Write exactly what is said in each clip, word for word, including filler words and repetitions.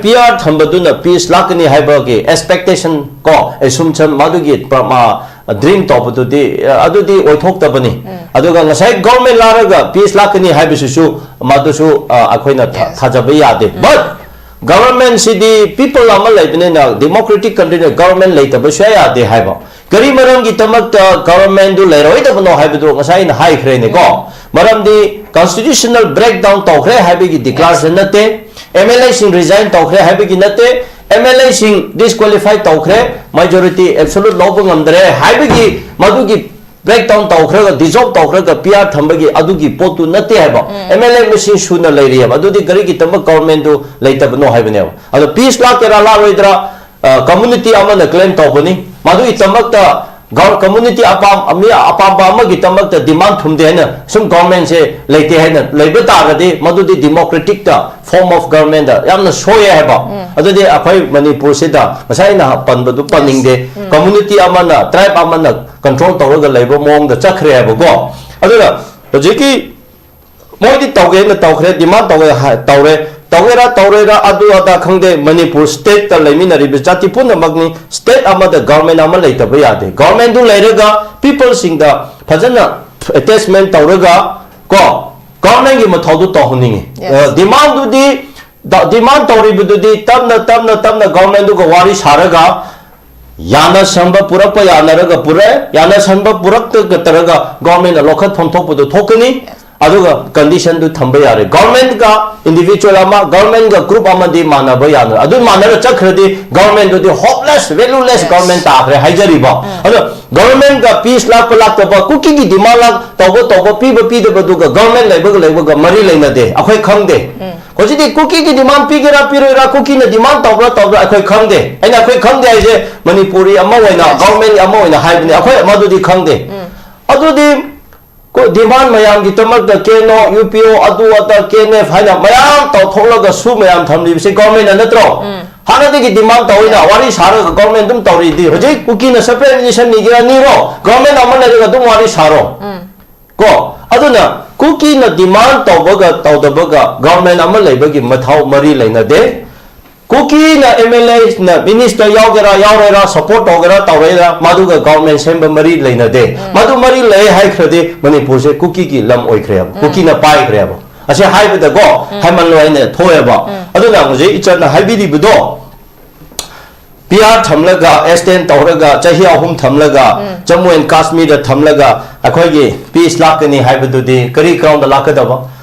P R ꯊꯝꯕꯗꯨꯅ piece ꯂꯥꯛꯀꯅꯤ ꯍꯥꯏꯕꯒꯤ expectation ꯀꯣ, ꯑꯦꯁꯨꯝꯁꯟ, ꯃꯗꯨꯒꯤ ꯄ꯭ꯔꯃꯥ ꯗ꯭ꯔꯤꯝ ꯇꯧꯕꯗꯨꯗꯤ, ꯑ, ꯑꯗꯨꯗꯤ ꯑꯣꯏꯊꯣꯛꯇꯕꯅꯤ꯫ ꯑꯗꯨꯒ ꯉꯁꯥꯏ ꯒꯣꯔꯃꯦꯟ ꯂꯥꯛꯑꯒ ꯄꯤꯁ ꯂꯥꯛꯀꯅꯤ ꯍꯥꯏꯕꯁꯤꯁꯨ, ꯃꯗꯨꯁꯨ, ꯑ, ꯑꯩꯈꯣꯏꯅ ꯊꯥ-, Yes. ꯊꯥꯖꯕ ꯌꯥꯗꯦ꯫ ꯎꯝ. But ꯒꯣꯔꯃꯦꯟꯁꯤꯗꯤ ꯄꯤꯄꯜ ꯑꯃ ꯂꯩꯕꯅꯤꯅ, ꯗꯦꯃꯣꯀ꯭ꯔꯦꯇꯤꯛ ꯀꯟꯇ꯭ꯔꯤꯗ ꯒꯣꯔꯃꯦꯟ ꯂꯩꯇꯕ ꯁꯨꯡꯌꯥ ꯌꯥꯗꯦ ꯍꯥꯏꯕ꯫ ꯀꯔꯤ ꯃꯔꯝꯒꯤꯗꯃꯛꯇ ꯒꯣꯔꯃꯦꯟꯗꯨ ꯂꯩꯔꯣꯏꯗꯕꯅꯣ ꯍꯥꯏꯕꯗꯨ ꯉꯁꯥꯏ ꯑꯩꯅ ꯍꯥꯏꯈ꯭ꯔꯦꯅꯦꯀꯣ꯫ ꯎꯝ. ꯃꯔꯝꯗꯤ ꯀꯟꯁꯇꯤꯇ꯭ꯌꯨꯁꯅꯦꯜ ꯕ꯭ꯔꯦꯛꯗꯥꯎꯟ ꯇꯧꯈ꯭ꯔꯦ ꯍꯥꯏꯕꯒꯤ ꯗꯤꯀ꯭ꯂꯥꯔꯦꯁꯟ ꯅꯠꯇꯦ, ꯑꯦꯝ ꯑꯦꯜ ꯑꯦꯁꯤꯡ ꯔꯤꯖꯥꯏꯟ ꯇꯧꯈ꯭ꯔꯦ ꯍꯥꯏꯕꯒꯤ ꯅꯠꯇꯦ, ꯑꯦꯝ ꯑꯦꯜ ꯑꯦꯁꯤꯡ ꯗꯤꯁꯀ꯭ꯋꯥꯂꯤꯐꯥꯏ ꯇꯧꯈ꯭ꯔꯦ, ꯃꯦꯖꯣꯔꯤꯇꯤ ꯑꯦꯕꯁꯣꯂꯨꯠ ꯂꯧꯕ ꯉꯝꯗ꯭ꯔꯦ ꯍꯥꯏꯕꯒꯤ, ꯃꯗꯨꯒꯤ ꯕ꯭ꯔꯦꯛꯗꯥꯎꯟ ꯇꯧꯈ꯭ꯔꯒ, ꯗꯤꯖꯣꯜꯕ ꯇꯧꯈ꯭ꯔꯒ ꯄꯤ ꯑꯥꯔ ꯊꯝꯕꯒꯤ ꯑꯗꯨꯒꯤ ꯄꯣꯠꯇꯨ ꯅꯠꯇꯦ ꯍꯥꯏꯕ꯫ ꯎꯝ. ꯑꯦꯝ ꯑꯦꯜ ꯑꯦ ꯃꯁꯤꯡ ꯁꯨꯅ ꯂꯩꯔꯤꯑꯕ, ꯑꯗꯨꯗꯤ ꯀꯔꯤꯒꯤꯗꯃꯛ ꯒꯣꯔꯃꯦꯟꯗꯨ ꯂꯩꯇꯕꯅꯣ ꯍꯥꯏꯕꯅꯦꯕ꯫ ꯑꯗꯣ ꯄꯤꯁ ꯂꯥꯛꯀꯦꯔꯥ ꯂꯥꯛꯂꯣꯏꯗ꯭ꯔꯥ, ꯑ, ꯀꯝꯃꯨꯅꯤꯇꯤ ꯑꯃꯅ ꯀ꯭ꯂꯦꯝ ꯇꯧꯕꯅꯤ, ꯃꯗꯨꯒꯤꯗꯃꯛꯇ ꯒ-, ꯀꯝꯃꯨꯅꯤꯇꯤ ꯑꯄꯥꯝ-, ꯃꯤ ꯑꯄꯥꯝꯕ ꯑꯃꯒꯤꯗꯃꯛꯇ ꯗꯤꯃꯥꯟ ꯊꯨꯝꯗꯦ ꯍꯥꯏꯅ ꯁꯨꯝ ꯒꯣꯔꯃꯦꯟꯁꯦ ꯂꯩꯇꯦ ꯍꯥꯏꯅ ꯂꯩꯕ ꯇꯥꯔꯒꯗꯤ, ꯃꯗꯨꯗꯤ ꯗꯤꯃꯣꯀ꯭ꯔꯦꯇꯤꯛꯇ ꯐꯣꯔꯝ ꯑꯣꯐ ꯒꯣꯔꯃꯦꯟꯗ ꯌꯥꯝꯅ ꯁꯣꯏꯌꯦ ꯍꯥꯏꯕ꯫ ꯎꯝ. ꯑꯗꯨꯗꯤ ꯑꯩꯈꯣꯏ ꯃꯅꯤꯄꯨꯔꯁꯤꯗ ꯉꯁꯥꯏ ꯑꯩꯅ ꯄꯟꯕꯗꯨ ꯄꯟꯅꯤꯡꯗꯦ, ꯎꯝ. ꯀꯝꯃꯨꯅꯤꯇꯤ ꯑꯃꯅ, ꯇ꯭ꯔꯥꯏꯕ ꯑꯃꯅ ꯀꯟꯇ꯭ꯔꯣꯜ ꯇꯧꯔꯒ ꯂꯩꯕ ꯃꯑꯣꯡꯗ ꯆꯠꯈ꯭ꯔꯦ ꯍꯥꯏꯕꯀꯣ꯫ ꯑꯗꯨꯅ ꯍꯧꯖꯤꯛꯀꯤ ꯃꯣꯏꯗꯤ ꯇꯧꯒꯦꯅ ꯇꯧꯈ꯭ꯔꯦ, ꯗꯤꯃꯥꯟ ꯇꯧꯒꯦ ꯍꯥꯏ-, ꯇꯧꯔꯦ, ꯇꯧꯒꯦꯔꯥ ꯇꯧꯔꯣꯏꯔꯥ ꯑꯗꯨ ꯑꯗꯥ ꯈꯪꯗꯦ, ꯃꯅꯤꯄꯨꯔ ꯁ꯭ꯇꯦꯠꯇ ꯂꯩꯃꯤꯟꯅꯔꯤꯕ ꯖꯥꯇꯤ ꯄꯨꯝꯅꯃꯛꯅꯤ꯫ ꯁ꯭ꯇꯦꯠ ꯑꯃꯗ ꯒꯣꯔꯃꯦꯟ ꯑꯃ ꯂꯩꯇꯕ ꯌꯥꯗꯦ꯫ ꯒꯣꯔꯃꯦꯟꯗꯨ ꯂꯩꯔꯒ ꯄꯤꯄꯜꯁꯤꯡꯗ ꯐꯖꯅ ꯑꯦꯇꯦꯆꯃꯦꯟ ꯇꯧꯔꯒ ꯀꯣ, ꯒꯣꯔꯃꯦꯟꯒꯤ ꯃꯊꯧꯗꯨ ꯇꯧꯍꯟꯅꯤꯡꯉꯤ꯫ Yes. ꯑ, ꯗꯤꯃꯥꯟꯗꯨꯗꯤ, ꯗ-, ꯗꯤꯃꯥꯟ ꯇꯧꯔꯤꯕꯗꯨꯗꯤ ꯇꯞꯅ, ꯇꯞꯅ, ꯇꯞꯅ ꯒꯣꯔꯃꯦꯟꯗꯨꯒ ꯋꯥꯔꯤ ꯁꯥꯔꯒ ꯌꯥꯅꯁꯟꯕ ꯄꯨꯔꯛꯄ ꯌꯥꯅꯔꯒ ꯄꯨꯔꯛꯑꯦ, ꯌꯥꯅꯁꯟꯕ ꯄꯨꯔꯛꯇꯒ ꯇꯧꯔꯒ ꯒꯣꯔꯃꯦꯟꯅ ꯂꯧꯈꯠꯐꯝ ꯊꯣꯛꯄꯗꯨ ꯊꯣꯛꯀꯅꯤ꯫ ꯑꯗꯨꯒ ꯀꯟꯗꯤꯁꯟꯗꯨ ꯊꯝꯕ ꯌꯥꯔꯦ꯫ ꯒꯣꯔꯃꯦꯟꯒ ꯏꯟꯗꯤꯚꯤꯖꯨꯋꯦꯜ ꯑꯃ, ꯒꯣꯔꯃꯦꯟꯒ ꯒ꯭ꯔꯨꯞ ꯑꯃꯗꯤ ꯃꯥꯟꯅꯕ ꯌꯥꯅꯔꯦ꯫ ꯑꯗꯨ ꯃꯥꯟꯅꯔ ꯆꯠꯈ꯭ꯔꯗꯤ ꯒꯣꯔꯃꯦꯟꯗꯨꯗꯤ ꯍꯣꯞꯂꯦꯁ, ꯚꯦꯂꯨꯂꯦꯁ Yes. ꯒꯣꯔꯃꯦꯟ ꯇꯥꯈ꯭ꯔꯦ ꯍꯥꯏꯖꯔꯤꯕ꯫ ꯎꯝ. ꯑꯗꯣ ꯒꯣꯔꯃꯦꯟꯒ ꯄꯤꯁ ꯂꯥꯛꯄ ꯂꯥꯛꯇꯕ, ꯀꯨꯀꯤꯒꯤ ꯗꯤꯃꯥꯟ ꯂꯥꯛ-, ꯇꯧꯕ ꯇꯧꯕ, ꯄꯤꯕ ꯄꯤꯗꯕꯗꯨꯒ ꯒꯣꯔꯃꯦꯟ ꯂꯩꯕꯒ ꯂꯩꯕꯒ ꯃꯔꯤ ꯂꯩꯅꯗꯦ, ꯑꯩꯈꯣꯏ ꯈꯪꯗꯦ꯫ ꯎꯝ. ꯍꯧꯖꯤꯛꯇꯤ ꯀꯨꯀꯤꯒꯤ ꯗꯤꯃꯥꯟ ꯄꯤꯒꯦꯔꯥ ꯄꯤꯔꯣꯏꯔꯥ, ꯀꯨꯀꯤꯅ ꯗꯤꯃꯥꯟ ꯇꯧꯕ꯭ꯔꯥ ꯇꯧꯕ꯭ꯔꯥ ꯑꯩꯈꯣꯏ ꯈꯪꯗꯦ꯫ ꯑꯩꯅ ꯑꯩꯈꯣꯏ ꯈꯪꯗꯦ ꯍꯥꯏꯁꯦ ꯃꯅꯤꯄꯨꯔꯤ ꯑꯃ ꯑꯣꯏꯅ, Yes. ꯒꯣꯔꯃꯦꯟ ꯑꯃ ꯑꯣꯏꯅ ꯍꯥꯏꯕꯅꯤ, ꯑꯩꯈꯣꯏ ꯃꯗꯨꯗꯤ ꯈꯪꯗꯦ꯫ ꯎꯝ. ꯑꯗꯨꯗꯤ ꯀꯣ-, ꯗꯤꯃꯥꯟ ꯃꯌꯥꯝꯒꯤꯗꯃꯛꯇ ꯀꯦ ꯑꯦꯟ ꯑꯣ, ꯌꯨ ꯄꯤ ꯑꯣ, ꯑꯗꯨ ꯑꯗꯥ, ꯀꯦ ꯑꯦꯟ ꯑꯦꯐ ꯍꯥꯏꯅ ꯃꯌꯥꯝ ꯇꯧꯊꯣꯛꯂꯒ ꯁꯨ ꯃꯌꯥꯝ ꯊꯝꯂꯤꯕꯁꯤ ꯒꯣꯔꯃꯦꯟꯅ ꯅꯠꯇ꯭ꯔꯣ? ꯎꯝ. ꯍꯥꯟꯅꯗꯒꯤ ꯗꯤꯃꯥꯟ ꯇꯧꯔꯤꯅ, ꯋꯥꯔꯤ ꯁꯥꯔꯒ ꯒꯣꯔꯃꯦꯟ ꯑꯗꯨꯝ ꯇꯧꯔꯤꯗꯤ, ꯍꯧꯖꯤꯛ ꯀꯨꯀꯤꯅ ꯁꯦꯄꯔꯦꯠ ꯑꯦꯗꯃꯤꯅꯤꯁꯇ꯭ꯔꯦꯁꯟ ꯅꯤꯒꯦꯔꯥ ꯅꯤꯔꯣ, ꯒꯣꯔꯃꯦꯟ ꯑꯃ ꯂꯩꯔꯒ ꯑꯗꯨꯝ ꯋꯥꯔꯤ ꯁꯥꯔꯣ꯫ ꯎꯝ. ꯀꯣ, ꯑꯗꯨꯅ ꯀꯨꯀꯤꯅ ꯗꯤꯃꯥꯟ ꯇꯧꯕꯒ ꯇꯧꯗꯕꯒ ꯒꯣꯔꯃꯦꯟ ꯑꯃ ꯂꯩꯕꯒꯤ ꯃꯊꯧ ꯃꯔꯤ ꯂꯩꯅꯗꯦ꯫ ꯀꯨꯀꯤꯅ ꯑꯦꯝ ꯑꯦꯜ ꯑꯦꯅ ꯃꯤꯅꯤꯁꯇꯔ ꯌꯥꯎꯒꯦꯔꯥ ꯌꯥꯎꯔꯣꯏꯔꯥ, ꯁꯄꯣꯔꯠ ꯇꯧꯒꯦꯔꯥ ꯇꯧꯔꯣꯏꯔꯥ, ꯃꯗꯨꯒ ꯒꯚꯔꯟꯃꯦꯟ ꯁꯦꯝꯕ ꯃꯔꯤ ꯂꯩꯅꯗꯦ꯫ ꯃꯗꯨ ꯃꯔꯤ ꯂꯩ ꯍꯥꯏꯈ꯭ꯔꯗꯤ ꯃꯅꯤꯄꯨꯔꯁꯦ ꯀꯨꯀꯤꯒꯤ ꯂꯝ ꯑꯣꯏꯈ꯭ꯔꯦꯕ, ꯀꯨꯀꯤꯅ ꯄꯥꯏꯈ꯭ꯔꯦꯕ꯫ ꯑꯁꯤ ꯍꯥꯏꯕꯗꯀꯣ, ꯍꯥꯏꯃꯜꯂꯣ ꯍꯥꯏꯅ ꯊꯣꯛꯑꯦꯕ꯫ ꯑꯗꯨꯅ ꯍꯧꯖꯤꯛ ꯏꯆꯟꯅ ꯍꯥꯏꯕꯤꯔꯤꯕꯗꯣ, ꯄꯤ ꯑꯥꯔ ꯊꯝꯂꯒ, ꯑꯦꯛꯁꯇꯦꯟ ꯇꯧꯔꯒ, ꯆꯍꯤ ꯑꯍꯨꯝ ꯊꯝꯂꯒ, ꯖꯝꯃꯨ ꯑꯦꯟ ꯀꯥꯁꯃꯤꯔꯗ ꯊꯝꯂꯒ ꯑꯩꯈꯣꯏꯒꯤ ꯄꯤꯁ ꯂꯥꯛꯀꯅꯤ ꯍꯥꯏꯕꯗꯨꯗꯤ ꯀꯔꯤ ꯒ꯭ꯔꯥꯎꯟꯗ ꯂꯥꯛꯀꯗꯕ?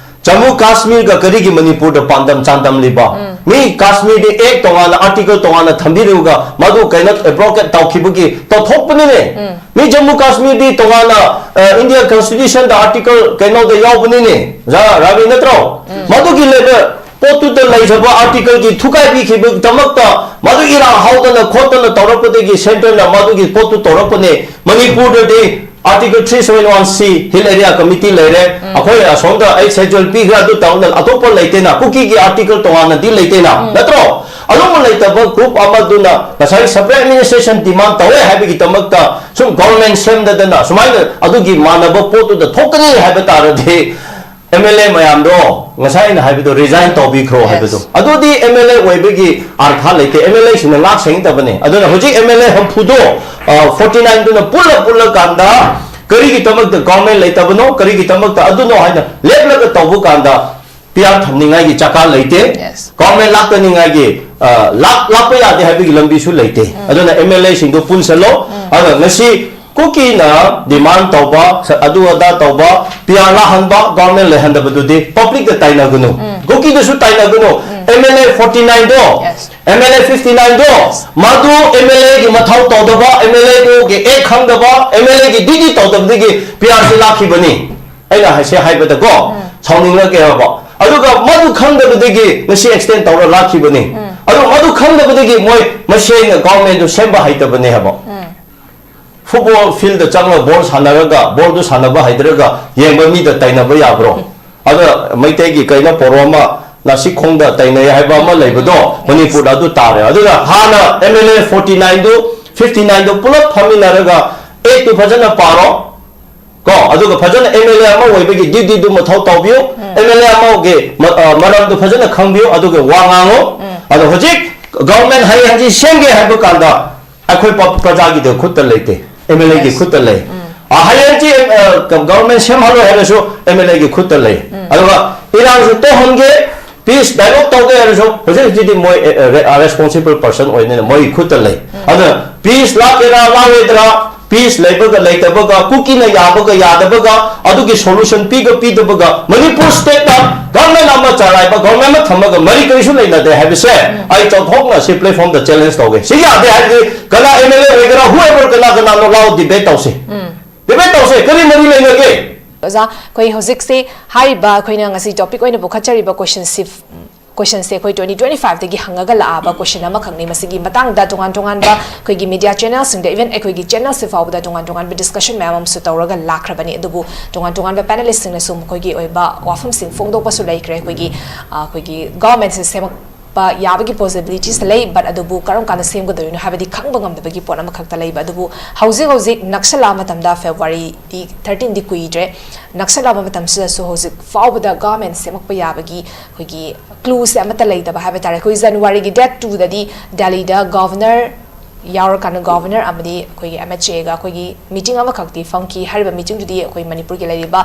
ꯖꯝꯃꯨ ꯀꯥꯁꯃꯤꯔꯒ ꯀꯔꯤꯒꯤ ꯃꯅꯤꯄꯨꯔꯗ ꯄꯥꯟꯗꯝ ꯆꯥꯡꯗꯝꯂꯤꯕ? ꯃꯤ ꯀꯥꯁꯃꯤꯔꯗꯤ ꯑꯦꯛ ꯇꯣꯉꯥꯟꯅ, ꯑꯥꯔꯇꯤꯀꯜ ꯇꯣꯉꯥꯟꯅ ꯊꯝꯕꯤꯔꯒ ꯃꯗꯨ ꯀꯩꯅꯣ ꯑꯦꯕ꯭ꯔꯣꯒꯦꯠ ꯇꯧꯈꯤꯕꯒꯤ ꯇꯧꯊꯣꯛꯄꯅꯤꯅꯦ꯫ ꯃꯤ ꯖꯝꯃꯨ ꯀꯥꯁꯃꯤꯔꯗꯤ ꯇꯣꯉꯥꯟꯅ, ꯑ, ꯏꯟꯗꯤꯌꯥ ꯀꯟꯁꯇꯤꯇ꯭ꯌꯨꯁꯟꯗ ꯑꯥꯔꯇꯤꯀꯜ ꯀꯩꯅꯣꯗ ꯌꯥꯎꯕꯅꯤꯅꯦ, ꯔꯥ-, ꯔꯥꯕꯤ ꯅꯠꯇ꯭ꯔꯣ? ꯃꯗꯨꯒꯤ ꯂꯩꯕ ꯄꯣꯠꯇꯨꯗ ꯂꯩꯖꯕ ꯑꯥꯔꯇꯤꯀꯜꯒꯤ ꯊꯨꯒꯥꯏꯕꯤꯈꯤꯕꯗꯃꯛꯇ ꯃꯗꯨ ꯏꯔꯥꯡ ꯍꯧꯗꯅ ꯈꯣꯠꯇꯅ ꯇꯧꯔꯛꯄꯗꯒꯤ ꯁꯦꯟꯇꯔꯅ ꯃꯗꯨꯒꯤ ꯄꯣꯠꯇꯨ ꯇꯧꯔꯛꯄꯅꯦ꯫ ꯃꯅꯤꯄꯨꯔꯗꯗꯤ Article three seven one C Hill Area Committee ꯂꯩꯔꯦ, ꯑꯩꯈꯣꯏ ꯑꯁꯣꯝꯗ ꯑꯩ ꯁꯦꯗ꯭ꯌꯨꯜ ꯄꯤꯈ꯭ꯔꯦ, ꯑꯗꯨ ꯇꯧꯅ ꯑꯇꯣꯞꯄ ꯂꯩꯇꯦꯅ, ꯀꯨꯀꯤꯒꯤ ꯑꯥꯔꯇꯤꯀꯜ ꯇꯣꯉꯥꯟꯅꯗꯤ ꯂꯩꯇꯦꯅ, ꯅꯠꯇ꯭ꯔꯣ? ꯑꯗꯨꯝꯕ ꯂꯩꯇꯕ ꯒ꯭ꯔꯨꯞ ꯑꯃꯗꯨꯅ ꯉꯁꯥꯏ ꯁꯄꯔꯦꯠ ꯑꯦꯗꯃꯤꯅꯤꯁꯇ꯭ꯔꯦꯁꯟ ꯗꯤꯃꯥꯟ ꯇꯧꯋꯦ ꯍꯥꯏꯕꯒꯤꯗꯃꯛꯇ ꯁꯨꯝ ꯒꯣꯚꯔꯟꯃꯦꯟ ꯁꯦꯝꯗꯗꯅ ꯁꯨꯃꯥꯏꯅ ꯑꯗꯨꯒꯤ ꯃꯥꯟꯅꯕ ꯄꯣꯠꯇꯨꯗ ꯊꯣꯛꯀꯅꯤ ꯍꯥꯏꯕ ꯇꯥꯔꯗꯤ, ꯑꯦꯝ ꯑꯦꯜ ꯑꯦ ꯃꯌꯥꯝꯗꯣ, ꯉꯁꯥꯏ ꯑꯩꯅ ꯍꯥꯏꯕꯗꯣ, ꯔꯤꯖꯥꯏꯟ ꯇꯧꯕꯤꯈ꯭ꯔꯣ ꯍꯥꯏꯕꯗꯣ, ꯑꯗꯨꯗꯤ ꯑꯦꯝ ꯑꯦꯜ ꯑꯦ ꯑꯣꯏꯕꯒꯤ ꯑꯥꯔꯊ ꯂꯩꯇꯦ꯫ ꯑꯦꯝ ꯑꯦꯜ ꯑꯦꯁꯤꯡꯅ ꯉꯥꯛ ꯁꯦꯡꯗꯕꯅꯦ꯫ ꯑꯗꯨꯅ ꯍꯧꯖꯤꯛ ꯑꯦꯝ ꯑꯦꯜ ꯑꯦ ꯍꯨꯝꯐꯨꯗꯣ, ꯐꯣꯔꯇꯤ ꯅꯥꯏꯟꯗꯨꯅ ꯄꯨꯜꯂ ꯄꯨꯜꯂꯀꯥꯟꯗ ꯀꯔꯤꯒꯤꯗꯃꯛꯇ ꯒꯣꯚꯔꯟꯃꯦꯟ ꯂꯩꯇꯕꯅꯣ, ꯀꯔꯤꯒꯤꯗꯃꯛꯇ ꯑꯗꯨꯅꯣ ꯍꯥꯏꯅ ꯂꯦꯞꯂꯒ ꯇꯧꯕ ꯀꯥꯟꯗ ꯄꯤ ꯑꯥꯔ ꯊꯝꯅꯤꯡꯉꯥꯏꯒꯤ ꯆꯀꯥ ꯂꯩꯇꯦ꯫ ꯒꯣꯚꯔꯟꯃꯦꯟ ꯂꯥꯛꯇꯅꯤꯡꯉꯥꯏꯒꯤ, ꯑ, ꯂꯥꯛ-, ꯂꯥꯛꯄ ꯌꯥꯗꯦ ꯍꯥꯏꯕꯒꯤ ꯂꯝꯕꯤꯁꯨ ꯂꯩꯇꯦ꯫ ꯑꯗꯨꯅ ꯑꯦꯝ ꯑꯦꯜ ꯑꯦꯁꯤꯡꯗꯣ ꯄꯨꯟꯁꯜꯂꯣ꯫ ꯑꯗꯨꯒ ꯉꯁꯤ ꯀꯨꯀꯤꯅ ꯗꯤꯃꯥꯟ ꯇꯧꯕ, ꯁ-, ꯑꯗꯨ ꯑꯗꯥ ꯇꯧꯕ, ꯄꯤ ꯑꯥꯔ ꯂꯥꯛꯍꯟꯕ, ꯒꯣꯚꯔꯟꯃꯦꯟ ꯂꯩꯍꯟꯗꯕꯗꯨꯗꯤ ꯄꯕ꯭ꯂꯤꯛꯇ ꯇꯥꯏꯅꯒꯅꯨ, ꯀꯨꯀꯤꯗꯁꯨ ꯇꯥꯏꯅꯒꯅꯨ꯫ ꯑꯦꯝ ꯑꯦꯜ ꯑꯦ ꯐꯣꯔꯇꯤ ꯅꯥꯏꯟꯗꯣ, ꯑꯦꯝ ꯑꯦꯜ ꯑꯦ ꯐꯤꯐꯇꯤ ꯅꯥꯏꯟꯗꯣ, ꯃꯗꯨ ꯑꯦꯝ ꯑꯦꯜ ꯑꯦꯒꯤ ꯃꯊꯧ ꯇꯧꯗꯕ, ꯑꯦꯝ ꯑꯦꯜ ꯑꯦꯒꯤ ꯑꯦꯛ ꯈꯪꯗꯕ, ꯑꯦꯝ ꯑꯦꯜ ꯑꯦꯒꯤ ꯗ꯭ꯌꯨꯇꯤ ꯇꯧꯗꯕꯗꯒꯤ ꯄꯤ ꯑꯥꯔꯁꯤ ꯂꯥꯛꯈꯤꯕꯅꯤ꯫ ꯑꯩꯅ ꯍꯥꯏꯁꯦ ꯍꯥꯏꯕꯗꯀꯣ, ꯁꯥꯎꯅꯤꯡꯂꯒꯦ ꯍꯥꯏꯕ꯫ ꯑꯗꯨꯒ ꯃꯗꯨ ꯈꯪꯗꯕꯗꯒꯤ ꯉꯁꯤ ꯑꯦꯛꯁꯇꯦꯟ ꯇꯧꯔ ꯂꯥꯛꯈꯤꯕꯅꯤ꯫ ꯑꯗꯨ ꯃꯗꯨ ꯈꯪꯗꯕꯗꯒꯤ ꯃꯣꯏ ꯃꯁꯦꯟꯅ ꯒꯣꯚꯔꯟꯃꯦꯟꯗꯨ ꯁꯦꯝꯕ ꯍꯩꯇꯕꯅꯦ ꯍꯥꯏꯕ꯫ ꯐꯨꯠꯕꯣꯜ ꯐꯤꯜꯗ ꯆꯪꯂꯒ ꯕꯣꯜ ꯁꯥꯟꯅꯔꯒ, ꯕꯣꯜꯗꯨ ꯁꯥꯟꯅꯕ ꯍꯩꯗ꯭ꯔꯒ ꯌꯦꯡꯕ ꯃꯤꯗ ꯇꯩꯅꯕ ꯌꯥꯕ꯭ꯔꯣ? ꯑꯗ ꯃꯩꯇꯩꯒꯤ ꯀꯩꯅꯣ ꯄꯣꯔꯣ ꯑꯃ ꯅꯥꯁꯤꯛꯈꯣꯡꯗ ꯇꯩꯅꯩ ꯍꯥꯏꯕ ꯑꯃ ꯂꯩꯕꯗꯣ, ꯃꯅꯤꯄꯨꯔꯗ ꯑꯗꯨ ꯇꯥꯔꯦ꯫ ꯑꯗꯨꯅ ꯍꯥꯟꯅ ꯑꯦꯝ ꯑꯦꯜ ꯑꯦ ꯐꯣꯔꯇꯤ ꯅꯥꯏꯟꯗꯨ, ꯐꯤꯐꯇꯤ ꯅꯥꯏꯟꯗꯨ ꯄꯨꯂꯞ ꯐꯝꯃꯤꯟꯅꯔꯒ ꯑꯦꯛꯇꯨ ꯐꯖꯅ ꯄꯥꯔꯣ, ꯀꯣ, ꯑꯗꯨꯒ ꯐꯖꯅ ꯑꯦꯝ ꯑꯦꯜ ꯑꯦ ꯑꯃ ꯑꯣꯏꯕꯒꯤ ꯗ꯭ꯌꯨꯇꯤꯗꯨ ꯃꯊꯧ ꯇꯧꯕꯤꯌꯨ, ꯑꯦꯝ ꯑꯦꯜ ꯑꯦ ꯑꯃꯒꯤ ꯃ-, ꯑ, ꯃꯔꯝꯗꯨ ꯐꯖꯅ ꯈꯪꯕꯤꯌꯨ, ꯑꯗꯨꯒ ꯋꯥ ꯉꯥꯡꯉꯨ꯫ ꯑꯗꯣ ꯍꯧꯖꯤꯛ ꯒꯚꯔꯟꯃꯦꯟ ꯍꯌꯦꯡ ꯍꯪꯆꯤꯠ ꯁꯦꯝꯒꯦ ꯍꯥꯏꯕ ꯀꯥꯟꯗ ꯑꯩꯈꯣꯏ ꯄ- ꯄ꯭ꯔꯖꯥꯒꯤ ꯈꯨꯠꯇ ꯂꯩꯇꯦ, ꯑꯦꯝ ꯑꯦꯜ ꯑꯦꯒꯤ ꯈꯨꯠꯇ ꯂꯩ꯫ ꯑ, ꯍꯌꯦꯡ ꯍꯪꯆꯤꯠ, ꯑ, ꯒ- ꯒꯚꯔꯟꯃꯦꯟ ꯁꯦꯝꯍꯜꯂꯣꯏ ꯍꯥꯏꯔꯁꯨ ꯑꯦꯝ ꯑꯦꯜ ꯑꯦꯒꯤ ꯈꯨꯠꯇ ꯂꯩ꯫ ꯑꯗꯨꯒ ꯏꯔꯥꯡꯁꯨ ꯇꯣꯛꯍꯟꯒꯦ, ꯄꯤꯁ ꯗꯥꯏꯂꯣꯒ ꯇꯧꯒꯦ ꯍꯥꯏꯔꯁꯨ ꯍꯧꯖꯤꯛ ꯍꯧꯖꯤꯛꯇꯤ ꯃꯣꯏ ꯔꯦꯁꯄꯣꯟꯁꯤꯕꯜ ꯄꯔꯁꯟ ꯑꯣꯏꯅꯤꯅ ꯃꯣꯏꯒꯤ ꯈꯨꯠꯇ ꯂꯩ꯫ ꯑꯗꯨꯅ ꯄꯤꯁ ꯂꯥꯛꯀꯦꯔꯥ ꯂꯥꯛꯑꯣꯏꯗ꯭ꯔꯥ, ꯄꯤꯁ ꯂꯩꯕꯒ ꯂꯩꯇꯕꯒ, ꯀꯨꯀꯤꯅ ꯌꯥꯕꯒ ꯌꯥꯗꯕꯒ, ꯑꯗꯨꯒꯤ ꯁꯣꯂꯨꯁꯟ ꯄꯤꯒ ꯄꯤꯗꯕꯒ, ꯃꯅꯤꯄꯨꯔ ꯁ꯭ꯇꯦꯠꯇ ꯒꯚꯔꯟꯃꯦꯟ ꯑꯃ ꯆꯂꯥꯏꯕ, ꯒꯚꯔꯟꯃꯦꯟ ꯑꯃ ꯊꯝꯃꯒ ꯃꯔꯤ ꯀꯔꯤꯁꯨ ꯂꯩꯅꯗꯦ ꯍꯥꯏꯕꯁꯦ ꯑꯩ ꯆꯥꯎꯊꯣꯛꯅ ꯁꯤ ꯄ꯭ꯂꯦꯠꯐꯣꯔꯝꯗ ꯆꯦꯂꯦꯟꯖ ꯇꯧꯒꯦ꯫ ꯁꯤ ꯌꯥꯗꯦ ꯍꯥꯏꯔꯗꯤ ꯀꯅꯥ ꯑꯦꯝ ꯑꯦꯜ ꯑꯦ ꯑꯣꯏꯒꯦꯔꯥ, whoever, ꯀꯅꯥ ꯀꯅꯥꯅꯣ, ꯂꯥꯛꯑꯣ, ꯗꯤꯕꯦꯠ ꯇꯧꯁꯦ꯫ ꯗꯤꯕꯦꯠ ꯇꯧꯁꯦ, ꯀꯔꯤ ꯃꯔꯤ ꯂꯩꯅꯒꯦ? ꯑꯣꯖꯥ, ꯑꯩꯈꯣꯏ ꯍꯧꯖꯤꯛꯁꯦ ꯍꯥꯏꯔꯤꯕ ꯑꯩꯈꯣꯏꯅ ꯉꯁꯤ ꯇꯣꯄꯤꯛ ꯑꯣꯏꯅ ꯄꯨꯈꯠꯆꯔꯤꯕ ꯀꯣꯏꯁꯟꯁꯤ, ꯀꯣꯏꯁꯟꯁꯦ ꯑꯩꯈꯣꯏ ꯇ꯭ꯋꯦꯟꯇꯤ ꯇ꯭ꯋꯦꯟꯇꯤ ꯐꯥꯏꯚꯇꯒꯤ ꯍꯪꯉꯒ ꯂꯥꯛꯑꯕ ꯀꯣꯏꯁꯟ ꯑꯃꯈꯛꯅꯤ꯫ ꯃꯁꯤꯒꯤ ꯃꯇꯥꯡꯗ ꯇꯣꯉꯥꯟ ꯇꯣꯉꯥꯟꯕ ꯑꯩꯈꯣꯏꯒꯤ ꯃꯤꯗꯤꯌꯥ ꯆꯦꯅꯦꯜꯁꯤꯡꯗ, ꯏꯚꯟ ꯑꯩꯈꯣꯏꯒꯤ ꯆꯦꯅꯦꯜꯁꯤ ꯐꯥꯎꯕꯗ ꯇꯣꯉꯥꯟ ꯇꯣꯉꯥꯟꯕ ꯗꯤꯁꯀꯁꯟ ꯃꯌꯥꯝ ꯑꯃꯁꯨ ꯇꯧꯔꯒ ꯂꯥꯛꯈ꯭ꯔꯕꯅꯤ꯫ ꯑꯗꯨꯕꯨ ꯇꯣꯉꯥꯟ ꯇꯣꯉꯥꯟꯕ ꯄꯦꯅꯦꯂꯤꯁꯁꯤꯡꯅꯁꯨ ꯃꯈꯣꯏꯒꯤ ꯑꯣꯏꯕ ꯋꯥꯐꯝꯁꯤꯡ ꯐꯣꯡꯗꯣꯛꯄꯁꯨ ꯂꯩꯈ꯭ꯔꯦ꯫ ꯑꯩꯈꯣꯏꯒꯤ, ꯑ, ꯑꯩꯈꯣꯏꯒꯤ ꯒꯚꯔꯟꯃꯦꯟꯁꯦ ꯁꯦꯝꯃꯛꯄ ꯌꯥꯕꯒꯤ ꯄꯣꯁꯤꯕꯤꯂꯤꯇꯤꯁ ꯂꯩ, ꯕꯠ ꯑꯗꯨꯕꯨ ꯀꯔꯝ ꯀꯥꯟꯗ ꯁꯦꯝꯒꯗꯣꯏꯅꯣ ꯍꯥꯏꯕꯗꯤ ꯈꯪꯕ ꯉꯝꯗꯕꯒꯤ ꯄꯣꯠ ꯑꯃꯈꯛꯇ ꯂꯩꯕ꯫ ꯑꯗꯨꯕꯨ ꯍꯧꯖꯤꯛ ꯍꯧꯖꯤꯛ ꯅꯛꯁꯜꯂꯛꯑ ꯃꯇꯝꯗ, ꯐꯦꯕ꯭ꯔꯨꯋꯥꯔꯤꯗꯤ ꯊꯥꯔꯇꯤꯟꯗꯤ ꯀꯨꯏꯗ꯭ꯔꯦ, ꯅꯛꯁꯜꯂꯛꯑꯕ ꯃꯇꯝꯁꯤꯗꯁꯨ ꯍꯧꯖꯤꯛ ꯐꯥꯎꯕꯗ ꯒꯚꯔꯟꯃꯦꯟ ꯁꯦꯝꯃꯛꯄ ꯌꯥꯕꯒꯤ ꯑꯩꯈꯣꯏꯒꯤ ꯀ꯭ꯂꯨꯁꯦ ꯑꯃꯠꯇ ꯂꯩꯇꯕ ꯍꯥꯏꯕ ꯇꯥꯔꯦ꯫ ꯑꯩꯈꯣꯏ ꯖꯅꯋꯥꯔꯤꯒꯤ ꯗꯦꯠ ꯇꯨꯗꯗꯤ ꯗꯦꯜꯂꯤꯗ ꯒꯚꯔꯅꯔ ꯌꯥꯎꯔꯀꯥꯟꯗ, ꯒꯚꯔꯅꯔ ꯑꯃꯗꯤ ꯑꯩꯈꯣꯏꯒꯤ ꯑꯦꯝ ꯑꯩꯆ ꯑꯦꯒ ꯑꯩꯈꯣꯏꯒꯤ ꯃꯤꯇꯤꯡ ꯑꯃꯈꯛꯇꯤ ꯐꯝꯈꯤ꯫ ꯍꯥꯏꯔꯤꯕ ꯃꯤꯇꯤꯡꯗꯨꯗꯤ ꯑꯩꯈꯣꯏ ꯃꯅꯤꯄꯨꯔꯒꯤ ꯂꯩꯔꯤꯕ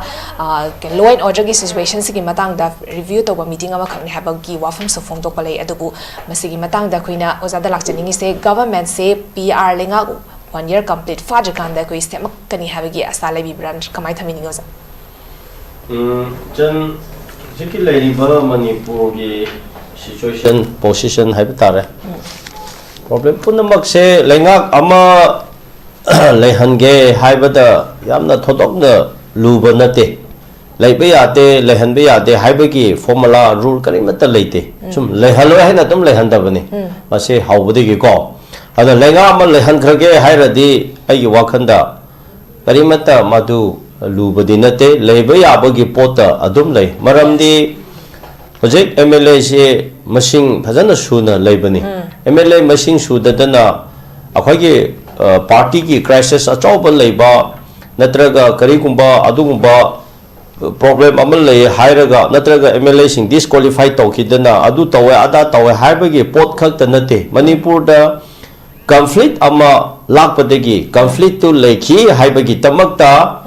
ꯂꯣ ꯑꯦꯟ ꯑꯣꯔꯗꯔꯒꯤ ꯁꯤꯆꯨꯋꯦꯁꯟꯁꯤꯒꯤ ꯃꯇꯥꯡꯗ ꯔꯤꯚ꯭ꯌꯨ ꯇꯧꯕ ꯃꯤꯇꯤꯡ ꯑꯃꯈꯛꯅꯤ ꯍꯥꯏꯕꯒꯤ ꯋꯥꯐꯝꯁꯨ ꯐꯣꯡꯗꯣꯛꯄ ꯂꯩ꯫ ꯑꯗꯨꯕꯨ ꯃꯁꯤꯒꯤ ꯃꯇꯥꯡꯗ ꯑꯩꯈꯣꯏꯅ ꯑꯣꯖꯥꯗ ꯂꯥꯛꯆꯅꯤꯡꯉꯤꯁꯦ, ꯒꯚꯔꯟꯃꯦꯟꯁꯦ ꯄꯤ ꯑꯥꯔ ꯂꯩꯉꯥꯛ ꯋꯥꯟ ꯌꯔ ꯀꯝꯄ꯭ꯂꯤꯠ ꯐꯥꯗ꯭ꯔꯤꯀꯥꯟꯗ ꯑꯩꯈꯣꯏ ꯁꯦꯝꯃꯛꯀꯅꯤ ꯍꯥꯏꯕꯒꯤ ꯑꯁꯥ ꯂꯩꯕꯤꯕ꯭ꯔꯥ? ꯀꯃꯥꯏꯅ ꯊꯝꯕꯤꯅꯤꯡꯉꯤ ꯑꯣꯖꯥ? ꯎꯝ, ꯆꯟ, ꯍꯧꯖꯤꯛꯀꯤ ꯂꯩꯔꯤꯕ ꯃꯅꯤꯄꯨꯔꯒꯤ ꯁꯤꯆꯨꯋꯦꯁꯟ, ꯄꯣꯁꯤꯁꯟ ꯍꯥꯏꯕ ꯇꯥꯔꯦ꯫ ꯄ꯭ꯔꯣꯕ꯭ꯂꯦꯝ ꯄꯨꯝꯅꯃꯛꯁꯦ ꯂꯩꯉꯥꯛ ꯑꯃ ꯂꯩꯍꯟꯒꯦ ꯍꯥꯏꯕꯗ ꯌꯥꯝꯅ ꯊꯣꯏꯗꯣꯛꯅ ꯂꯨꯕ ꯅꯠꯇꯦ꯫ ꯂꯩꯕ ꯌꯥꯗꯦ, ꯂꯩꯍꯟꯕ ꯌꯥꯗꯦ ꯍꯥꯏꯕꯒꯤ ꯐꯣꯔꯃꯨꯂꯥ, ꯔꯨꯜ ꯀꯔꯤꯃꯠꯇ ꯂꯩꯇꯦ꯫ ꯁꯨꯝ ꯂꯩꯍꯜꯂꯣꯏ ꯍꯥꯏꯅ ꯑꯗꯨꯝ ꯂꯩꯍꯟꯗꯕꯅꯤ꯫ ꯃꯁꯤ ꯍꯧꯕꯗꯒꯤꯀꯣ꯫ ꯑꯗ ꯂꯩꯉꯥꯛ ꯑꯃ ꯂꯩꯍꯟꯈ꯭ꯔꯒꯦ ꯍꯥꯏꯔꯗꯤ ꯑꯩꯒꯤ ꯋꯥꯈꯜꯗ ꯀꯔꯤꯃꯠꯇ ꯃꯗꯨ ꯂꯨꯕꯗꯤ ꯅꯠꯇꯦ꯫ ꯂꯩꯕ ꯌꯥꯕꯒꯤ ꯄꯣꯠꯇ ꯑꯗꯨꯝ ꯂꯩ꯫ ꯃꯔꯝꯗꯤ ꯍꯧꯖꯤꯛ ꯑꯦꯝ ꯑꯦꯜ ꯑꯦꯁꯦ ꯃꯁꯤꯡ ꯐꯖꯅ ꯁꯨꯅ ꯂꯩꯕꯅꯤ꯫ ꯑꯦꯝ ꯑꯦꯜ ꯑꯦ ꯃꯁꯤꯡ ꯁꯨꯗꯗꯅ ꯑꯩꯈꯣꯏꯒꯤ, ꯑ, ꯄꯥꯔꯇꯤꯒꯤ ꯀ꯭ꯔꯥꯏꯁꯤꯁ ꯑꯆꯧꯕ ꯂꯩꯕ ꯅꯠꯇ꯭ꯔꯒ ꯀꯔꯤꯒꯨꯝꯕ ꯑꯗꯨꯒꯨꯝꯕ ꯄ꯭ꯔꯣꯕ꯭ꯂꯦꯝ ꯑꯃ ꯂꯩ ꯍꯥꯏꯔꯒ, ꯅꯠꯇ꯭ꯔꯒ ꯑꯦꯝ ꯑꯦꯜ ꯑꯦꯁꯤꯡ ꯗꯤꯁꯀ꯭ꯋꯥꯂꯤꯐꯥꯏ ꯇꯧꯈꯤꯗꯅ ꯑꯗꯨ ꯇꯧꯋꯦ ꯑꯗꯥ ꯇꯧꯋꯦ ꯍꯥꯏꯕꯒꯤ ꯄꯣꯠ ꯈꯛꯇ ꯅꯠꯇꯦ꯫ ꯃꯅꯤꯄꯨꯔꯗ ꯀꯟꯐ꯭ꯂꯤꯛ ꯑꯃ ꯂꯥꯛꯄꯗꯒꯤ ꯀꯟꯐ꯭ꯂꯤꯛꯇꯨ ꯂꯩꯈꯤ ꯍꯥꯏꯕꯒꯤꯗꯃꯛꯇ,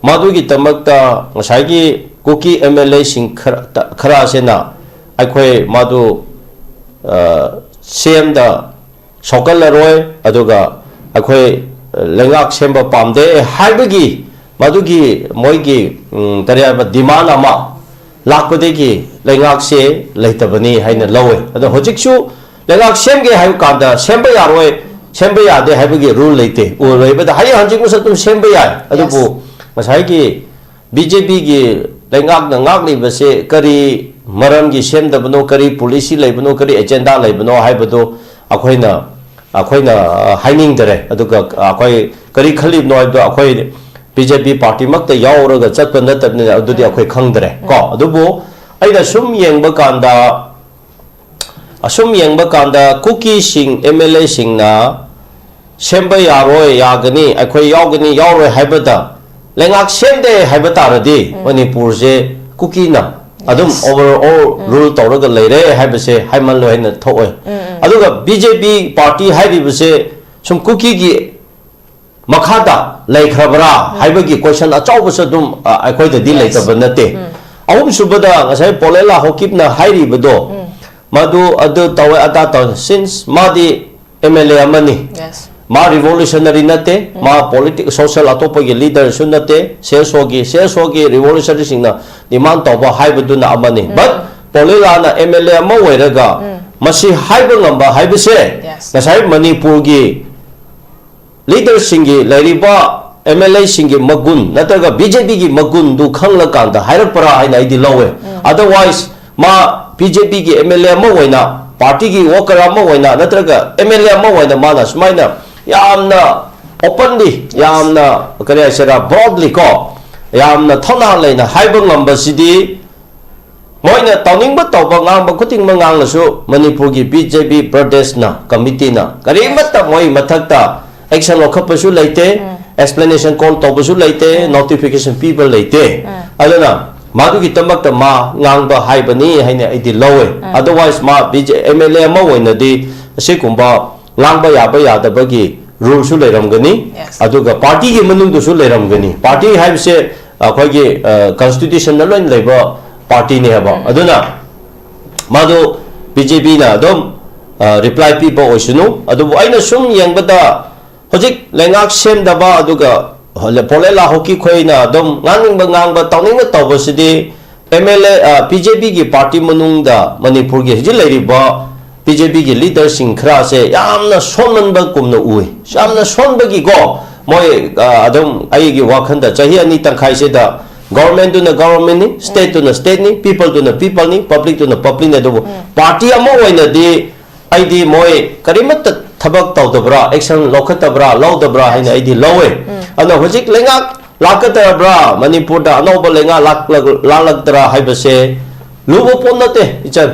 ꯃꯗꯨꯒꯤꯗꯃꯛꯇ ꯉꯁꯥꯏꯒꯤ ꯀꯨꯀꯤ ꯑꯦꯝ ꯑꯦꯜ ꯑꯦꯁꯤꯡ ꯈꯔ, ꯈꯔ ꯑꯁꯤꯅ ꯑꯩꯈꯣꯏ ꯃꯗꯨ, ꯑ, ꯁꯦꯝꯗ ꯁꯣꯛꯍꯜꯂꯔꯣꯏ, ꯑꯗꯨꯒ ꯑꯩꯈꯣꯏ ꯂꯩꯉꯥꯛ ꯁꯦꯝꯕ ꯄꯥꯝꯗꯦ ꯍꯥꯏꯕꯒꯤ ꯃꯗꯨꯒꯤ ꯃꯣꯏꯒꯤ, ꯎꯝ, ꯀꯔꯤ ꯍꯥꯏꯕ, ꯗꯤꯃꯥꯟ ꯑꯃ ꯂꯥꯛꯄꯗꯒꯤ ꯂꯩꯉꯥꯛꯁꯦ ꯂꯩꯇꯕꯅꯤ ꯍꯥꯏꯅ ꯂꯧꯋꯦ꯫ ꯑꯗꯣ ꯍꯧꯖꯤꯛꯁꯨ ꯂꯩꯉꯥꯛ ꯁꯦꯝꯒꯦ ꯍꯥꯏꯕ ꯀꯥꯟꯗ ꯁꯦꯝꯕ ꯌꯥꯔꯣꯏ, ꯁꯦꯝꯕ ꯌꯥꯗꯦ ꯍꯥꯏꯕꯒꯤ ꯔꯨꯜ ꯂꯩꯇꯦ꯫ ꯎ ꯂꯩꯕꯗ ꯍꯌꯦꯡ ꯍꯪꯆꯤꯠ ꯃꯁꯛ ꯑꯗꯨꯝ ꯁꯦꯝꯕ ꯌꯥꯏ꯫ ꯑꯗꯨꯕꯨ ꯉꯁꯥꯏꯒꯤ ꯕꯤ ꯖꯦ ꯄꯤꯒꯤ ꯂꯩꯉꯥꯛꯅ ꯉꯥꯛꯂꯤꯕꯁꯦ ꯀꯔꯤ ꯃꯔꯝꯒꯤ ꯁꯦꯝꯗꯕꯅꯣ, ꯀꯔꯤ ꯄꯣꯂꯤꯁꯤ ꯂꯩꯕꯅꯣ, ꯀꯔꯤ ꯑꯦꯖꯦꯟꯗꯥ ꯂꯩꯕꯅꯣ ꯍꯥꯏꯕꯗꯨ ꯑꯩꯈꯣꯏꯅ, ꯑꯩꯈꯣꯏꯅ, ꯑ, ꯍꯥꯏꯅꯤꯡꯗꯔꯦ꯫ ꯑꯗꯨꯒ ꯑꯩꯈꯣꯏ ꯀꯔꯤ ꯈꯜꯂꯤꯕꯅꯣ ꯍꯥꯏꯕꯗꯣ ꯑꯩꯈꯣꯏ ꯕꯤ ꯖꯦ ꯄꯤ ꯄꯥꯔꯇꯤꯃꯛꯇ ꯌꯥꯎꯔꯒ ꯆꯠꯄ ꯅꯠꯇꯕꯅꯤꯅ ꯑꯗꯨꯗꯤ ꯑꯩꯈꯣꯏ ꯈꯪꯗꯔꯦ ꯀꯣ꯫ ꯑꯗꯨꯕꯨ ꯑꯩꯅ ꯁꯨꯝ ꯌꯦꯡꯕ ꯀꯥꯟꯗ, ꯑꯁꯨꯝ ꯌꯦꯡꯕ ꯀꯥꯟꯗ ꯀꯨꯀꯤꯁꯤꯡ ꯑꯦꯝ ꯑꯦꯜ ꯑꯦꯁꯤꯡꯅ ꯁꯦꯝꯕ ꯌꯥꯔꯣꯏ, ꯌꯥꯒꯅꯤ, ꯑꯩꯈꯣꯏ ꯌꯥꯎꯒꯅꯤ, ꯌꯥꯎꯔꯣꯏ ꯍꯥꯏꯕꯗ ꯂꯩꯉꯥꯛ ꯁꯦꯝꯗꯦ ꯍꯥꯏꯕ ꯇꯥꯔꯗꯤ ꯃꯅꯤꯄꯨꯔꯁꯦ ꯀꯨꯀꯤꯅ ꯑꯗꯨꯝ overall rule ꯇꯧꯔꯒ ꯂꯩꯔꯦ ꯍꯥꯏꯕꯁꯦ ꯍꯥꯏꯃꯜꯂꯣꯏ ꯍꯥꯏꯅ ꯊꯣꯛꯑꯣꯏ꯫ ꯑꯗꯨꯒ ꯕꯤ ꯖꯦ ꯄꯤ ꯄꯥꯔꯇꯤ ꯍꯥꯏꯔꯤꯕꯁꯦ ꯁꯨꯝ ꯀꯨꯀꯤꯒꯤ ꯃꯈꯥꯗ ꯂꯩꯈ꯭ꯔꯕ꯭ꯔꯥ ꯍꯥꯏꯕꯒꯤ ꯀꯣꯏꯁꯟ ꯑꯆꯧꯕꯁꯨ ꯑꯗꯨꯝ, ꯑ, ꯑꯩꯈꯣꯏꯗꯗꯤ ꯂꯩꯇꯕ ꯅꯠꯇꯦ꯫ ꯑꯍꯨꯝꯁꯨꯕꯗ ꯉꯁꯥꯏ ꯄꯣꯂꯦꯂꯥ ꯍꯣꯀꯤꯞꯅ ꯍꯥꯏꯔꯤꯕꯗꯣ, ꯃꯗꯨ ꯑꯗꯨ ꯇꯧꯋꯦ ꯑꯗꯥ ꯇꯧꯋꯦ, since ꯃꯥꯗꯤ ꯑꯦꯝ ꯑꯦꯜ ꯑꯦ ꯑꯃꯅꯤ, ꯃꯥ ꯔꯤꯚꯣꯂꯨꯁꯅꯔꯤ ꯅꯠꯇꯦ, ꯃꯥ ꯄꯣꯂꯤꯇꯤꯛ ꯁꯣꯁꯦꯜ ꯑꯇꯣꯞꯄꯒꯤ ꯂꯤꯗꯔꯁꯨ ꯅꯠꯇꯦ, ꯁꯤ ꯑꯦꯁ ꯑꯣꯒꯤ, ꯁꯤ ꯑꯦꯁ ꯑꯣꯒꯤ ꯔꯤꯚꯣꯂꯨꯁꯅꯔꯤꯁꯤꯡꯅ ꯗꯤꯃꯥꯟ ꯇꯧꯕ ꯍꯥꯏꯕꯗꯨꯅ ꯑꯃꯅꯤ꯫ But ꯄꯣꯂꯦꯂꯥꯅ ꯑꯦꯝ ꯑꯦꯜ ꯑꯦ ꯑꯃ ꯑꯣꯏꯔꯒ ꯃꯁꯤ ꯍꯥꯏꯕ ꯉꯝꯕ ꯍꯥꯏꯕꯁꯦ ꯉꯁꯥꯏ ꯃꯅꯤꯄꯨꯔꯒꯤ ꯂꯤꯗꯔꯁꯤꯡꯒꯤ, ꯂꯩꯔꯤꯕ ꯑꯦꯝ ꯑꯦꯜ ꯑꯦꯁꯤꯡꯒꯤ ꯃꯒꯨꯟ ꯅꯠꯇ꯭ꯔꯒ ꯕꯤ ꯖꯦ ꯄꯤꯒꯤ ꯃꯒꯨꯟꯗꯨ ꯈꯪꯂꯀꯥꯟꯗ ꯍꯥꯏꯔꯛꯄ꯭ꯔꯥ ꯍꯥꯏꯅ ꯑꯩꯗꯤ ꯂꯧꯋꯦ꯫ Otherwise ꯃꯥ ꯕꯤ ꯖꯦ ꯄꯤꯒꯤ ꯑꯦꯝ ꯑꯦꯜ ꯑꯦ ꯑꯃ ꯑꯣꯏꯅ, ꯄꯥꯔꯇꯤꯒꯤ ꯋꯥꯔꯀꯔ ꯑꯃ ꯑꯣꯏꯅ ꯅꯠꯇ꯭ꯔꯒ ꯑꯦꯝ ꯑꯦꯜ ꯑꯦ ꯑꯃ ꯑꯣꯏꯅ ꯃꯥꯅ ꯁꯨꯃꯥꯏꯅ ꯌꯥꯝꯅ openly, ꯌꯥꯝꯅ ꯀꯔꯤ ꯍꯥꯏꯁꯤꯔꯥ, broadly ꯀꯣ, ꯌꯥꯝꯅ ꯊꯧꯅꯥ ꯂꯩꯅ ꯍꯥꯏꯕ ꯉꯝꯕꯁꯤꯗꯤ ꯃꯣꯏꯅ ꯇꯧꯅꯤꯡꯕ ꯇꯧꯕ, ꯉꯥꯡꯕ ꯈꯨꯗꯤꯡꯃꯛ ꯉꯥꯡꯂꯁꯨ ꯃꯅꯤꯄꯨꯔꯒꯤ ꯕꯤ ꯖꯦ ꯄꯤ ꯄ꯭ꯔꯗꯦꯁꯅ, ꯀꯃꯤꯇꯤꯅ ꯀꯔꯤꯃꯠꯇ ꯃꯣꯏ ꯃꯊꯛꯇ action ꯂꯧꯈꯠꯄꯁꯨ ꯂꯩꯇꯦ꯫ explanation call ꯇꯧꯕꯁꯨ ꯂꯩꯇꯦ, notification ꯄꯤꯕ ꯂꯩꯇꯦ꯫ ꯑꯗꯨꯅ ꯃꯗꯨꯒꯤꯗꯃꯛꯇ ꯃꯥ ꯉꯥꯡꯕ ꯍꯥꯏꯕꯅꯤ ꯍꯥꯏꯅ ꯑꯩꯗꯤ ꯂꯧꯋꯦ꯫ Otherwise ꯃꯥ ꯕꯤ ꯖꯦ ꯑꯦꯝ ꯑꯦꯜ ꯑꯦ ꯑꯃ ꯑꯣꯏꯅꯗꯤ ꯑꯁꯤꯒꯨꯝꯕ ꯉꯥꯡꯕ ꯌꯥꯕ ꯌꯥꯗꯕꯒꯤ ꯔꯨꯜꯁꯨ ꯂꯩꯔꯝꯒꯅꯤ꯫ Yes. ꯑꯗꯨꯒ ꯄꯥꯔꯇꯤꯒꯤ ꯃꯅꯨꯡꯗꯁꯨ ꯂꯩꯔꯝꯒꯅꯤ꯫ ꯄꯥꯔꯇꯤ ꯍꯥꯏꯕꯁꯦ ꯑꯩꯈꯣꯏꯒꯤ ꯀꯟꯁꯇꯤꯇ꯭ꯌꯨꯁꯟꯗ ꯂꯣꯏꯅ ꯂꯩꯕ ꯄꯥꯔꯇꯤꯅꯦ ꯍꯥꯏꯕ꯫ ꯑꯗꯨꯅ ꯃꯥꯗꯣ ꯕꯤ ꯖꯦ ꯄꯤꯅ ꯑꯗꯨꯝ ꯔꯤꯄ꯭ꯂꯥꯏ ꯄꯤꯕ ꯑꯣꯏꯁꯅꯨ꯫ ꯑꯗꯨꯕꯨ ꯑꯩꯅ ꯁꯨꯝ ꯌꯦꯡꯕꯗ ꯍꯧꯖꯤꯛ ꯂꯩꯉꯥꯛ ꯁꯦꯝꯗꯕ, ꯑꯗꯨꯒ ꯄꯣꯂꯦꯠ ꯂꯥꯍꯣꯀꯤ ꯈꯣꯏꯅ ꯑꯗꯨꯝ ꯉꯥꯡꯅꯤꯡꯕ ꯉꯥꯡꯕ, ꯇꯧꯅꯤꯡꯕ ꯇꯧꯕꯁꯤꯗꯤ M L A, B J ꯄꯤꯒꯤ ꯄꯥꯔꯇꯤ ꯃꯅꯨꯡꯗ ꯃꯅꯤꯄꯨꯔꯒꯤ ꯍꯧꯖꯤꯛ ꯂꯩꯔꯤꯕ ꯕꯤ ꯖꯦ ꯄꯤꯒꯤ ꯂꯤꯗꯔꯁꯤꯡ ꯈꯔꯁꯦ ꯌꯥꯝꯅ ꯁꯣꯟꯃꯟꯕꯒꯨꯝꯅ ꯎꯏ꯫ ꯌꯥꯝꯅ ꯁꯣꯟꯕꯒꯤꯀꯣ, ꯃꯣꯏ ꯑ, ꯑꯗꯨꯝ ꯑꯩꯒꯤ ꯋꯥꯈꯜꯗ ꯆꯍꯤ ꯑꯅꯤ ꯇꯪꯈꯥꯏꯁꯤꯗ ꯒꯣꯚꯔꯟꯃꯦꯟꯠꯇꯨꯅ ꯒꯣꯚꯔꯟꯃꯦꯟꯠꯅꯤ, ꯁ꯭ꯇꯦꯠꯇꯨꯅ ꯁ꯭ꯇꯦꯠꯅꯤ, ꯄꯤꯄꯜꯗꯨꯅ ꯄꯤꯄꯜꯅꯤ, ꯄꯕ꯭ꯂꯤꯛꯇꯨꯅ ꯄꯕ꯭ꯂꯤꯛꯅꯤ꯫ ꯑꯗꯨꯕꯨ ꯄꯥꯔꯇꯤ ꯑꯃ ꯑꯣꯏꯅꯗꯤ ꯑꯩꯗꯤ ꯃꯣꯏ ꯀꯔꯤꯃꯠꯇ ꯊꯕꯛ ꯇꯧꯗꯕ꯭ꯔꯥ, ꯑꯦꯛꯁꯟ ꯂꯧꯈꯠꯇꯕ꯭ꯔꯥ, ꯂꯧꯗꯕ꯭ꯔꯥ ꯍꯥꯏꯅ ꯑꯩꯗꯤ ꯂꯧꯋꯦ꯫ ꯑꯗꯨꯅ ꯍꯧꯖꯤꯛ ꯂꯩꯉꯥꯛ ꯂꯥꯛꯀꯗꯧꯔꯕ꯭ꯔꯥ, ꯃꯅꯤꯄꯨꯔꯗ ꯑꯅꯧꯕ ꯂꯩꯉꯥꯛ ꯂꯥꯛꯂ-, ꯂꯥꯛꯂꯛꯇ꯭ꯔꯥ ꯍꯥꯏꯕꯁꯦ ꯂꯨꯕ ꯄꯣꯠ ꯅꯠꯇꯦ, ꯏꯆꯟ꯫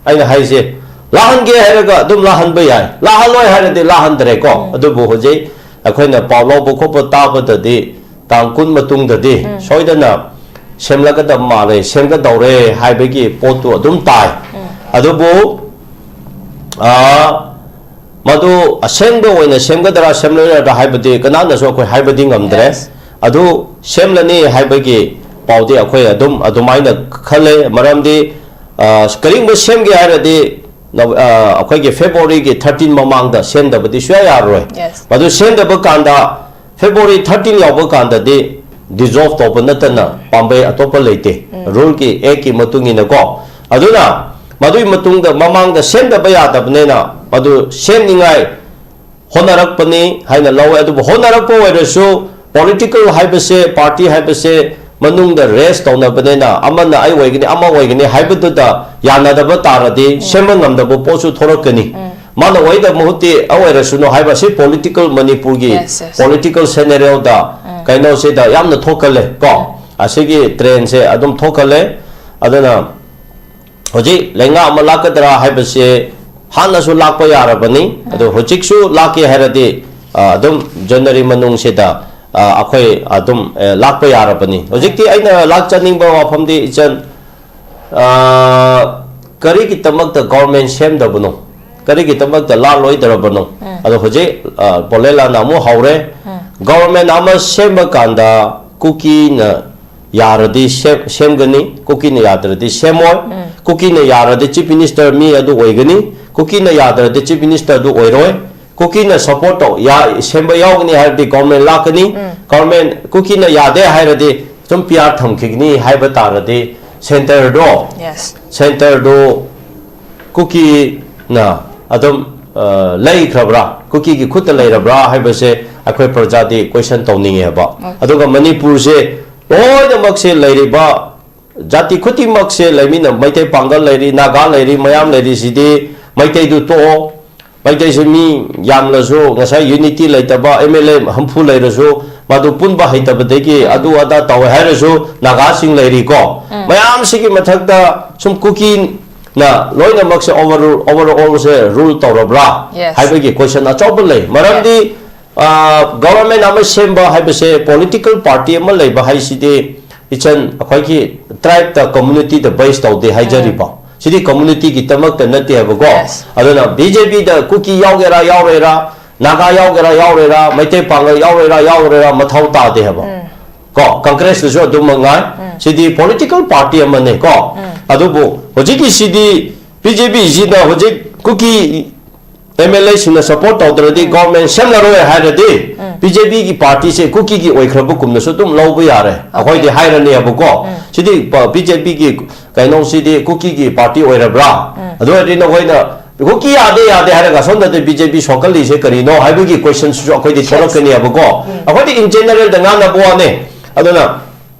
ꯑꯩꯅ ꯍꯥꯏꯁꯦ, ꯂꯥꯛꯍꯟꯒꯦ ꯍꯥꯏꯔꯒ ꯑꯗꯨꯝ ꯂꯥꯛꯍꯟꯕ ꯌꯥꯏ, ꯂꯥꯛꯍꯜꯂꯣꯏ ꯍꯥꯏꯔꯗꯤ ꯂꯥꯛꯍꯟꯗ꯭ꯔꯦꯀꯣ꯫ ꯑꯗꯨꯕꯨ ꯍꯧꯖꯤꯛ ꯑꯩꯈꯣꯏꯅ ꯄꯥꯎ ꯂꯧꯕ ꯈꯣꯠꯄ ꯇꯥꯕꯗꯗꯤ ꯇꯥꯡ ꯀꯨꯟ ꯃꯇꯨꯡꯗꯗꯤ ꯁꯣꯏꯗꯅ ꯁꯦꯝꯂꯛꯀꯗꯕ ꯃꯥꯜꯂꯦ, ꯁꯦꯝꯒꯗꯧꯔꯦ ꯍꯥꯏꯕꯒꯤ ꯄꯣꯠꯇꯨ ꯑꯗꯨꯝ ꯇꯥꯏ꯫ ꯑꯗꯨꯕꯨ, ꯑ, ꯃꯗꯨ ꯑꯁꯦꯡꯕ ꯑꯣꯏꯅ ꯁꯦꯝꯒꯗ꯭ꯔꯥ ꯁꯦꯝꯂꯣꯏꯗ꯭ꯔꯥ ꯍꯥꯏꯕꯗꯤ ꯀꯅꯥꯅꯁꯨ ꯑꯩꯈꯣꯏ ꯍꯥꯏꯕꯗꯤ ꯉꯝꯗ꯭ꯔꯦ꯫ Yes. ꯑꯗꯨ ꯁꯦꯝꯂꯅꯤ ꯍꯥꯏꯕꯒꯤ ꯄꯥꯎꯗꯤ ꯑꯩꯈꯣꯏ ꯑꯗꯨꯝ ꯑꯗꯨꯃꯥꯏꯅ ꯈꯜꯂꯦ꯫ ꯃꯔꯝꯗꯤ, ꯑ, ꯀꯔꯤꯒꯨꯝꯕ ꯁꯦꯝꯒꯦ ꯍꯥꯏꯔꯗꯤ ꯅ-, ꯑ, ꯑꯩꯈꯣꯏꯒꯤ ꯐꯦꯕ꯭ꯔꯨꯋꯥꯔꯤꯒꯤ ꯊꯥꯔꯇꯤꯟ ꯃꯃꯥꯡꯗ ꯁꯦꯝꯗꯕꯗꯤ ꯁꯨꯡꯌꯥ ꯌꯥꯔꯔꯣꯏ꯫ Yes. ꯃꯗꯨ ꯁꯦꯝꯗꯕ ꯀꯥꯟꯗ ꯐꯦꯕ꯭ꯔꯨꯋꯥꯔꯤ ꯊꯥꯔꯇꯤꯟ ꯌꯥꯎꯕ ꯀꯥꯟꯗꯗꯤ ꯗꯤꯖꯣꯜꯚ ꯇꯧꯕ ꯅꯠꯇꯅ ꯄꯥꯝꯕꯩ ꯑꯇꯣꯞꯄ ꯂꯩꯇꯦ꯫ ꯔꯨꯜꯒꯤ, ꯑꯦꯛꯀꯤ ꯃꯇꯨꯡ ꯏꯟꯅꯀꯣ꯫ ꯑꯗꯨꯅ ꯃꯗꯨꯒꯤ ꯃꯇꯨꯡꯗ ꯃꯃꯥꯡꯗ ꯁꯦꯝꯗꯕ ꯌꯥꯗꯕꯅꯤꯅ ꯃꯗꯨ ꯁꯦꯝꯅꯤꯡꯉꯥꯏ ꯍꯣꯠꯅꯔꯛꯄꯅꯤ ꯍꯥꯏꯅ ꯂꯧꯋꯦ꯫ ꯑꯗꯨꯕꯨ ꯍꯣꯠꯅꯔꯛꯄ ꯑꯣꯏꯔꯁꯨ ꯄꯣꯂꯤꯇꯤꯀꯦꯜ ꯍꯥꯏꯕꯁꯦ, ꯄꯥꯔꯇꯤ ꯍꯥꯏꯕꯁꯦ ꯃꯅꯨꯡꯗ ꯔꯦꯁ ꯇꯧꯅꯕꯅꯤꯅ ꯑꯃꯅ ꯑꯩ ꯑꯣꯏꯒꯅꯤ, ꯑꯃ ꯑꯣꯏꯒꯅꯤ ꯍꯥꯏꯕꯗꯨꯗ ꯌꯥꯅꯗꯕ ꯇꯥꯔꯗꯤ ꯁꯦꯝꯕ ꯉꯝꯗꯕ ꯄꯣꯠꯁꯨ ꯊꯣꯔꯛꯀꯅꯤ꯫ ꯃꯥꯅ ꯑꯣꯏꯗꯕ ꯃꯍꯨꯠꯇꯤ ꯑꯣꯏꯔꯁꯅꯨ ꯍꯥꯏꯕ ꯑꯁꯤ ꯄꯣꯂꯤꯇꯤꯀꯦꯜ ꯃꯅꯤꯄꯨꯔꯒꯤ Yes, yes. ꯄꯣꯂꯤꯇꯤꯀꯦꯜ ꯁꯦꯅꯦꯔꯤꯑꯣꯗ ꯀꯩꯅꯣꯁꯤꯗ ꯌꯥꯝꯅ ꯊꯣꯛꯀꯜꯂꯦ ꯀꯣ꯫ ꯑꯁꯤꯒꯤ ꯇ꯭ꯔꯦꯟꯁꯦ ꯑꯗꯨꯝ ꯊꯣꯛꯀꯜꯂꯦ꯫ ꯑꯗꯨꯅ ꯍꯧꯖꯤꯛ ꯂꯩꯉꯥꯛ ꯑꯃ ꯂꯥꯛꯀꯗ꯭ꯔꯥ ꯍꯥꯏꯕꯁꯦ ꯍꯥꯟꯅꯁꯨ ꯂꯥꯛꯄ ꯌꯥꯔꯕꯅꯤ꯫ ꯑꯗꯣ ꯍꯧꯖꯤꯛꯁꯨ ꯂꯥꯛꯀꯦ ꯍꯥꯏꯔꯗꯤ ꯑ, ꯑꯗꯨꯝ January ꯃꯅꯨꯡꯁꯤꯗ, ꯑ, ꯑꯩꯈꯣꯏ ꯑꯗꯨꯝ, ꯑ, ꯂꯥꯛꯄ ꯌꯥꯔꯕꯅꯤ꯫ ꯍꯧꯖꯤꯛꯇꯤ ꯑꯩꯅ ꯂꯥꯛꯆꯅꯤꯡꯕ ꯋꯥꯐꯝꯗꯤ ꯏꯆꯟ, ꯑ, ꯀꯔꯤꯒꯤꯗꯃꯛꯇ government ꯁꯦꯝꯗꯕꯅꯣ? ꯀꯔꯤꯒꯤꯗꯃꯛꯇ ꯂꯥꯛꯂꯣꯏꯗ꯭ꯔꯕꯅꯣ? ꯎꯝ꯫ ꯑꯗꯣ ꯍꯧꯖꯤꯛ, ꯑ, ꯄꯣꯂꯦꯂꯥꯅ ꯑꯃꯨꯛ ꯍꯧꯔꯦ꯫ ꯎꯝ꯫ Government ꯑꯃ ꯁꯦꯝꯕ ꯀꯥꯟꯗ ꯀꯨꯀꯤꯅ ꯌꯥꯔꯗꯤ ꯁꯦꯝ-, ꯁꯦꯝꯒꯅꯤ, ꯀꯨꯀꯤꯅ ꯌꯥꯗ꯭ꯔꯗꯤ ꯁꯦꯝꯃꯣꯏ꯫ ꯎꯝ꯫ ꯀꯨꯀꯤꯅ ꯌꯥꯔꯗꯤ Chief Minister ꯃꯤ ꯑꯗꯨ ꯑꯣꯏꯒꯅꯤ, ꯀꯨꯀꯤꯅ ꯌꯥꯗ꯭ꯔꯗꯤ Chief Minister ꯑꯗꯨ ꯑꯣꯏꯔꯣꯏ꯫ ꯀꯨꯀꯤꯅ support ꯇꯧ-, ꯌꯥ-, ꯁꯦꯝꯕ ꯌꯥꯎꯒꯅꯤ ꯍꯥꯏꯔꯗꯤ government ꯂꯥꯛꯀꯅꯤ꯫ ꯎꯝ꯫ Government ꯀꯨꯀꯤꯅ ꯌꯥꯗꯦ ꯍꯥꯏꯔꯗꯤ ꯁꯨꯝ P R ꯊꯝꯈꯤꯒꯅꯤ ꯍꯥꯏꯕ ꯇꯥꯔꯗꯤ centreꯗꯣ, Yes꯫ centreꯗꯨ ꯀꯨꯀꯤꯅ ꯑꯗꯨꯝ, ꯑ, ꯂꯩꯈ꯭ꯔꯕ꯭ꯔꯥ, ꯀꯨꯀꯤꯒꯤ ꯈꯨꯠꯇ ꯂꯩꯔꯕ꯭ꯔꯥ ꯍꯥꯏꯕꯁꯦ ꯑꯩꯈꯣꯏ ꯄ꯭ꯔꯖꯥꯗꯤ question ꯇꯧꯅꯤꯡꯉꯦꯕ꯫ Okay꯫ ꯑꯗꯨꯒ ꯃꯅꯤꯄꯨꯔꯁꯦ ꯂꯣꯏꯅꯃꯛꯁꯦ ꯂꯩꯔꯤꯕ ꯖꯥꯇꯤ ꯈꯨꯗꯤꯡꯃꯛꯁꯦ ꯂꯩꯃꯤꯟꯅ, ꯃꯩꯇꯩ ꯄꯥꯡꯒꯜ ꯂꯩꯔꯤ, ꯅꯥꯒꯥ ꯂꯩꯔꯤ, ꯃꯌꯥꯝ ꯂꯩꯔꯤ꯫ ꯁꯤꯗꯤ ꯃꯩꯇꯩꯗꯨ ꯇꯣꯛꯑꯣ, ꯃꯩꯇꯩꯁꯦ ꯃꯤ ꯌꯥꯝꯂꯁꯨ ꯉꯁꯥꯏ unity ꯂꯩꯇꯕ, M L A ꯍꯨꯝꯐꯨ ꯂꯩꯔꯁꯨ ꯃꯗꯨ ꯄꯨꯟꯕ ꯍꯩꯇꯕꯗꯒꯤ ꯎꯝ꯫ ꯑꯗꯨ ꯑꯗꯥ ꯇꯧꯋꯦ ꯍꯥꯏꯔꯁꯨ ꯅꯥꯒꯥꯁꯤꯡ ꯂꯩꯔꯤꯀꯣ꯫ ꯎꯝ꯫ ꯃꯌꯥꯝꯁꯤꯒꯤ ꯃꯊꯛꯇ ꯁꯨꯝ ꯀꯨꯀꯤꯅ ꯂꯣꯏꯅꯃꯛꯁꯦ overall, overallꯁꯦ rule ꯇꯧꯔꯕ꯭ꯔꯥ Yes꯫ ꯍꯥꯏꯕꯒꯤ question ꯑꯆꯧꯕ ꯂꯩ꯫ ꯃꯔꯝꯗꯤ, Yes꯫ ꯑ, government ꯑꯃ ꯁꯦꯝꯕ ꯍꯥꯏꯕꯁꯦ political party ꯑꯃ ꯂꯩꯕ ꯍꯥꯏꯁꯤꯗꯤ ꯏꯆꯟ ꯑꯩꯈꯣꯏꯒꯤ tribeꯇ, communityꯗ base ꯇꯧꯗꯦ ꯍꯥꯏꯖꯔꯤꯕ꯫ ꯎꯝ꯫ ꯁꯤꯗꯤ communityꯒꯤꯗꯃꯛꯇ ꯅꯠꯇꯦ ꯍꯥꯏꯕꯀꯣ꯫ Yes꯫ ꯑꯗꯨꯅ BJPꯗ ꯀꯨꯀꯤ ꯌꯥꯎꯒꯦꯔꯥ ꯌꯥꯎꯔꯣꯏꯔꯥ, ꯅꯥꯒꯥ ꯌꯥꯎꯒꯦꯔꯥ ꯌꯥꯎꯔꯣꯏꯔꯥ, ꯃꯩꯇꯩ ꯄꯥꯡꯒꯜ ꯌꯥꯎꯔꯣꯏꯔꯥ ꯌꯥꯎꯔꯣꯏꯔꯥ ꯃꯊꯧ ꯇꯥꯗꯦ ꯍꯥꯏꯕ꯫ ꯎꯝ꯫ ꯀꯣ, Congressꯇꯁꯨ ꯑꯗꯨꯃꯛ ꯉꯥꯏ꯫ ꯎꯝ꯫ ꯁꯤꯗꯤ political party ꯑꯃꯅꯦ ꯀꯣ꯫ ꯎꯝ꯫ ꯑꯗꯨꯕꯨ ꯍꯧꯖꯤꯛꯀꯤ ꯁꯤꯗꯤ BJPꯁꯤꯅ ꯍꯧꯖꯤꯛ ꯀꯨꯀꯤ MLAꯁꯤꯡꯅ support ꯇꯧꯗ꯭ꯔꯗꯤ ꯎꯝ꯫ Government ꯁꯦꯝꯂꯔꯣꯏ ꯍꯥꯏꯔꯗꯤ ꯎꯝ꯫ BJPꯒꯤ partyꯁꯦ ꯀꯨꯀꯤꯒꯤ ꯑꯣꯏꯈ꯭ꯔꯕꯒꯨꯝꯅꯁꯨ ꯑꯗꯨꯝ ꯂꯧꯕ ꯌꯥꯔꯦ꯫ Okay꯫ ꯑꯩꯈꯣꯏꯗꯤ ꯍꯥꯏꯔꯅꯦꯕꯀꯣ꯫ ꯎꯝ꯫ ꯁꯤꯗꯤ ꯄ-, BJPꯒꯤ ꯀꯩꯅꯣꯁꯤꯗꯤ ꯀꯨꯀꯤꯒꯤ party ꯑꯣꯏꯔꯕ꯭ꯔꯥ? ꯎꯝ꯫ ꯑꯗꯨ ꯑꯣꯏꯔꯗꯤ ꯅꯈꯣꯏꯅ ꯀꯨꯀꯤ ꯌꯥꯗꯦ ꯌꯥꯗꯦ ꯍꯥꯏꯔꯒ ꯑꯁꯣꯝꯗꯗꯤ BJP ꯁꯣꯛꯀꯜꯂꯤꯁꯦ ꯀꯔꯤꯅꯣ ꯍꯥꯏꯕꯒꯤ questionꯁꯨ ꯑꯩꯈꯣꯏꯗꯤ Yes꯫ ꯊꯣꯛꯂꯛꯀꯅꯦꯕꯀꯣ꯫ ꯎꯝ꯫ ꯑꯩꯈꯣꯏꯗꯤ in generalꯗ ꯉꯥꯡꯅꯕ ꯋꯥꯅꯦ꯫ ꯑꯗꯨꯅ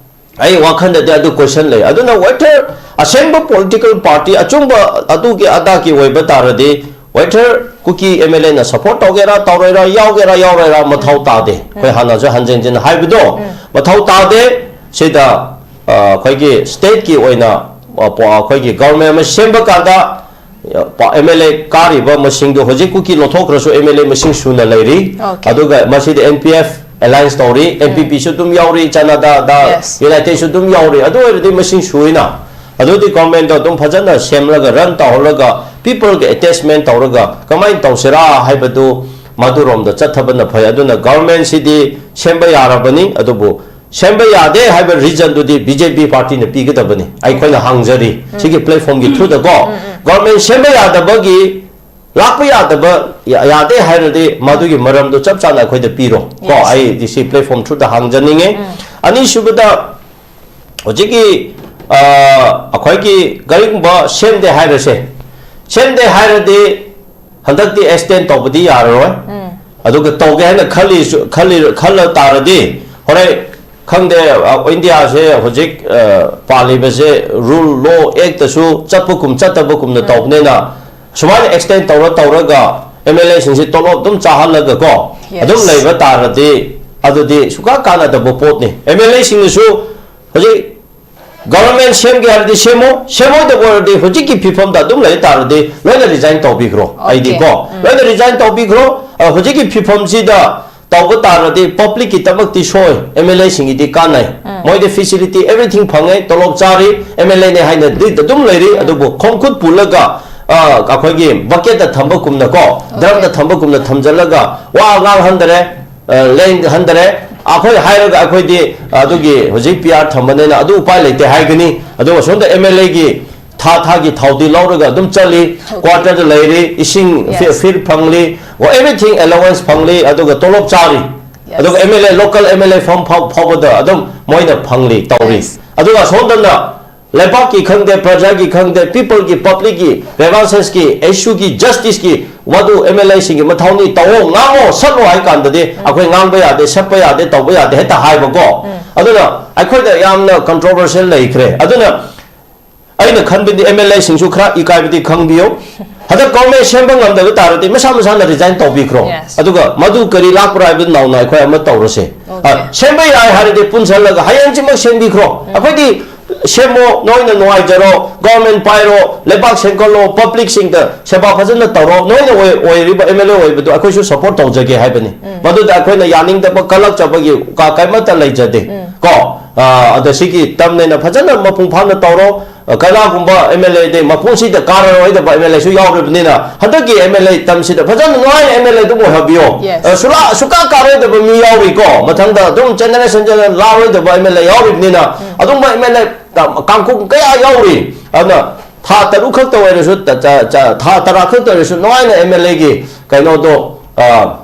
ꯑꯩ ꯋꯥꯈꯜꯗꯗꯤ ꯑꯗꯨ question ꯂꯩ꯫ ꯑꯗꯨꯅ whether ꯑꯁꯦꯡꯕ political party ꯑꯆꯨꯝꯕ ꯑꯗꯨꯒꯤ ꯑꯗꯥꯒꯤ ꯑꯣꯏꯕ ꯇꯥꯔꯗꯤ whether ꯀꯨꯀꯤ MLAꯅ support ꯇꯧꯒꯦꯔꯥ ꯇꯧꯔꯣꯏꯔꯥ ꯌꯥꯎꯒꯦꯔꯥ ꯌꯥꯎꯔꯣꯏꯔꯥ ꯃꯊꯧ ꯎꯝ꯫ ꯇꯥꯗꯦ꯫ ꯑꯩꯈꯣꯏ ꯎꯝ꯫ ꯍꯥꯟꯅꯁꯨ ꯍꯟꯖꯤꯟ ꯍꯟꯖꯤꯟ ꯍꯥꯏꯕꯗꯣ ꯎꯝ꯫ ꯃꯊꯧ ꯇꯥꯗꯦ꯫ ꯁꯤꯗ, ꯑ, ꯑꯩꯈꯣꯏꯒꯤ stateꯀꯤ ꯑꯣꯏꯅ, ꯑ, ꯄꯣ-, ꯑꯩꯈꯣꯏꯒꯤ government ꯑꯃ ꯁꯦꯝꯕ ꯀꯥꯟꯗ ꯑꯦꯝ ꯑꯦꯜ ꯑꯦ ꯀꯥꯔꯤꯕ ꯃꯁꯤꯡꯗꯣ ꯍꯧꯖꯤꯛ ꯀꯨꯀꯤ ꯂꯧꯊꯣꯛꯈ꯭ꯔꯁꯨ ꯑꯦꯝ ꯑꯦꯜ ꯑꯦ ꯃꯁꯤꯡ ꯁꯨꯅ ꯂꯩꯔꯤ꯫ Okay. ꯑꯗꯨꯒ ꯃꯁꯤꯗ ꯑꯦꯟ ꯄꯤ ꯑꯦꯐ ꯑꯦꯂꯥꯏꯟꯁ ꯇꯧꯔꯤ, ꯑꯦꯟ ꯄꯤ ꯄꯤꯁꯨ ꯑꯗꯨꯝ ꯌꯥꯎꯔꯤ, ꯖꯅꯇꯥ ꯗꯜ, Yes. ꯌꯨꯅꯥꯏꯇꯦꯗꯁꯨ ꯑꯗꯨꯝ ꯌꯥꯎꯔꯤ꯫ ꯑꯗꯨ ꯑꯣꯏꯔꯗꯤ ꯃꯁꯤꯡ ꯁꯨꯏꯅ꯫ ꯑꯗꯨꯗꯤ ꯒꯣꯔꯃꯦꯟꯗꯣ ꯑꯗꯨꯝ ꯐꯖꯅ ꯁꯦꯝꯂꯒ, ꯔꯟ ꯇꯧꯍꯜꯂꯒ, ꯄꯤꯄꯜꯒ ꯑꯦꯇꯦꯆꯃꯦꯟ ꯇꯧꯔꯒ ꯀꯃꯥꯏꯅ ꯇꯧꯁꯤꯔꯥ ꯍꯥꯏꯕꯗꯨ ꯃꯗꯨꯔꯣꯝꯗ ꯆꯠꯊꯕꯅ ꯐꯩ꯫ ꯑꯗꯨꯅ ꯒꯣꯔꯃꯦꯟꯁꯤꯗꯤ ꯁꯦꯝꯕ ꯌꯥꯔꯕꯅꯤ, ꯑꯗꯨꯕꯨ ꯁꯦꯝꯕ ꯌꯥꯗꯦ ꯍꯥꯏꯕ ꯔꯤꯖꯟꯗꯨꯗꯤ ꯕꯤ ꯖꯦ ꯄꯤ ꯄꯥꯔꯇꯤꯅ ꯄꯤꯒꯗꯕꯅꯤ꯫ ꯑꯩꯈꯣꯏꯅ ꯍꯪꯖꯔꯤ ꯁꯤꯒꯤ ꯄ꯭ꯂꯦꯠꯐꯣꯝꯒꯤ ꯊ꯭ꯔꯨꯗꯀꯣ, ꯒꯣꯔꯃꯦꯟ ꯁꯦꯝꯕ ꯌꯥꯗꯕꯒꯤ, ꯂꯥꯛꯄ ꯌꯥꯗꯕ, ꯌꯥ-, ꯌꯥꯗꯦ ꯍꯥꯏꯔꯗꯤ ꯃꯗꯨꯒꯤ ꯃꯔꯝꯗꯣ ꯆꯞ ꯆꯥꯅ ꯑꯩꯈꯣꯏꯗ ꯄꯤꯔꯣ ꯀꯣ꯫ Yes. ꯑꯩ ꯁꯤ ꯄ꯭ꯂꯦꯠꯐꯣꯝ ꯊ꯭ꯔꯨꯗ ꯍꯪꯖꯅꯤꯡꯉꯦ꯫ ꯑꯅꯤꯁꯨꯕꯗ, ꯍꯧꯖꯤꯛꯀꯤ ꯑ, ꯑꯩꯈꯣꯏꯒꯤ ꯀꯔꯤꯒꯨꯝꯕ ꯁꯦꯝꯗꯦ ꯍꯥꯏꯔꯁꯦ, ꯁꯦꯝꯗꯦ ꯍꯥꯏꯔꯗꯤ ꯍꯟꯗꯛꯇꯤ ꯑꯦꯛꯁꯇꯦꯟ ꯇꯧꯕꯗꯤ ꯌꯥꯔꯔꯣꯏ꯫ ꯑꯗꯨꯒ ꯇꯧꯒꯦ ꯍꯥꯏꯅ ꯈꯜꯂꯤꯁꯨ, ꯈꯜꯂꯤ, ꯈꯜꯂ ꯇꯥꯔꯗꯤ, ꯍꯣꯔꯦꯟ ꯈꯪꯗꯦ, ꯑ, ꯏꯟꯗꯤꯌꯥꯁꯦ ꯍꯧꯖꯤꯛ, ꯑ, ꯄꯥꯜꯂꯤꯕꯁꯦ ꯔꯨꯜ, ꯂꯣ, ꯑꯦꯛꯇꯁꯨ ꯆꯠꯄꯒꯨꯝ ꯆꯠꯇꯕꯒꯨꯝꯅ ꯇꯧꯕꯅꯤꯅ, ꯁꯨꯃꯥꯏꯅ ꯑꯦꯛꯁꯇꯦꯟ ꯇꯧꯔ ꯇꯧꯔꯒ ꯑꯦꯝ ꯑꯦꯜ ꯑꯦꯁꯤꯡꯁꯤ ꯇꯣꯂꯣꯞ ꯑꯗꯨꯝ ꯆꯥꯍꯜꯂꯒ ꯀꯣ, Yes. ꯑꯗꯨꯝ ꯂꯩꯕ ꯇꯥꯔꯗꯤ ꯑꯗꯨꯗꯤ ꯁꯨꯡꯀꯥ ꯀꯥꯟꯅꯗꯕ ꯄꯣꯠꯅꯤ꯫ ꯑꯦꯝ ꯑꯦꯜ ꯑꯦꯁꯤꯡꯅꯁꯨ ꯍꯧꯖꯤꯛ ꯒꯚꯔꯟꯃꯦꯟ ꯁꯦꯝꯒꯦ ꯍꯥꯏꯔꯗꯤ ꯁꯦꯝꯃꯣ, ꯁꯦꯝꯃꯣꯏꯗꯕ ꯑꯣꯏꯔꯗꯤ ꯍꯧꯖꯤꯛꯀꯤ ꯐꯤꯕꯝꯗ ꯑꯗꯨꯝ ꯂꯩ ꯇꯥꯔꯗꯤ ꯂꯣꯏꯅ ꯔꯤꯖꯥꯏꯟ ꯇꯧꯕꯤꯈ꯭ꯔꯣ꯫ ꯑꯩꯗꯤ ꯀꯣ, ꯂꯣꯏꯅ ꯔꯤꯖꯥꯏꯟ ꯇꯧꯕꯤꯈ꯭ꯔꯣ꯫ ꯑ, ꯍꯧꯖꯤꯛꯀꯤ ꯐꯤꯕꯝꯁꯤꯗ ꯇꯧꯕ ꯇꯥꯔꯗꯤ ꯄꯕ꯭ꯂꯤꯛꯀꯤꯗꯃꯛꯇꯤ ꯁꯣꯏ, ꯑꯦꯝ ꯑꯦꯜ ꯑꯦꯁꯤꯡꯒꯤꯗꯤ ꯀꯥꯟꯅꯩ꯫ ꯃꯣꯏꯗꯤ ꯐꯦꯁꯤꯂꯤꯇꯤ ꯑꯦꯚ꯭ꯔꯤꯊꯤꯡ ꯐꯪꯉꯦ, ꯇꯣꯂꯣꯞ ꯆꯥꯔꯤ, ꯑꯦꯝ ꯑꯦꯜ ꯑꯦꯅꯦ ꯍꯥꯏꯅ ꯗꯤ ꯑꯗꯨꯝ ꯂꯩꯔꯤ꯫ ꯑꯗꯨꯕꯨ ꯈꯣꯡꯈꯨꯠ ꯄꯨꯜꯂꯒ, ꯑ, ꯑꯩꯈꯣꯏꯒꯤ ꯕꯛꯀꯦꯠꯇ ꯊꯝꯕꯒꯨꯝꯅꯀꯣ, ꯗ꯭ꯔꯝꯗ ꯊꯝꯕꯒꯨꯝꯅ ꯊꯝꯖꯤꯜꯂꯒ ꯋꯥ ꯉꯥꯡꯍꯟꯗꯔꯦ, ꯑ, ꯂꯦꯡꯍꯟꯗꯔꯦ꯫ ꯑꯩꯈꯣꯏ ꯍꯥꯏꯔꯒ ꯑꯩꯈꯣꯏꯗꯤ ꯑꯗꯨꯒꯤ ꯍꯧꯖꯤꯛ ꯄꯤ ꯑꯥꯔ ꯊꯝꯕꯅꯤꯅ ꯑꯗꯨ ꯎꯄꯥꯏ ꯂꯩꯇꯦ ꯍꯥꯏꯒꯅꯤ꯫ ꯑꯗꯨꯒ ꯁꯣꯝꯗ ꯑꯦꯝ ꯑꯦꯜ ꯑꯦꯒꯤ ꯊꯥ ꯊꯥꯒꯤ ꯊꯥꯎꯗꯤ ꯂꯧꯔꯒ ꯑꯗꯨꯝ ꯆꯠꯂꯤ, ꯀ꯭ꯋꯥꯇꯔꯗ ꯂꯩꯔꯤ, ꯏꯁꯤꯡ ꯐꯤ-, Yes. ꯐꯤꯔ ꯐꯪꯂꯤ, ꯑꯣ, ꯑꯦꯚ꯭ꯔꯤꯊꯤꯡ ꯑꯦꯂꯥꯋꯦꯟꯁ ꯐꯪꯂꯤ, ꯑꯗꯨꯒ ꯇꯣꯂꯣꯞ ꯆꯥꯔꯤ꯫ Yes. ꯑꯗꯨꯒ ꯑꯦꯝ ꯑꯦꯜ ꯑꯦ, ꯂꯣꯀꯦꯜ ꯑꯦꯝ ꯑꯦꯜ ꯑꯦ ꯐꯥꯎ, ꯐꯥꯎꯕꯗ ꯑꯗꯨꯝ ꯃꯣꯏꯅ ꯐꯪꯂꯤ, ꯇꯧꯔꯤ꯫ Yes. ꯑꯗꯨꯒ ꯁꯣꯝꯗꯅ ꯂꯩꯕꯥꯛꯀꯤ ꯈꯪꯗꯦ, ꯄ꯭ꯔꯖꯥꯒꯤ ꯈꯪꯗꯦ, ꯄꯤꯄꯜꯒꯤ, ꯄꯕ꯭ꯂꯤꯛꯀꯤ ꯒ꯭ꯔꯦꯚꯥꯟꯁꯦꯁꯀꯤ, ꯏꯁꯨꯒꯤ, ꯖꯁꯇꯤꯁꯀꯤ ꯋꯥꯗꯨ ꯑꯦꯝ ꯑꯦꯜ ꯑꯦꯁꯤꯡꯒꯤ ꯃꯊꯧꯅꯤ, ꯇꯧꯑꯣ, ꯉꯥꯡꯉꯣ, ꯁꯠꯂꯣ ꯍꯥꯏ ꯀꯥꯟꯗꯗꯤ ꯑꯩꯈꯣꯏ ꯉꯥꯡꯕ ꯌꯥꯗꯦ, ꯁꯠꯄ ꯌꯥꯗꯦ, ꯇꯧꯕ ꯌꯥꯗꯦ ꯍꯦꯛꯇ ꯍꯥꯏꯕꯀꯣ꯫ ꯑꯗꯨꯅ ꯑꯩꯈꯣꯏꯗ ꯌꯥꯝꯅ ꯀꯟꯇ꯭ꯔꯣꯚꯔꯁꯤꯌꯦꯜ ꯂꯩꯈ꯭ꯔꯦ꯫ ꯑꯗꯨꯅ ꯑꯩꯅ ꯈꯟꯕꯗꯤ ꯑꯦꯝ ꯑꯦꯜ ꯑꯦꯁꯤꯡꯁꯨ ꯈꯔ ꯏꯀꯥꯏꯕꯗꯤ ꯈꯪꯕꯤꯌꯨ꯫ ꯍꯟꯗꯛ ꯒꯣꯔꯃꯦꯟ ꯁꯦꯝꯕ ꯉꯝꯗꯕ ꯇꯥꯔꯗꯤ ꯃꯁꯥ ꯃꯁꯥꯅ ꯔꯤꯖꯥꯏꯟ ꯇꯧꯕꯤꯈ꯭ꯔꯣ꯫ Yes. ꯑꯗꯨꯒ ꯃꯗꯨ ꯀꯔꯤ ꯂꯥꯛꯄ꯭ꯔꯥ ꯍꯥꯏꯕꯗꯨ ꯅꯧꯅ ꯑꯩꯈꯣꯏ ꯑꯃ ꯇꯧꯔꯁꯦ꯫ Okay. ꯑ, ꯁꯦꯝꯕ ꯌꯥꯏ ꯍꯥꯏꯔꯗꯤ ꯄꯨꯟꯁꯜꯂꯒ ꯍꯌꯦꯡꯁꯤꯃꯛ ꯁꯦꯝꯕꯤꯈ꯭ꯔꯣ꯫ ꯑꯩꯈꯣꯏꯗꯤ ꯁꯦꯝꯃꯣ, ꯅꯣꯏꯅ ꯅꯨꯡꯉꯥꯏꯖꯔꯣ, ꯒꯣꯔꯃꯦꯟ ꯄꯥꯏꯔꯣ, ꯂꯩꯕꯥꯛ ꯁꯦꯝꯒꯠꯂꯣ, ꯄꯕ꯭ꯂꯤꯛꯁꯤꯡꯗ ꯁꯦꯕꯥ ꯐꯖꯅ ꯇꯧꯔꯣ, ꯅꯣꯏꯅ ꯑꯣꯏ-, ꯑꯣꯏꯔꯤꯕ ꯑꯦꯝ ꯑꯦꯜ ꯑꯦ ꯑꯣꯏꯕꯗꯨ ꯑꯩꯈꯣꯏꯁꯨ ꯁꯄꯣꯔꯠ ꯇꯧꯖꯒꯦ ꯍꯥꯏꯕꯅꯤ꯫ ꯃꯗꯨꯗ ꯑꯩꯈꯣꯏꯅ ꯌꯥꯅꯤꯡꯗꯕ, ꯀꯜꯂꯛꯆꯕꯒꯤ ꯀ-, ꯀꯔꯤꯃꯠꯇ ꯂꯩꯖꯗꯦ꯫ ꯀꯣ, ꯑ, ꯑꯗ ꯁꯤꯒꯤ ꯇꯔꯝꯅꯦꯅ ꯐꯖꯅ ꯃꯄꯨꯡ ꯐꯥꯅ ꯇꯧꯔꯣ꯫ ꯑ, ꯀꯅꯥꯒꯨꯝꯕ ꯑꯦꯝ ꯑꯦꯜ ꯑꯦꯗꯤ ꯃꯄꯨꯟꯁꯤꯗ ꯀꯥꯔꯔꯣꯏꯗꯕ ꯑꯦꯝ ꯑꯦꯜ ꯑꯦꯁꯨ ꯌꯥꯎꯔꯤꯕꯅꯤꯅ, ꯍꯟꯗꯛꯀꯤ ꯑꯦꯝ ꯑꯦꯜ ꯑꯦ ꯇꯔꯝꯁꯤꯗ ꯐꯖꯅ ꯅꯨꯡꯉꯥꯏꯅ ꯑꯦꯝ ꯑꯦꯜ ꯑꯦ ꯑꯗꯨꯝ ꯑꯣꯏꯍꯟꯕꯤꯌꯣ꯫ Yes. ꯑ, ꯁꯨꯂꯥ-, ꯁꯨꯀꯥ ꯀꯥꯔꯣꯏꯗꯕ ꯃꯤ ꯌꯥꯎꯔꯤꯀꯣ, ꯃꯊꯪꯗ ꯑꯗꯨꯝ ꯖꯦꯅꯦꯔꯦꯁꯟ ꯖꯦꯅꯦꯔꯦꯁꯟ ꯂꯥꯛꯑꯔꯣꯏꯗꯕ ꯑꯦꯝ ꯑꯦꯜ ꯑꯦ ꯌꯥꯎꯔꯤꯕꯅꯤꯅ, ꯑꯗꯨꯝꯕ ꯑꯦꯝ ꯑꯦꯜ ꯑꯦ ꯀꯥꯡꯈꯣꯡ ꯀꯌꯥ ꯌꯥꯎꯔꯤ꯫ ꯑꯗꯨꯅ ꯊꯥ ꯇꯔꯨꯛ ꯈꯛꯇ ꯑꯣꯏꯔꯁꯨ, ꯇ-, ꯇ-, ꯇ-, ꯊꯥ ꯇꯔꯥ ꯈꯛꯇ ꯑꯣꯏꯔꯁꯨ ꯅꯨꯡꯉꯥꯏꯅ ꯑꯦꯝ ꯑꯦꯜ ꯑꯦꯒꯤ ꯀꯩꯅꯣꯗꯣ, ꯑ,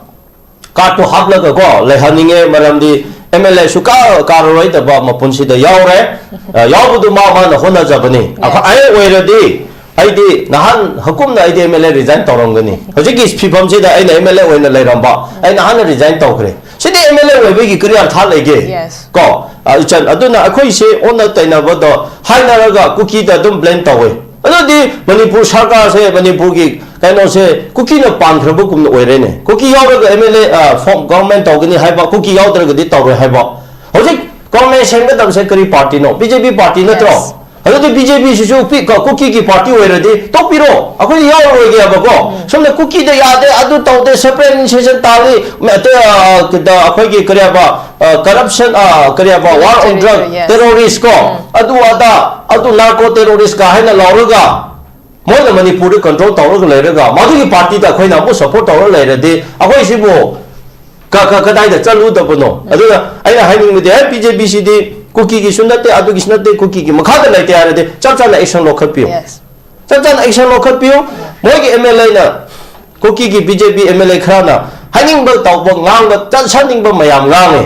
ꯀꯥꯔꯠꯇꯣ ꯍꯥꯞꯂꯒꯀꯣ ꯂꯩꯍꯟꯅꯤꯡꯉꯦ, ꯃꯔꯝꯗꯤ ꯑꯦꯝ ꯑꯦꯜ ꯑꯦ ꯁꯨꯀꯥ ꯀꯥꯔꯔꯣꯏꯗꯕ ꯃꯄꯨꯟꯁꯤꯗ ꯌꯥꯎꯔꯦ꯫ ꯑ, ꯌꯥꯎꯕꯗꯨ ꯃꯥ ꯃꯥꯅ ꯍꯣꯠꯅꯖꯕꯅꯤ꯫ ꯑꯩꯈꯣꯏ, ꯑꯩ ꯑꯣꯏꯔꯗꯤ, ꯑꯩꯗꯤ ꯅꯍꯥꯟ ꯍꯀꯨꯝꯅ ꯑꯩꯗꯤ ꯑꯦꯝ ꯑꯦꯜ ꯑꯦ ꯔꯤꯖꯥꯏꯟ ꯇꯧꯔꯝꯒꯅꯤ꯫ ꯍꯧꯖꯤꯛꯀꯤ ꯐꯤꯕꯝꯁꯤꯗ ꯑꯩꯅ ꯑꯦꯝ ꯑꯦꯜ ꯑꯦ ꯑꯣꯏꯅ ꯂꯩꯔꯝꯕ, ꯑꯩ ꯅꯍꯥꯟꯅ ꯔꯤꯖꯥꯏꯟ ꯇꯧꯈ꯭ꯔꯦ꯫ ꯁꯤꯗꯤ ꯑꯦꯝ ꯑꯦꯜ ꯑꯦ ꯑꯣꯏꯕꯒꯤ ꯀꯔꯤ ꯑꯔꯊ ꯂꯩꯒꯦ? Yes. ꯀꯣ, ꯑ, ꯏꯆꯟ, ꯑꯗꯨꯅ ꯑꯩꯈꯣꯏꯁꯦ ꯑꯣꯟꯅ ꯇꯩꯅꯕꯗꯣ ꯍꯥꯏꯅꯔꯒ ꯀꯨꯀꯤꯗ ꯑꯗꯨꯝ ꯕ꯭ꯂꯦꯝ ꯇꯧꯋꯦ꯫ ꯑꯗꯨꯗꯤ ꯃꯅꯤꯄꯨꯔ ꯁꯔꯀꯥꯔꯁꯦ, ꯃꯅꯤꯄꯨꯔꯒꯤ ꯀꯩꯅꯣꯁꯦ ꯀꯨꯀꯤꯅ ꯄꯥꯟꯈ꯭ꯔꯕꯒꯨꯝꯅ ꯑꯣꯏꯔꯦꯅꯦ꯫ ꯀꯨꯀꯤ ꯌꯥꯎꯔꯒ ꯑꯦꯝ ꯑꯦꯜ ꯑꯦ, ꯑ, ꯐꯣꯝ ꯒꯣꯚꯔꯟꯃꯦꯟ ꯇꯧꯒꯅꯤ ꯍꯥꯏꯕ, ꯀꯨꯀꯤ ꯌꯥꯎꯗ꯭ꯔꯒꯗꯤ ꯇꯧꯔꯣꯏ ꯍꯥꯏꯕ꯫ ꯍꯧꯖꯤꯛ ꯒꯣꯚꯔꯟꯃꯦꯟ ꯁꯦꯝꯒꯗꯕꯁꯦ ꯀꯔꯤ ꯄꯥꯔꯇꯤꯅꯣ? ꯕꯤ ꯖꯦ ꯄꯤ ꯄꯥꯔꯇꯤ ꯅꯠꯇ꯭ꯔꯣ? Yes. ꯑꯗꯨꯗꯤ ꯕꯤ ꯖꯦ ꯄꯤ ꯁꯤꯁꯨ ꯄꯤ-, ꯀ-, ꯀꯨꯀꯤꯒꯤ ꯄꯥꯔꯇꯤ ꯑꯣꯏꯔꯗꯤ ꯇꯣꯛꯄꯤꯔꯣ, ꯑꯩꯈꯣꯏꯗꯤ ꯌꯥꯎꯔꯔꯣꯏꯒꯦ ꯍꯥꯏꯕꯀꯣ꯫ ꯁꯣꯝꯗ ꯀꯨꯀꯤꯗ ꯌꯥꯗꯦ, ꯑꯗꯨ ꯇꯧꯗꯦ, ꯁꯦꯄꯔꯦꯠ ꯑꯦꯗꯃꯤꯅꯤꯁꯇ꯭ꯔꯦꯁꯟ ꯇꯥꯜꯂꯤ, ꯃ-, ꯑꯇꯩ, ꯑ, ꯀꯗ-, ꯑꯩꯈꯣꯏꯒꯤ ꯀꯔꯤ ꯍꯥꯏꯕ, ꯑ, ꯀꯔꯞꯁꯟ, ꯑ, ꯀꯔꯤ ꯍꯥꯏꯕ, ꯋꯥꯔ ꯑꯣꯟ ꯗ꯭ꯔꯒ, ꯇꯦꯔꯣꯔꯤꯁ ꯀꯣ, ꯑꯗꯨ ꯑꯗꯥ, ꯑꯗꯨ ꯅꯥꯔꯀꯣ ꯇꯦꯔꯣꯔꯤꯁꯀ ꯍꯥꯏꯅ ꯂꯥꯎꯔꯒ, ꯃꯣꯏꯅ ꯃꯅꯤꯄꯨꯔꯗ ꯀꯟꯇ꯭ꯔꯣꯜ ꯇꯧꯔꯒ ꯂꯩꯔꯒ, ꯃꯗꯨꯒꯤ ꯄꯥꯔꯇꯤꯗ ꯑꯩꯈꯣꯏꯅ ꯑꯃꯨꯛ ꯁꯄꯣꯔꯠ ꯇꯧꯔꯒ ꯂꯩꯔꯗꯤ, ꯑꯩꯈꯣꯏ ꯁꯤꯕꯨ ꯀ-, ꯀ-, ꯀꯗꯥꯏꯗ ꯆꯠꯂꯨꯗꯕꯅꯣ? ꯑꯗꯨꯅ ꯑꯩꯅ ꯍꯥꯏꯅꯤꯡꯕꯗꯤ, ꯑꯦ, ꯕꯤ ꯖꯦ ꯄꯤꯁꯤꯗꯤ ꯀꯨꯀꯤꯒꯤꯁꯨ ꯅꯠꯇꯦ, ꯑꯗꯨꯒꯤꯁꯨ ꯅꯠꯇꯦ, ꯀꯨꯀꯤꯒꯤ ꯃꯈꯥꯗ ꯂꯩꯇꯦ ꯍꯥꯏꯔꯗꯤ ꯆꯞ ꯆꯥꯅ ꯑꯦꯛꯁꯟ ꯂꯧꯈꯠꯄꯤꯌꯨ꯫ Yes. ꯆꯞ ꯆꯥꯅ ꯑꯦꯛꯁꯟ ꯂꯧꯈꯠꯄꯤꯌꯨ꯫ ꯃꯣꯏꯒꯤ ꯑꯦꯝ ꯑꯦꯜ ꯑꯦꯅ, ꯀꯨꯀꯤꯒꯤ B J P M L A ꯈꯔꯅ ꯍꯥꯏꯅꯤꯡꯕ ꯇꯧꯕ, ꯉꯥꯡꯕ, ꯆꯠꯁꯟꯅꯤꯡꯕ ꯃꯌꯥꯝ ꯉꯥꯡꯉꯦ꯫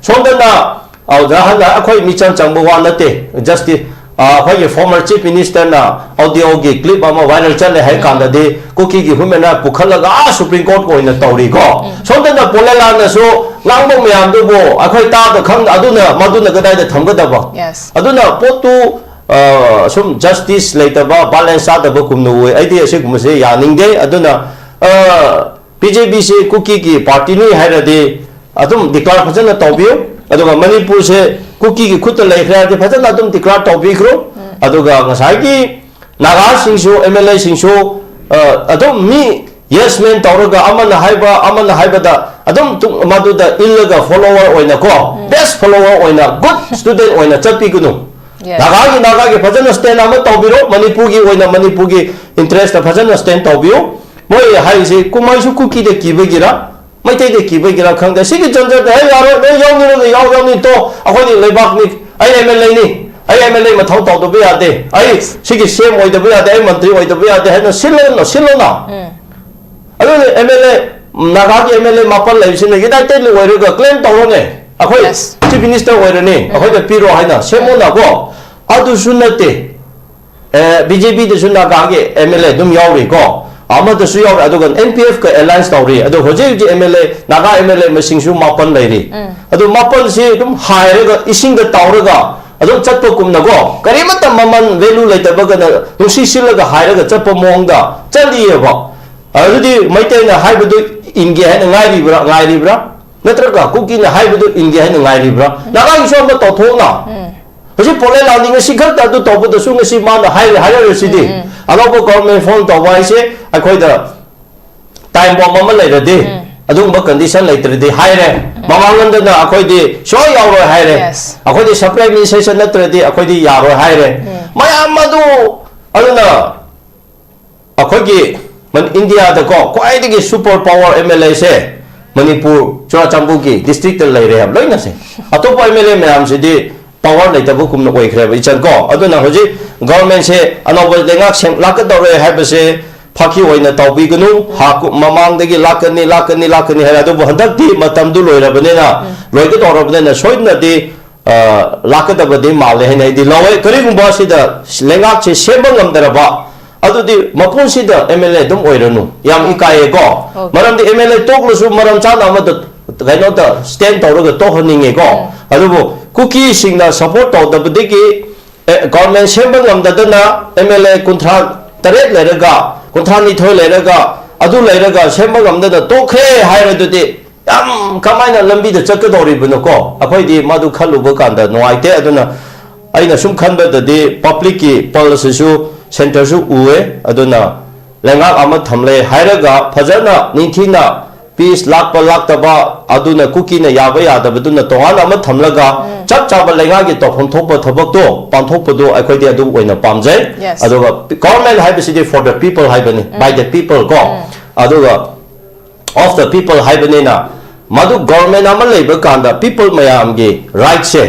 ꯁꯣꯝꯗꯅ, ꯑ, ꯅꯍꯥꯟꯅ ꯑꯩꯈꯣꯏ ꯃꯤꯆꯪ ꯆꯪꯕ ꯋꯥ ꯅꯠꯇꯦ꯫ ꯖꯁꯇꯤꯁ, ꯑ, ꯑꯩꯈꯣꯏꯒꯤ ꯐꯣꯔꯃꯔ ꯆꯤꯐ ꯃꯤꯅꯤꯁꯇꯔꯅ ꯑꯣꯗꯤꯑꯣꯒꯤ ꯀ꯭ꯂꯤꯞ ꯑꯃ ꯚꯥꯏꯔꯦꯜ ꯆꯠꯂꯦ ꯍꯥꯏ ꯀꯥꯟꯗꯗꯤ, ꯀꯨꯀꯤꯒꯤ ꯍ꯭ꯌꯨꯃꯦꯟ ꯔꯥꯏꯠ ꯄꯨꯈꯠꯂꯒ ꯑꯥ ꯁꯨꯄ꯭ꯔꯤꯝ ꯀꯣꯔꯠ ꯑꯣꯏꯅ ꯇꯧꯔꯤꯀꯣ꯫ ꯁꯣꯝꯗꯅ ꯄꯣꯂꯦꯂꯥꯟꯅꯁꯨ ꯉꯥꯡꯕ ꯃꯌꯥꯝꯗꯨꯕꯨ ꯑꯩꯈꯣꯏ ꯇꯥꯕ ꯈꯪ-, ꯑꯗꯨꯅ, ꯃꯗꯨꯅ ꯀꯗꯥꯏꯗ ꯊꯝꯒꯗꯕ? Yes. ꯑꯗꯨꯅ ꯄꯣꯠꯇꯨ, ꯑ, ꯁꯨꯝ ꯖꯁꯇꯤꯁ ꯂꯩꯇꯕ, ꯕꯦꯂꯦꯟꯁ ꯆꯥꯗꯕ ꯀꯨꯝꯅ ꯎꯏ꯫ ꯑꯩꯗꯤ ꯑꯁꯤꯒꯨꯝꯕꯁꯦ ꯌꯥꯅꯤꯡꯗꯦ꯫ ꯑꯗꯨꯅ, ꯑ, ꯕꯤ ꯖꯦ ꯄꯤꯁꯦ ꯀꯨꯀꯤꯒꯤ ꯄꯥꯔꯇꯤꯅꯤ ꯍꯥꯏꯔꯗꯤ ꯑꯗꯨꯝ ꯗꯤꯀ꯭ꯂꯥꯔ ꯐꯖꯅ ꯇꯧꯕꯤꯌꯨ꯫ ꯑꯗꯨꯒ ꯃꯅꯤꯄꯨꯔꯁꯦ ꯀꯨꯀꯤꯒꯤ ꯈꯨꯠꯇ ꯂꯩꯈ꯭ꯔꯦ ꯍꯥꯏꯔꯗꯤ ꯐꯖꯅ ꯑꯗꯨꯝ declare ꯇꯧꯕꯤꯈ꯭ꯔꯣ꯫ ꯑꯗꯨꯒ ꯉꯁꯥꯏꯒꯤ ꯅꯥꯒꯥꯁꯤꯡꯁꯨ, MLA ꯁꯤꯡꯁꯨ, ꯑ, ꯑꯗꯨꯝ ꯃꯤ yes man ꯇꯧꯔꯒ, ꯑꯃꯅ ꯍꯥꯏꯕ, ꯑꯃꯅ ꯍꯥꯏꯕꯗ ꯑꯗꯨꯝ ꯇꯨ-, ꯃꯗꯨꯗ ꯏꯜꯂꯒ follower ꯑꯣꯏꯅ ꯀꯣ, best follower ꯑꯣꯏꯅ, good student ꯑꯣꯏꯅ ꯆꯠꯄꯤꯒꯅꯨ꯫ Yes. ꯅꯥꯒꯥꯒꯤ, ꯅꯥꯒꯥꯒꯤ ꯐꯖꯅ stand ꯑꯃ ꯇꯧꯕꯤꯔꯣ, ꯃꯅꯤꯄꯨꯔꯒꯤ ꯑꯣꯏꯅ ꯃꯅꯤꯄꯨꯔꯒꯤ interest ꯐꯖꯅ stand ꯇꯧꯕꯤꯌꯨ꯫ ꯃꯣꯏ ꯍꯥꯏꯔꯤꯁꯦ ꯀꯨꯝꯍꯩꯁꯨ ꯀꯨꯀꯤꯗ ꯀꯤꯕꯒꯤꯔ, ꯃꯩꯇꯩꯗ ꯀꯤꯕꯒꯤꯔ ꯈꯪꯗꯦ꯫ ꯁꯤꯒꯤ ꯖꯟꯖꯠꯇ, "ꯍꯦ, ꯌꯥꯔꯣꯏ, ꯅꯣꯏ ꯌꯥꯎꯅꯤꯡꯉꯒ ꯌꯥꯎ, ꯌꯥꯎꯅꯤꯡ ꯇꯣ, ꯑꯩꯈꯣꯏꯗꯤ ꯂꯩꯕꯥꯛꯅꯤ, ꯑꯩ MLA ꯅꯤ, ꯑꯩ MLA ꯃꯊꯧ ꯇꯧꯗꯕ ꯌꯥꯗꯦ, ꯑꯩ ꯁꯤꯒꯤ CM ꯑꯣꯏꯗꯕ ꯌꯥꯗꯦ, ꯑꯩ ꯃꯟꯇ꯭ꯔꯤ ꯑꯣꯏꯗꯕ ꯌꯥꯗꯦ" ꯍꯥꯏꯅ ꯁꯤꯜꯂꯣꯅ, ꯁꯤꯜꯂꯣꯅ꯫ ꯑꯗꯨꯅ MLA, ꯅꯥꯒꯥꯒꯤ MLA ꯃꯥꯄꯜ ꯂꯩꯕꯁꯤꯅ unitedly ꯑꯣꯏꯔꯒ claim ꯇꯧꯔꯣꯅꯦ, "ꯑꯩꯈꯣꯏ Yes. Chief Minister ꯑꯣꯏꯔꯅꯤ, ꯑꯩꯈꯣꯏꯗ ꯄꯤꯔꯣ" ꯍꯥꯏꯅ ꯁꯦꯝꯃꯣꯅꯀꯣ꯫ ꯑꯗꯨꯁꯨ ꯅꯠꯇꯦ꯫ ꯑꯦ, BJP ꯗꯁꯨ ꯅꯥꯒꯥꯒꯤ MLA ꯑꯗꯨꯝ ꯌꯥꯎꯔꯤꯀꯣ, ꯑꯃꯗꯁꯨ ꯌꯥꯎꯔꯤ, ꯑꯗꯨꯒ NPF ꯀ alliance ꯇꯧꯔꯤ꯫ ꯑꯗꯣ ꯍꯧꯖꯤꯛ ꯍꯧꯖꯤꯛ MLA, ꯅꯥꯒꯥ MLA ꯃꯁꯤꯡꯁꯨ ꯃꯥꯄꯟ ꯂꯩꯔꯤ꯫ ꯑꯗꯣ ꯃꯥꯄꯟꯁꯤ ꯑꯗꯨꯝ ꯍꯥꯏꯔꯒ, ꯏꯁꯤꯡꯗ ꯇꯥꯎꯔꯒ ꯑꯗꯨꯝ ꯆꯠꯄꯒꯨꯝꯅꯀꯣ, ꯀꯔꯤꯃꯠꯇ ꯃꯃꯜ value ꯂꯩꯇꯕꯒꯅ ꯅꯨꯡꯁꯤ ꯁꯤꯜꯂꯒ ꯍꯥꯏꯔꯒ ꯆꯠꯄ ꯃꯑꯣꯡꯗ ꯆꯠꯂꯤꯑꯕ꯫ ꯑꯗꯨꯗꯤ ꯃꯩꯇꯩꯅ ꯍꯥꯏꯕꯗꯨ ꯏꯟꯒꯦ ꯍꯥꯏꯅ ꯉꯥꯏꯔꯤꯕ꯭ꯔꯥ, ꯉꯥꯏꯔꯤꯕ꯭ꯔꯥ? ꯅꯠꯇ꯭ꯔꯒ ꯀꯨꯀꯤꯅ ꯍꯥꯏꯕꯗꯨ ꯏꯟꯒꯦ ꯍꯥꯏꯅ ꯉꯥꯏꯔꯤꯕ꯭ꯔꯥ? ꯅꯥꯒꯥꯒꯤꯁꯨ ꯑꯃ ꯇꯧꯊꯣꯛꯅ꯫ ꯍꯧꯖꯤꯛ ꯄꯣꯂꯦꯟ ꯂꯥꯟꯗꯤ ꯉꯁꯤ ꯈꯛꯇ ꯑꯗꯨ ꯇꯧꯕꯗꯁꯨ ꯉꯁꯤ ꯃꯥꯅ ꯍꯥꯏꯔꯦ, ꯍꯥꯏꯔꯛꯑꯁꯤꯗꯤ꯫ ꯑꯅꯧꯕ government form ꯇꯧꯕ ꯍꯥꯏꯁꯦ ꯑꯩꯈꯣꯏꯗ time bomb ꯑꯃ ꯂꯩꯔꯗꯤ, ꯑꯗꯨꯒꯨꯝꯕ condition ꯂꯩꯇ꯭ꯔꯗꯤ ꯍꯥꯏꯔꯦ꯫ ꯃꯃꯥꯡꯂꯣꯝꯗꯅ ꯑꯩꯈꯣꯏꯗꯤ ꯁꯨꯡꯌꯥꯎ ꯌꯥꯎꯔꯣꯏ ꯍꯥꯏꯔꯦ꯫ Yes. ꯑꯩꯈꯣꯏꯗꯤ separate administration ꯅꯠꯇ꯭ꯔꯗꯤ ꯑꯩꯈꯣꯏꯗꯤ ꯌꯥꯔꯣꯏ ꯍꯥꯏꯔꯦ꯫ ꯃꯌꯥꯝ ꯑꯗꯨ, ꯑꯗꯨꯅ ꯑꯩꯈꯣꯏꯒꯤ ꯃꯟ-, ꯏꯟꯗꯤꯌꯥꯗꯀꯣ ꯈ꯭ꯋꯥꯏꯗꯒꯤ super power MLA ꯁꯦ ꯃꯅꯤꯄꯨꯔ ꯆꯨꯔꯥꯆꯥꯟꯄꯨꯔꯒꯤ district ꯇ ꯂꯩꯔꯦ ꯍꯥꯏꯕ ꯂꯣꯏꯅꯁꯦ꯫ ꯑꯇꯣꯞꯄ MLA ꯃꯌꯥꯝꯁꯤꯗꯤ power ꯂꯩꯇꯕꯒꯨꯝꯅ ꯑꯣꯏꯈ꯭ꯔꯦꯕ, ꯏꯆꯟ ꯀꯣ꯫ ꯑꯗꯨꯅ ꯍꯧꯖꯤꯛ government ꯁꯦ ꯑꯅꯧꯕ ꯂꯩꯉꯥꯛ ꯁꯦꯝ ꯂꯥꯛꯀꯗꯧꯔꯦ ꯍꯥꯏꯕꯁꯦ ꯐꯥꯈꯤ ꯑꯣꯏꯅ ꯇꯧꯕꯤꯒꯅꯨ꯫ ꯍꯥꯀꯨ-, ꯃꯃꯥꯡꯗꯒꯤ ꯂꯥꯛꯀꯅꯤ, ꯂꯥꯛꯀꯅꯤ, ꯂꯥꯛꯀꯅꯤ ꯍꯥꯏꯔꯦ, ꯑꯗꯨꯕꯨ ꯍꯟꯗꯛꯇꯤ ꯃꯇꯝꯗꯨ ꯂꯣꯏꯔꯕꯅꯤꯅ, ꯂꯣꯏꯒꯗꯧꯔꯕꯅꯤꯅ ꯁꯣꯏꯗꯅꯗꯤ, ꯑ, ꯂꯥꯛꯀꯗꯕꯗꯤ ꯃꯥꯜꯂꯦ ꯍꯥꯏꯅ ꯑꯩꯗꯤ ꯂꯧꯋꯦ꯫ ꯀꯔꯤꯒꯨꯝꯕ ꯁꯤꯗ ꯂꯩꯉꯥꯛꯁꯦ ꯁꯦꯝꯕ ꯉꯝꯗ꯭ꯔꯕ, ꯑꯗꯨꯗꯤ ꯃꯄꯨꯟꯁꯤꯗ MLA ꯑꯗꯨꯝ ꯑꯣꯏꯔꯅꯨ꯫ ꯌꯥꯝ ꯏꯀꯥꯏꯌꯦꯀꯣ꯫ Okay. ꯃꯔꯝꯗꯤ MLA ꯇꯣꯛꯂꯁꯨ ꯃꯔꯝ ꯆꯥꯅ ꯑꯃꯗ ꯀꯩꯅꯣꯗ stand ꯇꯧꯔꯒ ꯇꯣꯛꯍꯟꯅꯤꯡꯉꯦꯀꯣ꯫ ꯑꯗꯨꯕꯨ ꯀꯨꯀꯤꯁꯤꯡꯅ support ꯇꯧꯗꯕꯗꯒꯤ, ꯑꯦ, government ꯁꯦꯝꯕ ꯉꯝꯗꯗꯅ MLA ꯀꯨꯟꯊ꯭ꯔꯥ ꯇꯔꯦꯠ ꯂꯩꯔꯒ, ꯀꯨꯟꯊ꯭ꯔꯥ ꯅꯤꯊꯣꯏ ꯂꯩꯔꯒ, ꯑꯗꯨ ꯂꯩꯔꯒ ꯁꯦꯝꯕ ꯉꯝꯗꯅ ꯇꯣꯛꯈ꯭ꯔꯦ ꯍꯥꯏꯔꯗꯨꯗꯤ ꯌꯥꯝ ꯀꯃꯥꯏꯅ ꯂꯝꯕꯤꯗ ꯆꯠꯀꯗꯧꯔꯤꯕꯅꯣꯀꯣ? ꯑꯩꯈꯣꯏꯗꯤ ꯃꯗꯨ ꯈꯜꯂꯨꯕ ꯀꯥꯟꯗ ꯅꯨꯡꯉꯥꯏꯇꯦ꯫ ꯑꯗꯨꯅ ꯑꯩꯅ ꯁꯨꯝ ꯈꯟꯕꯗꯗꯤ ꯄꯕ꯭ꯂꯤꯛꯀꯤ ꯄꯜꯁꯁꯤꯁꯨ ꯁꯦꯟꯇꯔꯁꯨ ꯎꯑꯦ꯫ ꯑꯗꯨꯅ ꯂꯩꯉꯥꯛ ꯑꯃ ꯊꯝꯂꯦ ꯍꯥꯏꯔꯒ ꯐꯖꯅ ꯅꯤꯡꯊꯤꯅ ꯄꯤꯁ ꯂꯥꯛꯄ ꯂꯥꯛꯇꯕ ꯑꯗꯨꯅ ꯀꯨꯀꯤꯅ ꯌꯥꯕ ꯌꯥꯗꯕꯗꯨꯅ ꯇꯣꯉꯥꯟꯅ ꯑꯃ ꯊꯝꯂꯒ ꯆꯞ ꯆꯥꯕ ꯂꯩꯉꯥꯛꯀꯤ ꯇꯧꯐꯝ ꯊꯣꯛꯄ ꯊꯕꯛꯇꯣ ꯄꯥꯡꯊꯣꯛꯄꯗꯨ ꯑꯩꯈꯣꯏꯗꯤ ꯑꯗꯨ ꯑꯣꯏꯅ ꯄꯥꯝꯖꯩ꯫ Yes. ꯑꯗꯨꯒ ꯒꯣꯔꯃꯦꯟ ꯍꯥꯏꯕꯁꯤꯗꯤ for the people ꯍꯥꯏꯕꯅꯤ, by the people ꯀꯣ꯫ ꯑꯗꯨꯒ of the people ꯍꯥꯏꯕꯅꯤꯅ ꯃꯗꯨ ꯒꯣꯔꯃꯦꯟ ꯑꯃ ꯂꯩꯕ ꯀꯥꯟꯗ ꯄꯤꯄꯜ ꯃꯌꯥꯝꯒꯤ ꯔꯥꯏꯠꯁꯦ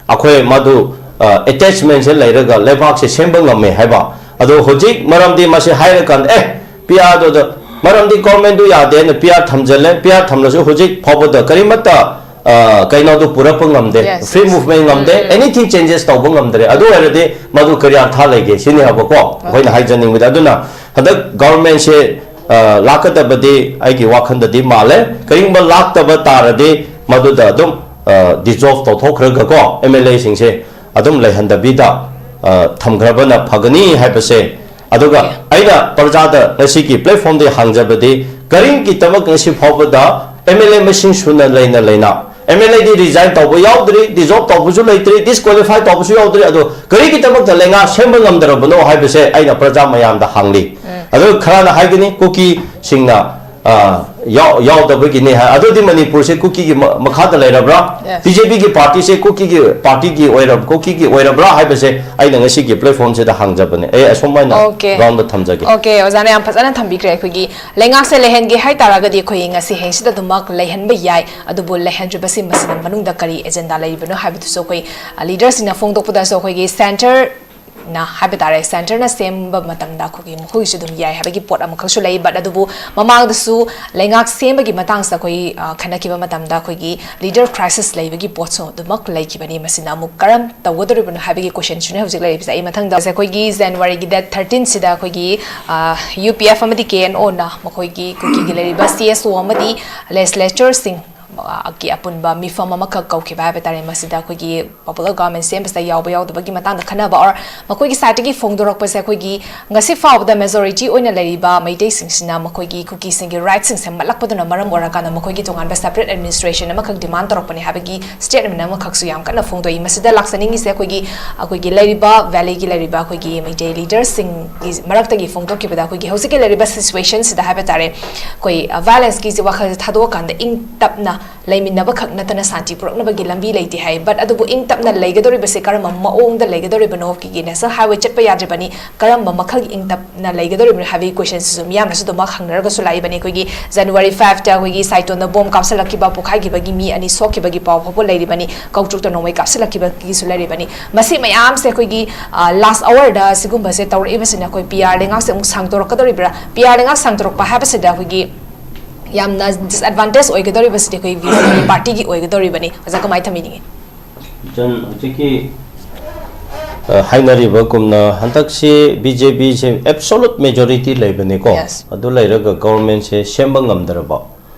ꯑꯩꯈꯣꯏ ꯃꯗꯨ ꯑꯦꯇꯦꯆꯃꯦꯟꯁꯦ ꯂꯩꯔꯒ ꯂꯩꯕꯥꯛꯁꯦ ꯁꯦꯝꯕ ꯉꯝꯃꯦ ꯍꯥꯏꯕ꯫ ꯑꯗꯣ ꯍꯧꯖꯤꯛ ꯃꯔꯝꯗꯤ ꯃꯁꯤ ꯍꯥꯏꯔꯀꯥꯟꯗ ꯑꯦ ꯄꯤ ꯑꯥꯔꯗꯨꯗ ꯃꯔꯝꯗꯤ ꯒꯣꯔꯃꯦꯟꯗꯨ ꯌꯥꯗꯦꯅ ꯄꯤ ꯑꯥꯔ ꯊꯝꯖꯤꯜꯂꯦ꯫ ꯄꯤ ꯑꯥꯔ ꯊꯝꯂꯁꯨ ꯍꯧꯖꯤꯛ ꯐꯥꯎꯕꯗ ꯀꯔꯤꯃꯠꯇ ꯑ, ꯀꯩꯅꯣꯗꯨ ꯄꯨꯔꯛꯄ ꯉꯝꯗꯦ꯫ Yes, Free yes. movement ꯉꯝꯗꯦ꯫ Anything changes ꯇꯧꯕ ꯉꯝꯗ꯭ꯔꯦ꯫ ꯑꯗꯨ ꯑꯣꯏꯔꯗꯤ ꯃꯗꯨ ꯀꯔꯤ ꯑꯥꯔꯊ ꯂꯩꯒꯦ ꯁꯤꯅꯤ ꯍꯥꯏꯕꯀꯣ ꯑꯩꯈꯣꯏꯅ ꯍꯥꯏꯖꯅꯤꯡꯕꯗꯤ꯫ ꯑꯗꯨꯅ ꯍꯟꯗꯛ ꯒꯣꯔꯃꯦꯟꯁꯦ ꯂꯥꯛꯀꯗꯕꯗꯤ ꯑꯩꯒꯤ ꯋꯥꯈꯜꯗꯗꯤ ꯃꯥꯜꯂꯦ꯫ ꯀꯔꯤꯒꯨꯝꯕ ꯂꯥꯛꯇꯕ ꯇꯥꯔꯗꯤ ꯃꯗꯨꯗ ꯑꯗꯨꯝ ꯗꯤꯖꯣꯜꯕ ꯇꯧꯊꯣꯛꯈ꯭ꯔꯒꯀꯣ ꯑꯦꯝ ꯑꯦꯜ ꯑꯦꯁꯤꯡꯁꯦ ꯑꯗꯨꯝ ꯂꯩꯍꯟꯗꯕꯤꯗ ꯑ, ꯊꯝꯈ꯭ꯔꯕꯅ ꯐꯒꯅꯤ ꯍꯥꯏꯕꯁꯦ꯫ ꯑꯗꯨꯒ ꯑꯩꯅ ꯄ꯭ꯔꯖꯥꯗ ꯉꯁꯤꯒꯤ ꯄ꯭ꯂꯦꯠꯐꯣꯝꯗꯒꯤ ꯍꯪꯖꯕꯗꯤ ꯀꯔꯤꯒꯤꯗꯃꯛ ꯉꯁꯤ ꯐꯥꯎꯕꯗ ꯑꯦꯝ ꯑꯦꯜ ꯑꯦ ꯃꯁꯤꯡ ꯁꯨꯅ ꯂꯩꯅ ꯂꯩꯅ ꯑꯦꯝ ꯑꯦꯜ ꯑꯦꯗꯤ ꯔꯤꯖꯥꯏꯟ ꯇꯧꯕ ꯌꯥꯎꯗ꯭ꯔꯤ, ꯗꯤꯖꯣꯜꯕ ꯇꯧꯕꯁꯨ ꯂꯩꯇ꯭ꯔꯤ, ꯗꯤꯁꯀ꯭ꯋꯥꯂꯤꯐꯥꯏ ꯇꯧꯕꯁꯨ ꯌꯥꯎꯗ꯭ꯔꯤ꯫ ꯑꯗꯣ ꯀꯔꯤꯒꯤꯗꯃꯛꯇ ꯂꯩꯉꯥꯛ ꯁꯦꯝꯕ ꯉꯝꯗ꯭ꯔꯕꯅꯣ ꯍꯥꯏꯕꯁꯦ ꯑꯩꯅ ꯄ꯭ꯔꯖꯥ ꯃꯌꯥꯝꯗ ꯍꯪꯂꯤ꯫ ꯑꯗꯨ ꯈꯔꯅ ꯍꯥꯏꯒꯅꯤ ꯀꯨꯀꯤꯁꯤꯡꯅ ꯑ, ꯌꯥꯎ- ꯌꯥꯎꯗꯕꯒꯤꯅꯤ ꯍꯥꯏ꯫ ꯑꯗꯨꯗꯤ ꯃꯅꯤꯄꯨꯔꯁꯦ ꯀꯨꯀꯤꯒꯤ ꯃ- ꯃꯈꯥꯗ ꯂꯩꯔꯕ꯭ꯔꯥ? Yes. ꯕꯤ ꯖꯦ ꯄꯤꯒꯤ ꯄꯥꯔꯇꯤꯁꯦ ꯀꯨꯀꯤꯒꯤ ꯄꯥꯔꯇꯤꯒꯤ ꯑꯣꯏꯔꯕ, ꯀꯨꯀꯤꯒꯤ ꯑꯣꯏꯔꯕ꯭ꯔꯥ ꯍꯥꯏꯕꯁꯦ ꯑꯩꯅ ꯉꯁꯤꯒꯤ ꯄ꯭ꯂꯦꯠꯐꯣꯝꯁꯤꯗ ꯍꯪꯖꯕꯅꯦ꯫ ꯑꯩ ꯑꯁꯨꯃꯥꯏꯅ Okay. ꯒ꯭ꯔꯥꯎꯟꯗ ꯊꯝꯖꯒꯦ꯫ ꯑꯣꯀꯦ, ꯑꯣꯖꯥꯅ ꯌꯥꯝ ꯐꯖꯅ ꯊꯝꯕꯤꯈ꯭ꯔꯦ꯫ ꯑꯩꯈꯣꯏꯒꯤ ꯂꯩꯉꯥꯛꯁꯦ ꯂꯩꯍꯟꯒꯦ ꯍꯥꯏꯇꯥꯔꯒꯗꯤ ꯑꯩꯈꯣꯏ ꯉꯁꯤ ꯍꯌꯦꯡꯁꯤꯗ ꯑꯗꯨꯃꯛ ꯂꯩꯍꯟꯕ ꯌꯥꯏ, ꯑꯗꯨꯕꯨ ꯂꯩꯍꯟꯗ꯭ꯔꯤꯕꯁꯤ ꯃꯁꯤꯅ ꯃꯅꯨꯡꯗ ꯀꯔꯤ ꯑꯦꯖꯦꯟꯗꯥ ꯂꯩꯔꯤꯕꯅꯣ ꯍꯥꯏꯕꯗꯨꯁꯨ ꯑꯩꯈꯣꯏ ꯑ, ꯂꯤꯗꯔꯁꯤꯡꯅ ꯐꯣꯡꯗꯣꯛꯄꯗꯁꯨ ꯑꯩꯈꯣꯏꯒꯤ ꯁꯦꯟꯇꯔ ꯅ ꯍꯥꯏꯕ ꯇꯥꯔꯦ, ꯁꯦꯟꯇꯔꯅ ꯁꯦꯝꯕ ꯃꯇꯝꯗ ꯑꯩꯈꯣꯏꯒꯤ ꯃꯈꯣꯏꯒꯤꯁꯨ ꯑꯗꯨꯝ ꯌꯥꯏ ꯍꯥꯏꯕꯒꯤ ꯄꯣꯠ ꯑꯃꯈꯛꯁꯨ ꯂꯩ꯫ ꯕꯠ ꯑꯗꯨꯕꯨ ꯃꯃꯥꯡꯗꯁꯨ ꯂꯩꯉꯥꯛ ꯁꯦꯝꯕꯒꯤ ꯃꯇꯥꯡꯁꯤꯗ ꯑꯩꯈꯣꯏ ꯑ, ꯈꯟꯅꯈꯤꯕ ꯃꯇꯝꯗ ꯑꯩꯈꯣꯏꯒꯤ ꯂꯤꯗꯔ ꯀ꯭ꯔꯥꯏꯁꯤꯁ ꯂꯩꯕꯒꯤ ꯄꯣꯠꯁꯨ ꯑꯗꯨꯃꯛ ꯂꯩꯈꯤꯕꯅꯤ꯫ ꯃꯁꯤꯅ ꯑꯃꯨꯛ ꯀꯔꯝ ꯇꯧꯒꯗꯧꯔꯤꯕꯅꯣ ꯍꯥꯏꯕꯒꯤ ꯀꯣꯏꯁꯟꯁꯤꯅ ꯍꯧꯖꯤꯛ ꯂꯩꯔꯤꯕꯁꯦ꯫ ꯑꯩ ꯃꯊꯪꯗ ꯑꯩꯈꯣꯏꯒꯤ ꯖꯅꯋꯥꯔꯤꯒꯤ ꯗꯦꯠ ꯊꯥꯔꯇꯤꯟꯁꯤꯗ ꯑꯩꯈꯣꯏꯒꯤ ꯌꯨ ꯄꯤ ꯑꯦꯐ ꯑꯃꯗꯤ ꯀꯦ ꯑꯦꯟ ꯑꯣꯅ ꯃꯈꯣꯏꯒꯤ ꯀꯨꯀꯤꯒꯤ ꯂꯩꯔꯤꯕ ꯁꯤ ꯑꯦꯁ ꯑꯣ ꯑꯃꯗꯤ ꯂꯦꯖꯤꯁꯂꯦꯆꯔꯁꯤꯡ ꯑ, ꯒꯤ ꯑꯄꯨꯟꯕ ꯃꯤꯐꯝ ꯑꯃꯈꯛ ꯀꯧꯈꯤꯕ ꯍꯥꯏꯕ ꯇꯥꯔꯦ꯫ ꯃꯁꯤꯗ ꯑꯩꯈꯣꯏꯒꯤ popular government ꯁꯦꯝꯕꯁꯤꯗ ꯌꯥꯎꯕ ꯌꯥꯎꯗꯕꯒꯤ ꯃꯇꯥꯡꯗ ꯈꯟꯅꯕ, or ꯃꯈꯣꯏꯒꯤ side ꯇꯒꯤ ꯐꯣꯡꯗꯣꯔꯛꯄꯁꯦ ꯑꯩꯈꯣꯏꯒꯤ ꯉꯁꯤ ꯐꯥꯎꯕꯗ majority ꯑꯣꯏꯅ ꯂꯩꯔꯤꯕ ꯃꯩꯇꯩꯁꯤꯡꯁꯤꯅ ꯃꯈꯣꯏꯒꯤ ꯀꯨꯀꯤꯁꯤꯡꯒꯤ rights ꯁꯤꯡꯁꯦ ꯃꯠꯂꯛꯄꯗꯨꯅ ꯃꯔꯝ ꯑꯣꯏꯔꯀꯥꯟꯗ ꯃꯈꯣꯏꯒꯤ ꯇꯣꯉꯥꯟꯕ separate administration ꯑꯃꯈꯛ demand ꯇꯧꯔꯛꯄꯅꯦ ꯍꯥꯏꯕꯒꯤ statement ꯑꯃꯈꯛꯁꯨ ꯌꯥꯝ ꯀꯟꯅ ꯐꯣꯡꯗꯣꯛꯏ꯫ ꯃꯁꯤꯗ ꯂꯥꯛꯆꯅꯤꯡꯉꯤꯁꯦ ꯑꯩꯈꯣꯏꯒꯤ, ꯑꯩꯈꯣꯏꯒꯤ ꯂꯩꯔꯤꯕ valley ꯒꯤ ꯂꯩꯔꯤꯕ ꯑꯩꯈꯣꯏꯒꯤ ꯃꯩꯇꯩ leader ꯁꯤꯡꯒꯤ ꯃꯔꯛꯇꯒꯤ ꯐꯣꯡꯗꯣꯛꯈꯤꯕꯗ ꯑꯩꯈꯣꯏꯒꯤ ꯍꯧꯖꯤꯛꯀꯤ ꯂꯩꯔꯤꯕ situation ꯁꯤꯗ ꯍꯥꯏꯕ ꯇꯥꯔꯦ, ꯑꯩꯈꯣꯏ, ꯑ, violence ꯀꯤꯁꯦ ꯋꯥꯈꯜꯁꯦ ꯊꯥꯗꯣꯛꯑꯀꯥꯟꯗ ꯏꯪ ꯇꯞꯅ ꯂꯩꯃꯤꯟꯅꯕ ꯈꯛ ꯅꯠꯇꯅ ꯁꯥꯟꯇꯤ ꯄꯨꯔꯛꯅꯕꯒꯤ ꯂꯝꯕꯤ ꯂꯩꯇꯦ ꯍꯥꯏ꯫ But ꯑꯗꯨꯕꯨ ꯏꯪ ꯇꯞꯅ ꯂꯩꯒꯗꯧꯔꯤꯕꯁꯦ ꯀꯔꯝꯕ ꯃꯑꯣꯡꯗ ꯂꯩꯒꯗꯧꯔꯤꯕꯅꯣ? ꯀꯤꯒꯤ national highway ꯆꯠꯄ ꯌꯥꯗ꯭ꯔꯤꯕꯅꯤ, ꯀꯔꯝꯕ ꯃꯈꯜꯒꯤ ꯏꯪ ꯇꯞꯅ ꯂꯩꯒꯗꯧꯔꯤꯕꯅꯣ ꯍꯥꯏꯕꯒꯤ question ꯁꯤꯁꯨ ꯃꯤꯌꯥꯝꯅꯁꯨ ꯑꯗꯨꯃꯛ ꯍꯪꯅꯔꯒꯁꯨ ꯂꯥꯛꯏꯕꯅꯤ꯫ ꯑꯩꯈꯣꯏꯒꯤ January five ꯇ ꯑꯩꯈꯣꯏꯒꯤ ꯁꯥꯏꯇꯣꯟꯗ bomb ꯀꯥꯞꯁꯤꯜꯂꯛꯈꯤꯕ, ꯄꯣꯈꯥꯏꯈꯤꯕꯒꯤ ꯃꯤ ꯑꯅꯤ ꯁꯣꯛꯈꯤꯕꯒꯤ ꯄꯥꯎ ꯐꯥꯎꯕ ꯂꯩꯔꯤꯕꯅꯤ, ꯀꯧꯇ꯭ꯔꯨꯛꯇ ꯅꯣꯡꯃꯩ ꯀꯥꯞꯁꯤꯜꯂꯛꯈꯤꯕꯒꯤꯁꯨ ꯂꯩꯔꯤꯕꯅꯤ꯫ ꯃꯁꯤ ꯃꯌꯥꯝꯁꯦ ꯑꯩꯈꯣꯏꯒꯤ, ꯑ, last hour ꯗ ꯁꯤꯒꯨꯝꯕꯁꯦ ꯇꯧꯔꯛꯏꯕꯁꯤꯅ ꯑꯩꯈꯣꯏ P R ꯂꯩꯉꯥꯛꯁꯦ ꯑꯃꯨꯛ ꯁꯥꯡꯗꯣꯔꯛꯀꯗꯧꯔꯤꯕ꯭ꯔꯥ? P R ꯂꯩꯉꯥꯛ ꯁꯥꯡꯗꯣꯔꯛꯄ ꯍꯥꯏꯕꯁꯤꯗ ꯑꯩꯈꯣꯏꯒꯤ ꯌꯥꯝꯅ disadvantage ꯑꯣꯏꯒꯗꯧꯔꯤꯕꯁꯤꯗꯤ ꯑꯩꯈꯣꯏ BJP party ꯒꯤ ꯑꯣꯏꯒꯗꯧꯔꯤꯕꯅꯤ꯫ ꯑꯣꯖꯥ, ꯀꯃꯥꯏꯅ ꯊꯝꯕꯤꯅꯤꯡꯉꯤ? ꯏꯆꯟ, ꯍꯧꯖꯤꯛꯀꯤ, ꯑ, ꯍꯥꯏꯅꯔꯤꯕꯒꯨꯝꯅ ꯍꯟꯗꯛꯁꯤ BJP ꯁꯦ absolute majority ꯂꯩꯕꯅꯤꯀꯣ꯫ Yes. ꯑꯗꯨ ꯂꯩꯔꯒ government ꯁꯦ ꯁꯦꯝꯕ ꯉꯝꯗ꯭ꯔꯕ,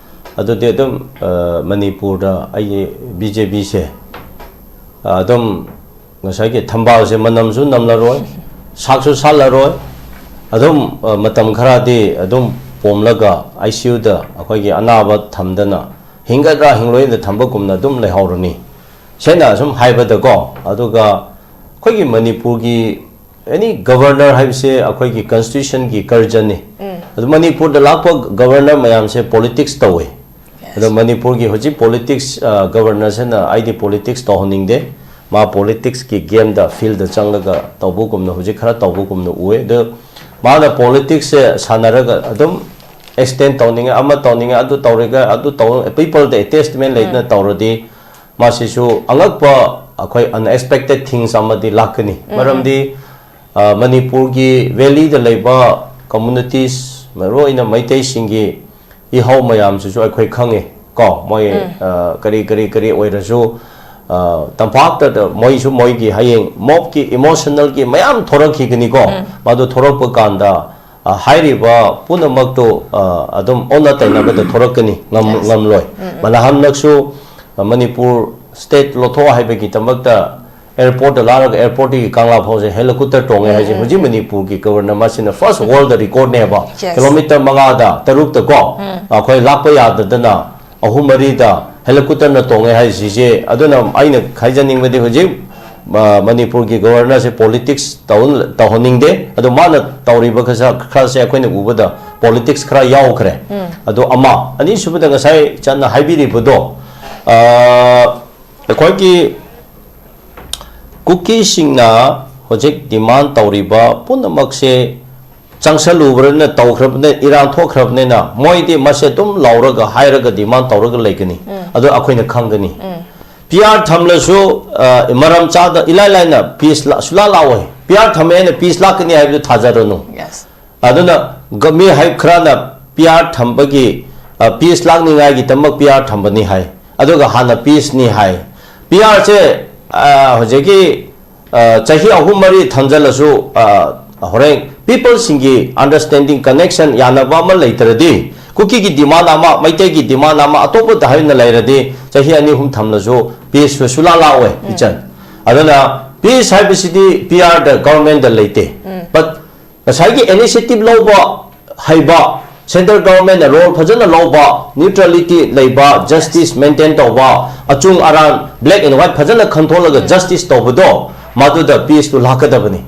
ꯑꯗꯨꯗꯤ ꯑꯗꯨꯝ, ꯑ, ꯃꯅꯤꯄꯨꯔꯗ ꯑꯩꯒꯤ BJP ꯁꯦ, ꯑ, ꯑꯗꯨꯝ ꯉꯁꯥꯏꯒꯤ ꯊꯝꯕꯥꯜꯁꯦ ꯃꯅꯝꯁꯨ ꯅꯝꯂꯔꯣꯏ, ꯁꯥꯛꯁꯨ ꯁꯥꯠꯂꯔꯣꯏ꯫ ꯑꯗꯨꯝ, ꯑ, ꯃꯇꯝ ꯈꯔꯗꯤ ꯑꯗꯨꯝ ꯄꯣꯝꯂꯒ ICU ꯗ ꯑꯩꯈꯣꯏꯒꯤ ꯑꯅꯥꯕ ꯊꯝꯗꯅ ꯍꯤꯡꯒꯗ꯭ꯔꯥ ꯍꯤꯡꯂꯣꯏꯗ ꯊꯝꯕꯒꯨꯝꯅ ꯑꯗꯨꯝ ꯂꯩꯍꯧꯔꯅꯤ꯫ ꯁꯦꯡꯅ ꯑꯁꯨꯝ ꯍꯥꯏꯕꯗꯀꯣ, ꯑꯗꯨꯒ ꯑꯩꯈꯣꯏꯒꯤ ꯃꯅꯤꯄꯨꯔꯒꯤ any governor ꯍꯥꯏꯕꯁꯦ ꯑꯩꯈꯣꯏꯒꯤ constitution ꯒꯤ ꯀꯔꯖꯅꯤ꯫ ꯑꯗꯨ ꯃꯅꯤꯄꯨꯔꯗ ꯂꯥꯛꯄ governor ꯃꯌꯥꯝꯁꯦ politics ꯇꯧꯋꯦ꯫ ꯑꯗꯣ ꯃꯅꯤꯄꯨꯔꯒꯤ ꯍꯧꯖꯤꯛ politics, ꯑ, governor ꯁꯤꯅ ꯑꯩꯗꯤ politics ꯇꯧꯍꯟꯅꯤꯡꯗꯦ꯫ ꯃꯥ politics ꯀꯤ game ꯗ, field ꯗ ꯆꯪꯂꯒ ꯇꯧꯕꯒꯨꯝꯅ, ꯍꯧꯖꯤꯛ ꯈꯔ ꯇꯧꯕꯒꯨꯝꯅ ꯎꯏ꯫ ꯑꯗꯣ ꯃꯥꯅ politics ꯁꯦ ꯁꯥꯟꯅꯔꯒ ꯑꯗꯨꯝ extend ꯇꯧꯅꯤꯡꯉꯦ, ꯑꯃ ꯇꯧꯅꯤꯡꯉꯦ, ꯑꯗꯨ ꯇꯧꯔꯒ, ꯑꯗꯨ ꯇꯧ, people ꯗ attachment ꯂꯩꯗꯅ ꯇꯧꯔꯗꯤ, ꯃꯁꯤꯁꯨ ꯑꯉꯛꯄ, ꯑꯩꯈꯣꯏ unexpected things ꯑꯃꯗꯤ ꯂꯥꯛꯀꯅꯤ꯫ ꯃꯔꯝꯗꯤ, ꯑ, ꯃꯅꯤꯄꯨꯔꯒꯤ valley ꯗ ꯂꯩꯕ communities, ꯃꯔꯨꯑꯣꯏꯅ ꯃꯩꯇꯩꯁꯤꯡꯒꯤ ꯏꯍꯧ ꯃꯌꯥꯝꯁꯤꯁꯨ ꯑꯩꯈꯣꯏ ꯈꯪꯉꯤ ꯀꯣ꯫ ꯃꯣꯏ, ꯑ, ꯀꯔꯤ, ꯀꯔꯤ, ꯀꯔꯤ ꯑꯣꯏꯔꯁꯨ, ꯑ, ꯇꯝꯄꯥꯛꯇ ꯃꯣꯏꯁꯨ ꯃꯣꯏꯒꯤ ꯍꯌꯦꯡ mob ꯀꯤ emotional ꯒꯤ ꯃꯌꯥꯝ ꯊꯣꯔꯛꯈꯤꯒꯅꯤꯀꯣ꯫ ꯃꯗꯨ ꯊꯣꯔꯛꯄ ꯀꯥꯟꯗ, ꯑ, ꯍꯥꯏꯔꯤꯕ ꯄꯨꯝꯅꯃꯛꯇꯨ, ꯑ, ꯑꯗꯨꯝ ꯑꯣꯟꯅ ꯇꯩꯅꯕꯗ ꯊꯣꯔꯛꯀꯅꯤ, ꯉꯝ-, ꯉꯝꯂꯣꯏ꯫ ꯃꯅꯍꯥꯟꯃꯛꯁꯨ, ꯑ, ꯃꯅꯤꯄꯨꯔ state ꯂꯧꯊꯣꯛꯑꯣ ꯍꯥꯏꯕꯒꯤꯗꯃꯛꯇ airport ꯇ ꯂꯥꯛꯂꯒ airport ꯇꯒꯤ ꯀꯪꯂꯥ ꯐꯥꯎꯁꯦ helicopter ꯇꯣꯡꯉꯦ ꯍꯥꯏꯁꯦ ꯍꯧꯖꯤꯛ ꯃꯅꯤꯄꯨꯔꯒꯤ governor ꯃꯁꯤꯅ first world ꯗ record ꯅꯦꯕ꯫ Kilometer ꯃꯉꯥꯗ, ꯇꯔꯨꯛꯇ ꯀꯣ, ꯑꯩꯈꯣꯏ ꯂꯥꯛꯄ ꯌꯥꯗꯗꯅ ꯑꯍꯨꯝ ꯃꯔꯤꯗ helicopter ꯅ ꯇꯣꯡꯉꯦ ꯍꯥꯏꯁꯤꯁꯦ꯫ ꯑꯗꯨꯅ ꯑꯩꯅ ꯍꯥꯏꯖꯅꯤꯡꯕꯗꯤ ꯍꯧꯖꯤꯛ, ꯑ, ꯃꯅꯤꯄꯨꯔꯒꯤ governor ꯁꯦ politics ꯇꯧꯍꯟ-, ꯇꯧꯍꯟꯅꯤꯡꯗꯦ꯫ ꯑꯗꯣ ꯃꯥꯅ ꯇꯧꯔꯤꯕ ꯈꯔꯁꯥ-, ꯈꯔꯁꯦ ꯑꯩꯈꯣꯏꯅ ꯎꯕꯗ politics ꯈꯔ ꯌꯥꯎꯈ꯭ꯔꯦ꯫ ꯑꯗꯣ ꯑꯃ, ꯑꯅꯤꯁꯨꯕꯗ ꯉꯁꯥꯏ ꯆꯟꯅ ꯍꯥꯏꯕꯤꯔꯤꯕꯗꯣ, ꯑ, ꯑꯩꯈꯣꯏꯒꯤ ꯀꯨꯀꯤꯁꯤꯡꯅ ꯍꯧꯖꯤꯛ demand ꯇꯧꯔꯤꯕ ꯄꯨꯝꯅꯃꯛꯁꯦ ꯆꯪꯁꯜꯂꯨꯕ꯭ꯔꯅ ꯇꯧꯈ꯭ꯔꯕꯅꯤꯅ, ꯏꯔꯥꯡ ꯊꯣꯛꯈ꯭ꯔꯕꯅꯤꯅ ꯃꯣꯏꯗꯤ ꯃꯁꯦ ꯑꯗꯨꯝ ꯂꯧꯔꯒ ꯍꯥꯏꯔꯒ demand ꯇꯧꯔꯒ ꯂꯩꯒꯅꯤ꯫ ꯑꯗꯣ ꯑꯩꯈꯣꯏꯅ ꯈꯪꯒꯅꯤ꯫ P R ꯊꯝꯂꯁꯨ, ꯑ, ꯃꯔꯝ ꯆꯥꯗ ꯏꯂꯥꯏ ꯂꯥꯏꯅ peace ꯂꯥ-, ꯁꯨꯂꯥ ꯂꯥꯛꯑꯣꯏ꯫ P R ꯊꯝꯃꯦ ꯍꯥꯏꯅ peace ꯂꯥꯛꯀꯅꯤ ꯍꯥꯏꯕꯗꯨ ꯊꯥꯖꯔꯨꯅꯨ꯫ ꯑꯗꯨꯅ ꯒ-, ꯃꯤ ꯍꯥꯏ ꯈꯔꯅ P R ꯊꯝꯕꯒꯤ, ꯑ, peace ꯂꯥꯛꯅꯤꯡꯉꯥꯏꯒꯤꯗꯃꯛ P R ꯊꯝꯕꯅꯤ ꯍꯥꯏ꯫ ꯑꯗꯨꯒ ꯍꯥꯟꯅ peace ꯅꯤ ꯍꯥꯏ꯫ P R ꯁꯦ, ꯑ, ꯍꯧꯖꯤꯛꯀꯤ, ꯑ, ꯆꯍꯤ ꯑꯍꯨꯝ ꯃꯔꯤ ꯊꯝꯖꯤꯜꯂꯁꯨ, ꯑ, ꯍꯣꯔꯦꯟ people ꯁꯤꯡꯒꯤ understanding, connection, ꯌꯥꯅꯕ ꯑꯃ ꯂꯩꯇ꯭ꯔꯗꯤ, ꯀꯨꯀꯤꯒꯤ demand ꯑꯃ, ꯃꯩꯇꯩꯒꯤ demand ꯑꯃ, ꯑꯇꯣꯞꯄꯗ ꯍꯥꯏꯅ ꯂꯩꯔꯗꯤ, ꯆꯍꯤ ꯑꯅꯤ ꯑꯍꯨꯝ ꯊꯝꯂꯁꯨ peace ꯁꯨ ꯁꯨꯂꯥ ꯂꯥꯛꯑꯣꯏ, ꯏꯆꯟ꯫ ꯑꯗꯨꯅ peace ꯍꯥꯏꯕꯁꯤꯗꯤ P R ꯗ, government ꯗ ꯂꯩꯇꯦ꯫ But ꯉꯁꯥꯏꯒꯤ initiative ꯂꯧꯕ ꯍꯩꯕ, central government ꯅ role ꯐꯖꯅ ꯂꯧꯕ, neutrality ꯂꯩꯕ, justice maintain ꯇꯧꯕ, ꯑꯆꯨꯝ ꯑꯔꯥꯟ black and white ꯐꯖꯅ ꯈꯟꯊꯣꯛꯂꯒ justice ꯇꯧꯕꯗꯣ, ꯃꯗꯨꯗ peace ꯇꯨ ꯂꯥꯛꯀꯗꯕꯅꯤ꯫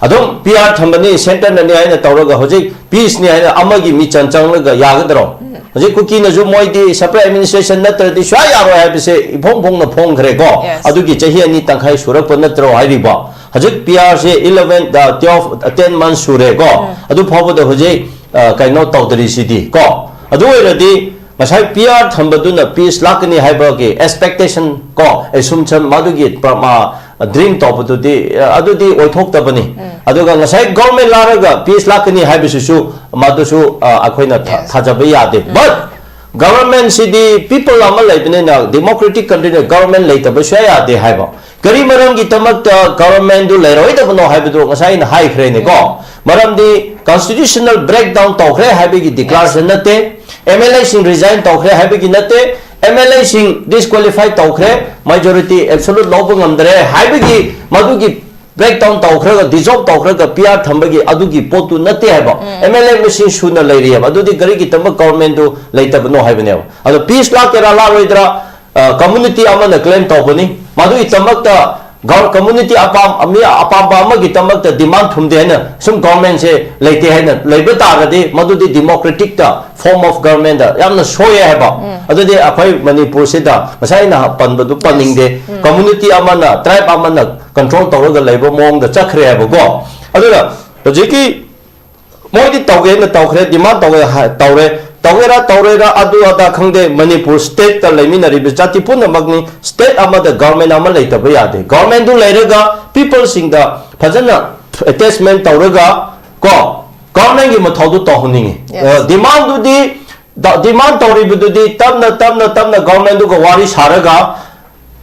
ꯑꯗꯨꯝ P R ꯊꯝꯕꯅꯤ, centre ꯅꯅꯤ ꯍꯥꯏꯅ ꯇꯧꯔꯒ ꯍꯧꯖꯤꯛ peace ꯅꯤ ꯍꯥꯏꯅ ꯑꯃꯒꯤ ꯃꯤꯆꯪ ꯆꯪꯂꯒ ꯌꯥꯒꯗ꯭ꯔꯣ? ꯍꯧꯖꯤꯛ ꯀꯨꯀꯤꯅꯁꯨ ꯃꯣꯏꯗꯤ separate administration ꯅꯠꯇ꯭ꯔꯗꯤ ꯁꯨꯡꯌꯥ ꯌꯥꯔꯣꯏ ꯍꯥꯏꯕꯁꯦ ꯏꯐꯣꯡ ꯐꯣꯡꯅ ꯐꯣꯡꯈ꯭ꯔꯦꯀꯣ꯫ Yes. ꯑꯗꯨꯒꯤ ꯆꯍꯤ ꯑꯅꯤ ꯇꯪꯈꯥꯏ ꯁꯨꯔꯛꯄ ꯅꯠꯇ꯭ꯔꯣ ꯍꯥꯏꯔꯤꯕꯣ? ꯍꯧꯖꯤꯛ P R ꯁꯦ eleven, ꯑ, twelve, ꯑ, ten months ꯁꯨꯔꯦꯀꯣ꯫ ꯑꯗꯨ ꯐꯥꯎꯕꯗ ꯍꯧꯖꯤꯛ, ꯑ, ꯀꯩꯅꯣ ꯇꯧꯗ꯭ꯔꯤꯁꯤꯗꯤ ꯀꯣ꯫ ꯑꯗꯨ ꯑꯣꯏꯔꯗꯤ ꯉꯁꯥꯏ P R ꯊꯝꯕꯗꯨꯅ peace ꯂꯥꯛꯀꯅꯤ ꯍꯥꯏꯕꯒꯤ expectation ꯀꯣ, assumption, ꯃꯗꯨꯒꯤ ꯄ꯭ꯔ-, ꯃꯥ, dream ꯇꯧꯕꯗꯨꯗꯤ, ꯑ, ꯑꯗꯨꯗꯤ ꯑꯣꯏꯊꯣꯛꯇꯕꯅꯤ꯫ ꯑꯗꯨꯒ ꯉꯁꯥꯏ government ꯂꯥꯛꯂꯒ peace ꯂꯥꯛꯀꯅꯤ ꯍꯥꯏꯕꯁꯤꯁꯨ ꯃꯗꯨꯁꯨ, ꯑ, ꯑꯩꯈꯣꯏꯅ ꯊꯥ-, Yes. ꯊꯥꯖꯕ ꯌꯥꯗꯦ꯫ But government ꯁꯤꯗꯤ people ꯑꯃ ꯂꯩꯕꯅꯤꯅ democratic country ꯗ government ꯂꯩꯇꯕ ꯁꯨꯡꯌꯥ ꯌꯥꯗꯦ ꯍꯥꯏꯕ꯫ ꯀꯔꯤ ꯃꯔꯝꯒꯤꯗꯃꯛꯇ government ꯗꯨ ꯂꯩꯔꯣꯏꯗꯕꯅꯣ ꯍꯥꯏꯕꯗꯨ ꯉꯁꯥꯏ ꯑꯩꯅ ꯍꯥꯏꯈ꯭ꯔꯦꯅꯦꯀꯣ꯫ ꯃꯔꯝꯗꯤ constitutional breakdown ꯇꯧꯈ꯭ꯔꯦ ꯍꯥꯏꯕꯒꯤ declaration ꯅꯠꯇꯦ, MLA ꯁꯤꯡ resign ꯇꯧꯈ꯭ꯔꯦ ꯍꯥꯏꯕꯒꯤ ꯅꯠꯇꯦ, MLA ꯁꯤꯡ disqualify ꯇꯧꯈ꯭ꯔꯦ, majority absolute ꯂꯧꯕ ꯉꯝꯗ꯭ꯔꯦ ꯍꯥꯏꯕꯒꯤ, ꯃꯗꯨꯒꯤ breakdown ꯇꯧꯈ꯭ꯔꯒ, dissolve ꯇꯧꯈ꯭ꯔꯒ PR ꯊꯝꯕꯒꯤ ꯑꯗꯨꯒꯤ ꯄꯣꯠꯇꯨ ꯅꯠꯇꯦ ꯍꯥꯏꯕ꯫ MLA ꯃꯁꯤꯡ ꯁꯨꯅ ꯂꯩꯔꯤ ꯍꯥꯏꯕ꯫ ꯑꯗꯨꯗꯤ ꯀꯔꯤꯒꯤꯗꯃꯛ government ꯗꯨ ꯂꯩꯇꯕꯅꯣ ꯍꯥꯏꯕꯅꯦꯕ꯫ ꯑꯗꯣ peace ꯂꯥꯛꯀꯦꯔꯥ ꯂꯥꯛꯂꯣꯏꯗ꯭ꯔꯥ, ꯑ, community ꯑꯃꯅ claim ꯇꯧꯕꯅꯤ꯫ ꯃꯗꯨꯒꯤꯗꯃꯛꯇ ꯒ-, community ꯑꯄꯥꯝ-, ꯃꯤ ꯑꯄꯥꯝꯕ ꯑꯃꯒꯤꯗꯃꯛꯇ demand ꯊꯨꯝꯗꯦ ꯍꯥꯏꯅ ꯁꯨꯝ government ꯁꯦ ꯂꯩꯇꯦ ꯍꯥꯏꯅ ꯂꯩꯕ ꯇꯥꯔꯒꯗꯤ, ꯃꯗꯨꯗꯤ democratic ꯇ form of government ꯇ ꯌꯥꯝꯅ ꯁꯣꯏꯌꯦ ꯍꯥꯏꯕ꯫ ꯑꯗꯨꯗꯤ ꯑꯩꯈꯣꯏ ꯃꯅꯤꯄꯨꯔꯁꯤꯗ ꯉꯁꯥꯏ ꯑꯩꯅ ꯄꯟꯕꯗꯨ ꯄꯟꯅꯤꯡꯗꯦ꯫ Community ꯑꯃꯅ, tribe ꯑꯃꯅ control ꯇꯧꯔꯒ ꯂꯩꯕ ꯃꯑꯣꯡꯗ ꯆꯠꯈ꯭ꯔꯦ ꯍꯥꯏꯕꯀꯣ꯫ ꯑꯗꯨꯅ ꯍꯧꯖꯤꯛꯀꯤ ꯃꯣꯏꯗꯤ ꯇꯧꯒꯦꯅ ꯇꯧꯈ꯭ꯔꯦ, demand ꯇꯧꯒꯦ ꯍꯥꯏ-, ꯇꯧꯔꯦ꯫ ꯇꯧꯒꯦꯔꯥ ꯇꯧꯔꯣꯏꯔꯥ ꯑꯗꯨ ꯑꯗꯥ ꯈꯪꯗꯦ, ꯃꯅꯤꯄꯨꯔ state ꯇ ꯂꯩꯃꯤꯟꯅꯔꯤꯕ ꯖꯥꯇꯤ ꯄꯨꯝꯅꯃꯛꯅꯤ꯫ State ꯑꯃꯗ government ꯑꯃ ꯂꯩꯇꯕ ꯌꯥꯗꯦ꯫ Government ꯗꯨ ꯂꯩꯔꯒ people ꯁꯤꯡꯗ ꯐꯖꯅ attachment ꯇꯧꯔꯒ ꯀꯣ, government ꯀꯤ ꯃꯊꯧꯗꯨ ꯇꯧꯍꯟꯅꯤꯡꯉꯤ꯫ Yes. ꯑ, demand ꯗꯨꯗꯤ, ꯗ-, demand ꯇꯧꯔꯤꯕꯗꯨꯗꯤ ꯇꯞꯅ, ꯇꯞꯅ, ꯇꯞꯅ government ꯗꯨꯒ ꯋꯥꯔꯤ ꯁꯥꯔꯒ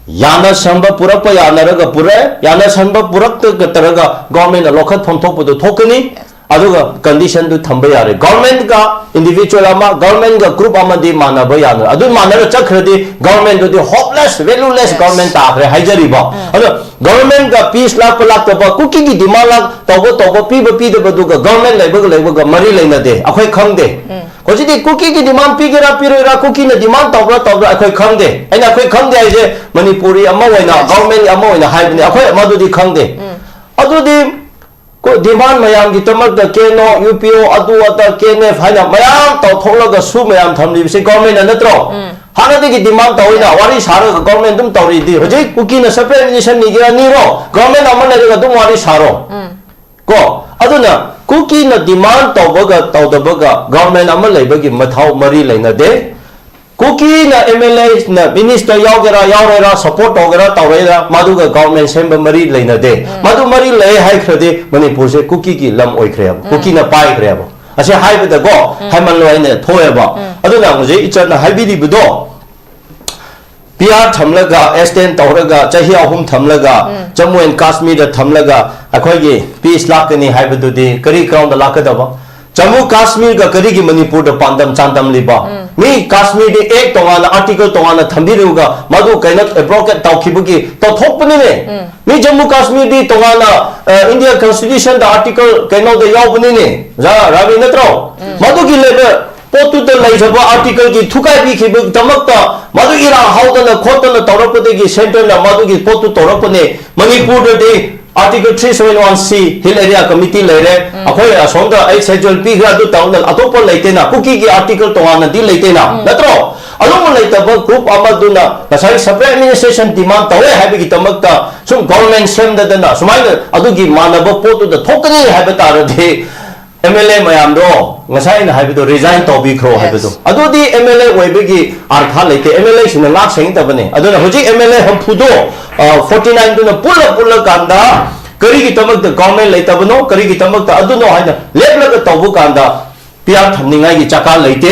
ꯌꯥꯅꯁꯟꯕ ꯄꯨꯔꯛꯄ ꯌꯥꯅꯔꯒ ꯄꯨꯔꯛꯑꯦ, ꯌꯥꯅꯁꯟꯕ ꯄꯨꯔꯛꯇꯒ ꯇꯧꯔꯒ government ꯅ ꯂꯧꯈꯠꯐꯝ ꯊꯣꯛꯄꯗꯨ ꯊꯣꯛꯀꯅꯤ꯫ ꯑꯗꯨꯒ condition ꯗꯨ ꯊꯝꯕ ꯌꯥꯔꯦ꯫ Government ꯒ individual ꯑꯃ, government ꯒ group ꯑꯃꯗꯤ ꯃꯥꯟꯅꯕ ꯌꯥꯅꯔꯦ꯫ ꯑꯗꯨ ꯃꯥꯟꯅꯔ ꯆꯠꯈ꯭ꯔꯗꯤ government ꯗꯨꯗꯤ hopeless, valueless Yes. government ꯇꯥꯈ꯭ꯔꯦ ꯍꯥꯏꯖꯔꯤꯕ꯫ ꯑꯗꯣ government ꯒ peace ꯂꯥꯛꯄ ꯂꯥꯛꯇꯕ, ꯀꯨꯀꯤꯒꯤ demand ꯂꯥꯛ-, ꯇꯧꯕ ꯇꯧꯕ, ꯄꯤꯕ ꯄꯤꯗꯕꯗꯨꯒ government ꯂꯩꯕꯒ ꯂꯩꯕꯒ ꯃꯔꯤ ꯂꯩꯅꯗꯦ, ꯑꯩꯈꯣꯏ ꯈꯪꯗꯦ꯫ ꯍꯧꯖꯤꯛꯇꯤ ꯀꯨꯀꯤꯒꯤ demand ꯄꯤꯒꯦꯔꯥ ꯄꯤꯔꯣꯏꯔꯥ, ꯀꯨꯀꯤꯅ demand ꯇꯧꯕ꯭ꯔꯥ ꯇꯧꯕ꯭ꯔꯥ ꯑꯩꯈꯣꯏ ꯈꯪꯗꯦ꯫ ꯑꯩꯅ ꯑꯩꯈꯣꯏ ꯈꯪꯗꯦ ꯍꯥꯏꯁꯦ ꯃꯅꯤꯄꯨꯔꯤ ꯑꯃ ꯑꯣꯏꯅ, Yes. government ꯑꯃ ꯑꯣꯏꯅ ꯍꯥꯏꯕꯅꯤ, ꯑꯩꯈꯣꯏ ꯃꯗꯨꯗꯤ ꯈꯪꯗꯦ꯫ ꯑꯗꯨꯗꯤ ꯀꯣ-, demand ꯃꯌꯥꯝꯒꯤꯗꯃꯛꯇ ꯀꯦꯅꯣ, ꯌꯨ ꯄꯤ ꯑꯣ, ꯑꯗꯨ ꯑꯗꯥ, ꯀꯦ ꯑꯦꯟ ꯑꯦꯐ ꯍꯥꯏꯅ ꯃꯌꯥꯝ ꯇꯧꯊꯣꯛꯂꯒ ꯁꯨ ꯃꯌꯥꯝ ꯊꯝꯂꯤꯕꯁꯤ government ꯅ ꯅꯠꯇ꯭ꯔꯣ? ꯍꯥꯟꯅꯗꯒꯤ demand ꯇꯧꯋꯤꯅ, ꯋꯥꯔꯤ ꯁꯥꯔꯒ government ꯑꯗꯨꯝ ꯇꯧꯔꯤꯗꯤ, ꯍꯧꯖꯤꯛ ꯀꯨꯀꯤꯅ separate nation ꯅꯤꯒꯦꯔꯥ ꯅꯤꯔꯣ, government ꯑꯃ ꯂꯩꯔꯒ ꯑꯗꯨꯝ ꯋꯥꯔꯤ ꯁꯥꯔꯣ꯫ ꯀꯣ, ꯑꯗꯨꯅ ꯀꯨꯀꯤꯅ demand ꯇꯧꯕꯒ ꯇꯧꯗꯕꯒ government ꯑꯃ ꯂꯩꯕꯒꯤ ꯃꯊꯧ ꯃꯔꯤ ꯂꯩꯅꯗꯦ꯫ ꯀꯨꯀꯤꯅ MLA ꯅ minister ꯌꯥꯎꯒꯦꯔꯥ ꯌꯥꯎꯔꯣꯏꯔꯥ, support ꯇꯧꯒꯦꯔꯥ ꯇꯧꯔꯣꯏꯔꯥ, ꯃꯗꯨꯒ government ꯁꯦꯝꯕ ꯃꯔꯤ ꯂꯩꯅꯗꯦ꯫ ꯃꯗꯨ ꯃꯔꯤ ꯂꯩ ꯍꯥꯏꯈ꯭ꯔꯗꯤ ꯃꯅꯤꯄꯨꯔꯁꯦ ꯀꯨꯀꯤꯒꯤ ꯂꯝ ꯑꯣꯏꯈ꯭ꯔꯦꯕ, ꯀꯨꯀꯤꯅ ꯄꯥꯏꯈ꯭ꯔꯦꯕ꯫ ꯑꯁꯤ ꯍꯥꯏꯕꯗꯀꯣ, ꯍꯥꯏꯃꯜꯂꯣ ꯍꯥꯏꯅ ꯊꯣꯛꯑꯦꯕ꯫ ꯑꯗꯨꯅ ꯍꯧꯖꯤꯛ ꯏꯆꯟꯅ ꯍꯥꯏꯕꯤꯔꯤꯕꯗꯣ, ꯄꯤ ꯑꯥꯔ ꯊꯝꯂꯒ, ꯑꯦꯛꯁꯇꯦꯟ ꯇꯧꯔꯒ, ꯆꯍꯤ ꯑꯍꯨꯝ ꯊꯝꯂꯒ, ꯖꯝꯃꯨ ꯑꯦꯟ ꯀꯥꯁꯃꯤꯔꯗ ꯊꯝꯂꯒ ꯑꯩꯈꯣꯏꯒꯤ ꯄꯤꯁ ꯂꯥꯛꯀꯅꯤ ꯍꯥꯏꯕꯗꯨꯗꯤ ꯀꯔꯤ ꯒ꯭ꯔꯥꯎꯟꯗ ꯂꯥꯛꯀꯗꯕ? ꯖꯝꯃꯨ ꯀꯥꯁꯃꯤꯔꯒ ꯀꯔꯤꯒꯤ ꯃꯅꯤꯄꯨꯔꯗ ꯄꯥꯟꯗꯝ ꯆꯥꯡꯗꯝꯂꯤꯕ? ꯃꯤ ꯀꯥꯁꯃꯤꯔꯗꯤ ꯑꯦꯛ ꯇꯣꯉꯥꯟꯅ, ꯑꯥꯔꯇꯤꯀꯜ ꯇꯣꯉꯥꯟꯅ ꯊꯝꯕꯤꯔꯒ ꯃꯗꯨ ꯀꯩꯅꯣ ꯑꯦꯕ꯭ꯔꯣꯒꯦꯠ ꯇꯧꯈꯤꯕꯒꯤ ꯇꯧꯊꯣꯛꯄꯅꯤꯅꯦ꯫ ꯃꯤ ꯖꯝꯃꯨ ꯀꯥꯁꯃꯤꯔꯗꯤ ꯇꯣꯉꯥꯟꯅ, ꯑ, ꯏꯟꯗꯤꯌꯥ ꯀꯟꯁꯇꯤꯇ꯭ꯌꯨꯁꯟꯗ ꯑꯥꯔꯇꯤꯀꯜ ꯀꯩꯅꯣꯗ ꯌꯥꯎꯕꯅꯤꯅꯦ, ꯔꯥ-, ꯔꯥꯕꯤ ꯅꯠꯇ꯭ꯔꯣ? ꯃꯗꯨꯒꯤ ꯂꯩꯕ ꯄꯣꯠꯇꯨꯗ ꯂꯩꯖꯕ ꯑꯥꯔꯇꯤꯀꯜꯒꯤ ꯊꯨꯒꯥꯏꯕꯤꯈꯤꯕꯒꯤꯗꯃꯛꯇ ꯃꯗꯨ ꯏꯔꯥꯡ ꯍꯧꯗꯅ ꯈꯣꯠꯇꯅ ꯇꯧꯔꯛꯄꯗꯒꯤ ꯁꯦꯟꯇꯔꯅ ꯃꯗꯨꯒꯤ ꯄꯣꯠꯇꯨ ꯇꯧꯔꯛꯄꯅꯦ꯫ ꯃꯅꯤꯄꯨꯔꯗꯗꯤ ꯑꯥꯔꯇꯤꯀꯜ ꯊ꯭ꯔꯤ ꯁꯚꯦꯟ ꯋꯥꯟ ꯁꯤ ꯍꯤꯜ ꯑꯦꯔꯤꯌꯥ ꯀꯃꯤꯇꯤ ꯂꯩꯔꯦ, ꯑꯩꯈꯣꯏ ꯑꯁꯣꯝꯗ ꯑꯩꯠ ꯁꯦꯗ꯭ꯌꯨꯜ ꯄꯤꯈ꯭ꯔꯦ, ꯑꯗꯨ ꯇꯧꯅ ꯑꯇꯣꯞꯄ ꯂꯩꯇꯦꯅ, ꯀꯨꯀꯤꯒꯤ ꯑꯥꯔꯇꯤꯀꯜ ꯇꯣꯉꯥꯟꯅꯗꯤ ꯂꯩꯇꯦꯅ, ꯅꯠꯇ꯭ꯔꯣ? ꯑꯗꯨꯝꯕ ꯂꯩꯇꯕ ꯒ꯭ꯔꯨꯞ ꯑꯃꯗꯨꯅ ꯉꯁꯥꯏ ꯁꯦꯄꯔꯦꯠ ꯑꯦꯗꯃꯤꯅꯤꯁꯇ꯭ꯔꯦꯁꯟ ꯗꯤꯃꯥꯟ ꯇꯧꯋꯦ ꯍꯥꯏꯕꯒꯤꯗꯃꯛꯇ ꯁꯨꯝ ꯒꯣꯚꯔꯟꯃꯦꯟꯠ ꯁꯦꯝꯗꯗꯅ ꯁꯨꯃꯥꯏꯅ ꯑꯗꯨꯒꯤ ꯃꯥꯟꯅꯕ ꯄꯣꯠꯇꯨꯗ ꯊꯣꯛꯀꯅꯤ ꯍꯥꯏꯕ ꯇꯥꯔꯗꯤ ꯑꯦꯝ ꯑꯦꯜ ꯑꯦ ꯃꯌꯥꯝꯗꯣ ꯉꯁꯥꯏ ꯑꯩꯅ ꯍꯥꯏꯕꯗꯣ ꯔꯤꯖꯥꯏꯟ ꯇꯧꯕꯤꯈ꯭ꯔꯣ ꯍꯥꯏꯕꯗꯣ, ꯑꯗꯨꯗꯤ ꯑꯦꯝ ꯑꯦꯜ ꯑꯦ ꯑꯣꯏꯕꯒꯤ ꯑꯥꯔꯊ ꯂꯩꯇꯦ, ꯑꯦꯝ ꯑꯦꯜ ꯑꯦꯁꯤꯡꯅ ꯉꯥꯛ ꯁꯦꯡꯗꯕꯅꯦ꯫ ꯑꯗꯨꯅ ꯍꯧꯖꯤꯛ ꯑꯦꯝ ꯑꯦꯜ ꯑꯦ ꯍꯨꯝꯐꯨꯗꯣ, ꯐꯣꯔꯇꯤ ꯅꯥꯏꯟꯗꯨꯅ ꯄꯨꯜꯂ ꯄꯨꯜꯂ ꯀꯥꯟꯗ ꯀꯔꯤꯒꯤꯗꯃꯛꯇ ꯒꯣꯚꯔꯟꯃꯦꯟꯠ ꯂꯩꯇꯕꯅꯣ, ꯀꯔꯤꯒꯤꯗꯃꯛꯇ ꯑꯗꯨꯅꯣ ꯍꯥꯏꯅ ꯂꯦꯞꯂꯒ ꯇꯧꯕ ꯀꯥꯟꯗ ꯄꯤ ꯑꯥꯔ ꯊꯝꯅꯤꯡꯉꯥꯏꯒꯤ ꯆꯀꯥ ꯂꯩꯇꯦ꯫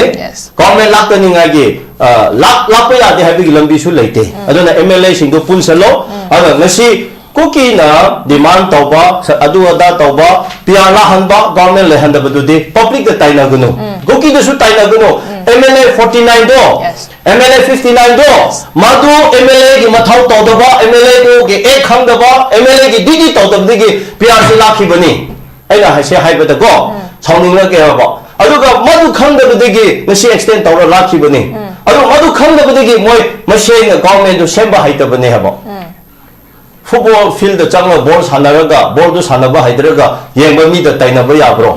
ꯒꯣꯚꯔꯟꯃꯦꯟꯠ ꯂꯥꯛꯇꯅꯤꯡꯉꯥꯏꯒꯤ, ꯑ, ꯂꯥꯛ-, ꯂꯥꯛꯄ ꯌꯥꯗꯦ ꯍꯥꯏꯕꯒꯤ ꯂꯝꯕꯤꯁꯨ ꯂꯩꯇꯦ꯫ ꯑꯗꯨꯅ ꯑꯦꯝ ꯑꯦꯜ ꯑꯦꯁꯤꯡꯗꯣ ꯄꯨꯟꯁꯜꯂꯣ꯫ ꯑꯗꯨꯒ ꯉꯁꯤ ꯀꯨꯀꯤꯅ ꯗꯤꯃꯥꯟ ꯇꯧꯕ, ꯁ-, ꯑꯗꯨ ꯑꯗꯥ ꯇꯧꯕ, ꯄꯤ ꯑꯥꯔ ꯂꯥꯛꯍꯟꯕ, ꯒꯣꯚꯔꯟꯃꯦꯟꯠ ꯂꯩꯍꯟꯗꯕꯗꯨꯗꯤ ꯄꯕ꯭ꯂꯤꯛꯇ ꯇꯥꯏꯅꯒꯅꯨ꯫ ꯀꯨꯀꯤꯗꯁꯨ ꯇꯥꯏꯅꯒꯅꯨ꯫ ꯑꯦꯝ ꯑꯦꯜ ꯑꯦ ꯐꯣꯔꯇꯤ ꯅꯥꯏꯟꯗꯣ, ꯑꯦꯝ ꯑꯦꯜ ꯑꯦ ꯐꯤꯐꯇꯤ ꯅꯥꯏꯟꯗꯣ, ꯃꯗꯨ ꯑꯦꯝ ꯑꯦꯜ ꯑꯦꯒꯤ ꯃꯊꯧ ꯇꯧꯗꯕ, ꯑꯦꯝ ꯑꯦꯜ ꯑꯦꯗꯨꯒꯤ ꯑꯦꯛ ꯈꯪꯗꯕ, ꯑꯦꯝ ꯑꯦꯜ ꯑꯦꯒꯤ ꯗ꯭ꯌꯨꯇꯤ ꯇꯧꯗꯕꯗꯒꯤ ꯄꯤ ꯑꯥꯔꯁꯤ ꯂꯥꯛꯈꯤꯕꯅꯤ꯫ ꯑꯩꯅ ꯍꯥꯏꯁꯦ ꯍꯥꯏꯕꯗꯀꯣ, ꯁꯥꯎꯅꯤꯡꯂꯒꯦ ꯍꯥꯏꯕ꯫ ꯑꯗꯨꯒ ꯃꯗꯨ ꯈꯪꯗꯕꯗꯒꯤ ꯉꯁꯤ ꯑꯦꯛꯁꯇꯦꯟ ꯇꯧꯔ ꯂꯥꯛꯈꯤꯕꯅꯤ꯫ ꯑꯗꯨ ꯃꯗꯨ ꯈꯪꯗꯕꯗꯒꯤ ꯃꯣꯏ ꯃꯁꯦꯟꯅ ꯒꯣꯚꯔꯟꯃꯦꯟꯠꯇꯨ ꯁꯦꯝꯕ ꯍꯩꯇꯕꯅꯦ ꯍꯥꯏꯕ꯫ ꯐꯨꯠꯕꯣꯜ ꯐꯤꯜꯗ ꯆꯪꯂꯒ ꯕꯣꯜ ꯁꯥꯟꯅꯔꯒ ꯕꯣꯜꯗꯨ ꯁꯥꯟꯅꯕ ꯍꯩꯇ꯭ꯔꯒ ꯌꯦꯡꯕ ꯃꯤꯗ ꯇꯩꯅꯕ ꯌꯥꯕ꯭ꯔꯣ?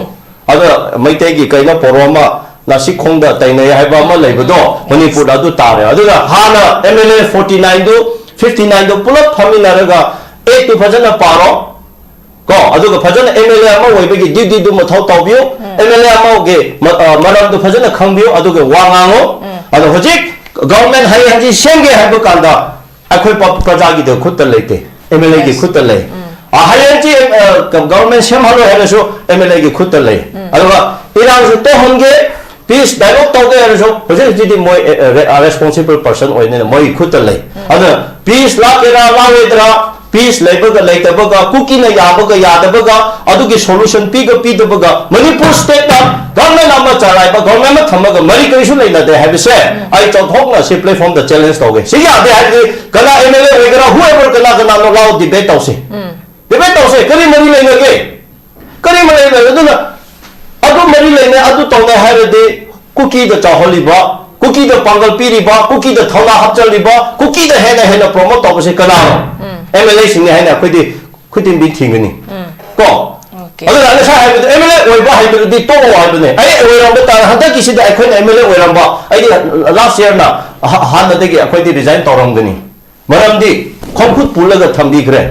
ꯑꯗ ꯃꯩꯇꯩꯒꯤ ꯀꯩꯅꯣ ꯄꯣꯔꯣ ꯑꯃ ꯅꯥꯁꯤꯛꯈꯣꯡꯗ ꯇꯩꯅꯩ ꯍꯥꯏꯕ ꯑꯃ ꯂꯩꯕꯗꯣ ꯃꯅꯤꯄꯨꯔꯗ ꯑꯗꯨ ꯇꯥꯔꯦ꯫ ꯑꯗꯨꯅ ꯍꯥꯟꯅ ꯑꯦꯝ ꯑꯦꯜ ꯑꯦ ꯐꯣꯔꯇꯤ ꯅꯥꯏꯟꯗꯨ, ꯐꯤꯐꯇꯤ ꯅꯥꯏꯟꯗꯨ ꯄꯨꯂꯞ ꯐꯝꯃꯤꯟꯅꯔꯒ ꯑꯦꯛꯇꯨ ꯐꯖꯅ ꯄꯥꯔꯣ꯫ ꯀꯣ, ꯑꯗꯨꯒ ꯐꯖꯅ ꯑꯦꯝ ꯑꯦꯜ ꯑꯦ ꯑꯃ ꯑꯣꯏꯕꯒꯤ ꯗ꯭ꯌꯨꯇꯤꯗꯨ ꯃꯊꯧ ꯇꯧꯕꯤꯌꯨ꯫ ꯑꯦꯝ ꯑꯦꯜ ꯑꯦ ꯑꯃꯒꯤ ꯃ-, ꯑ, ꯃꯔꯝꯗꯨ ꯐꯖꯅ ꯈꯪꯕꯤꯌꯨ, ꯑꯗꯨꯒ ꯋꯥ ꯉꯥꯡꯉꯨ꯫ ꯑꯗꯣ ꯍꯧꯖꯤꯛ ꯒꯚꯔꯟꯃꯦꯟꯠ ꯍꯌꯦꯡ ꯍꯪꯆꯤꯠ ꯁꯦꯝꯒꯦ ꯍꯥꯏꯕ ꯀꯥꯟꯗ ꯑꯩꯈꯣꯏ ꯄ-, ꯄ꯭ꯔꯖꯥꯒꯤꯗ ꯈꯨꯠꯇ ꯂꯩꯇꯦ, ꯑꯦꯝ ꯑꯦꯜ ꯑꯦꯒꯤ ꯈꯨꯠꯇ ꯂꯩ꯫ ꯑ, ꯍꯌꯦꯡ ꯍꯪꯆꯤꯠ, ꯑ, ꯒ-, ꯒꯚꯔꯟꯃꯦꯟꯠ ꯁꯦꯝꯍꯜꯂꯣꯏ ꯍꯥꯏꯔꯁꯨ ꯑꯦꯝ ꯑꯦꯜ ꯑꯦꯒꯤ ꯈꯨꯠꯇ ꯂꯩ꯫ ꯑꯗꯨꯒ ꯏꯔꯥꯡꯁꯨ ꯇꯣꯛꯍꯟꯒꯦ, ꯄꯤꯁ ꯗꯥꯏꯂꯣꯒ ꯇꯧꯒꯦ ꯍꯥꯏꯔꯁꯨ ꯍꯧꯖꯤꯛ ꯍꯧꯖꯤꯛꯇꯤ ꯃꯣꯏ ꯔꯦꯁꯄꯣꯟꯁꯤꯕꯜ ꯄꯔꯁꯟ ꯑꯣꯏꯅꯤꯅ ꯃꯣꯏꯒꯤ ꯈꯨꯠꯇ ꯂꯩ꯫ ꯑꯗꯨꯅ ꯄꯤꯁ ꯂꯥꯛꯀꯦꯔꯥ ꯂꯥꯛꯑꯣꯏꯗ꯭ꯔꯥ, ꯄꯤꯁ ꯂꯩꯕꯒ ꯂꯩꯇꯕꯒ, ꯀꯨꯀꯤꯅ ꯌꯥꯕꯒ ꯌꯥꯗꯕꯒ, ꯑꯗꯨꯒꯤ ꯁꯣꯂꯨꯁꯟ ꯄꯤꯒ ꯄꯤꯗꯕꯒ, ꯃꯅꯤꯄꯨꯔ ꯁ꯭ꯇꯦꯠꯇ ꯒꯚꯔꯟꯃꯦꯟ ꯑꯃ ꯆꯂꯥꯏꯕ, ꯒꯚꯔꯟꯃꯦꯟ ꯑꯃ ꯊꯝꯃꯒ ꯃꯔꯤ ꯀꯔꯤꯁꯨ ꯂꯩꯅꯗꯦ ꯍꯥꯏꯕꯁꯦ ꯑꯩ ꯆꯥꯎꯊꯣꯛꯅ ꯁꯤ ꯄ꯭ꯂꯦꯠꯐꯣꯝꯗ ꯆꯦꯂꯦꯟꯖ ꯇꯧꯒꯦ꯫ ꯁꯤ ꯌꯥꯗꯦ ꯍꯥꯏꯔꯗꯤ ꯀꯅꯥ ꯑꯦꯝ ꯑꯦꯜ ꯑꯦ ꯑꯣꯏꯒꯦꯔꯥ, whoever, ꯀꯅꯥ ꯀꯅꯥꯅꯣ, ꯂꯥꯛꯑꯣ, ꯗꯤꯕꯦꯠ ꯇꯧꯁꯦ꯫ ꯗꯤꯕꯦꯠ ꯇꯧꯁꯦ꯫ ꯀꯔꯤ ꯃꯔꯤ ꯂꯩꯅꯒꯦ? ꯀꯔꯤ ꯃꯔꯤ ꯂꯩꯅꯒꯦ? ꯑꯗꯨꯅ ꯑꯗꯨ ꯃꯔꯤ ꯂꯩꯅꯩ, ꯑꯗꯨ ꯇꯧꯅꯩ ꯍꯥꯏꯔꯗꯤ ꯀꯨꯀꯤꯗ ꯆꯥꯎꯍꯜꯂꯤꯕ, ꯀꯨꯀꯤꯗ ꯄꯥꯡꯒꯜ ꯄꯤꯔꯤꯕ, ꯀꯨꯀꯤꯗ ꯊꯧꯅꯥ ꯍꯥꯞꯆꯜꯂꯤꯕ, ꯀꯨꯀꯤꯗ ꯍꯦꯟꯅ ꯍꯦꯟꯅ ꯄ꯭ꯔꯣꯃꯣꯠ ꯇꯧꯕꯁꯦ ꯀꯅꯥꯅꯣ? ꯑꯦꯝ ꯑꯦꯜ ꯑꯦꯁꯤꯡꯅꯤ ꯍꯥꯏꯅ ꯑꯩꯈꯣꯏꯗꯤ ꯈꯨꯗꯤꯡꯕꯤ ꯊꯤꯡꯒꯅꯤ꯫ ꯀꯣ? Okay. ꯑꯗꯨꯅ ꯉꯁꯥꯏ ꯍꯥꯏꯕꯗꯣ, ꯑꯦꯝ ꯑꯦꯜ ꯑꯦ ꯑꯣꯏꯕ ꯍꯥꯏꯕꯗꯨꯗꯤ ꯇꯣꯛꯑꯣ ꯍꯥꯏꯕꯅꯦ꯫ ꯑꯩ ꯑꯣꯏꯔꯝꯕ ꯇꯥꯔꯦ, ꯍꯟꯗꯛꯀꯤꯁꯤꯗ ꯑꯩꯈꯣꯏꯅ ꯑꯦꯝ ꯑꯦꯜ ꯑꯦ ꯑꯣꯏꯔꯝꯕ, ꯑꯩꯗꯤ ꯂꯥꯁ ꯌꯔꯅ ꯍꯥꯟꯅꯗꯒꯤ ꯑꯩꯈꯣꯏꯗꯤ ꯔꯤꯖꯥꯏꯟ ꯇꯧꯔꯝꯒꯅꯤ꯫ ꯃꯔꯝꯗꯤ ꯈꯣꯡꯈꯨꯠ ꯄꯨꯜꯂꯒ ꯊꯝꯕꯤꯈ꯭ꯔꯦ꯫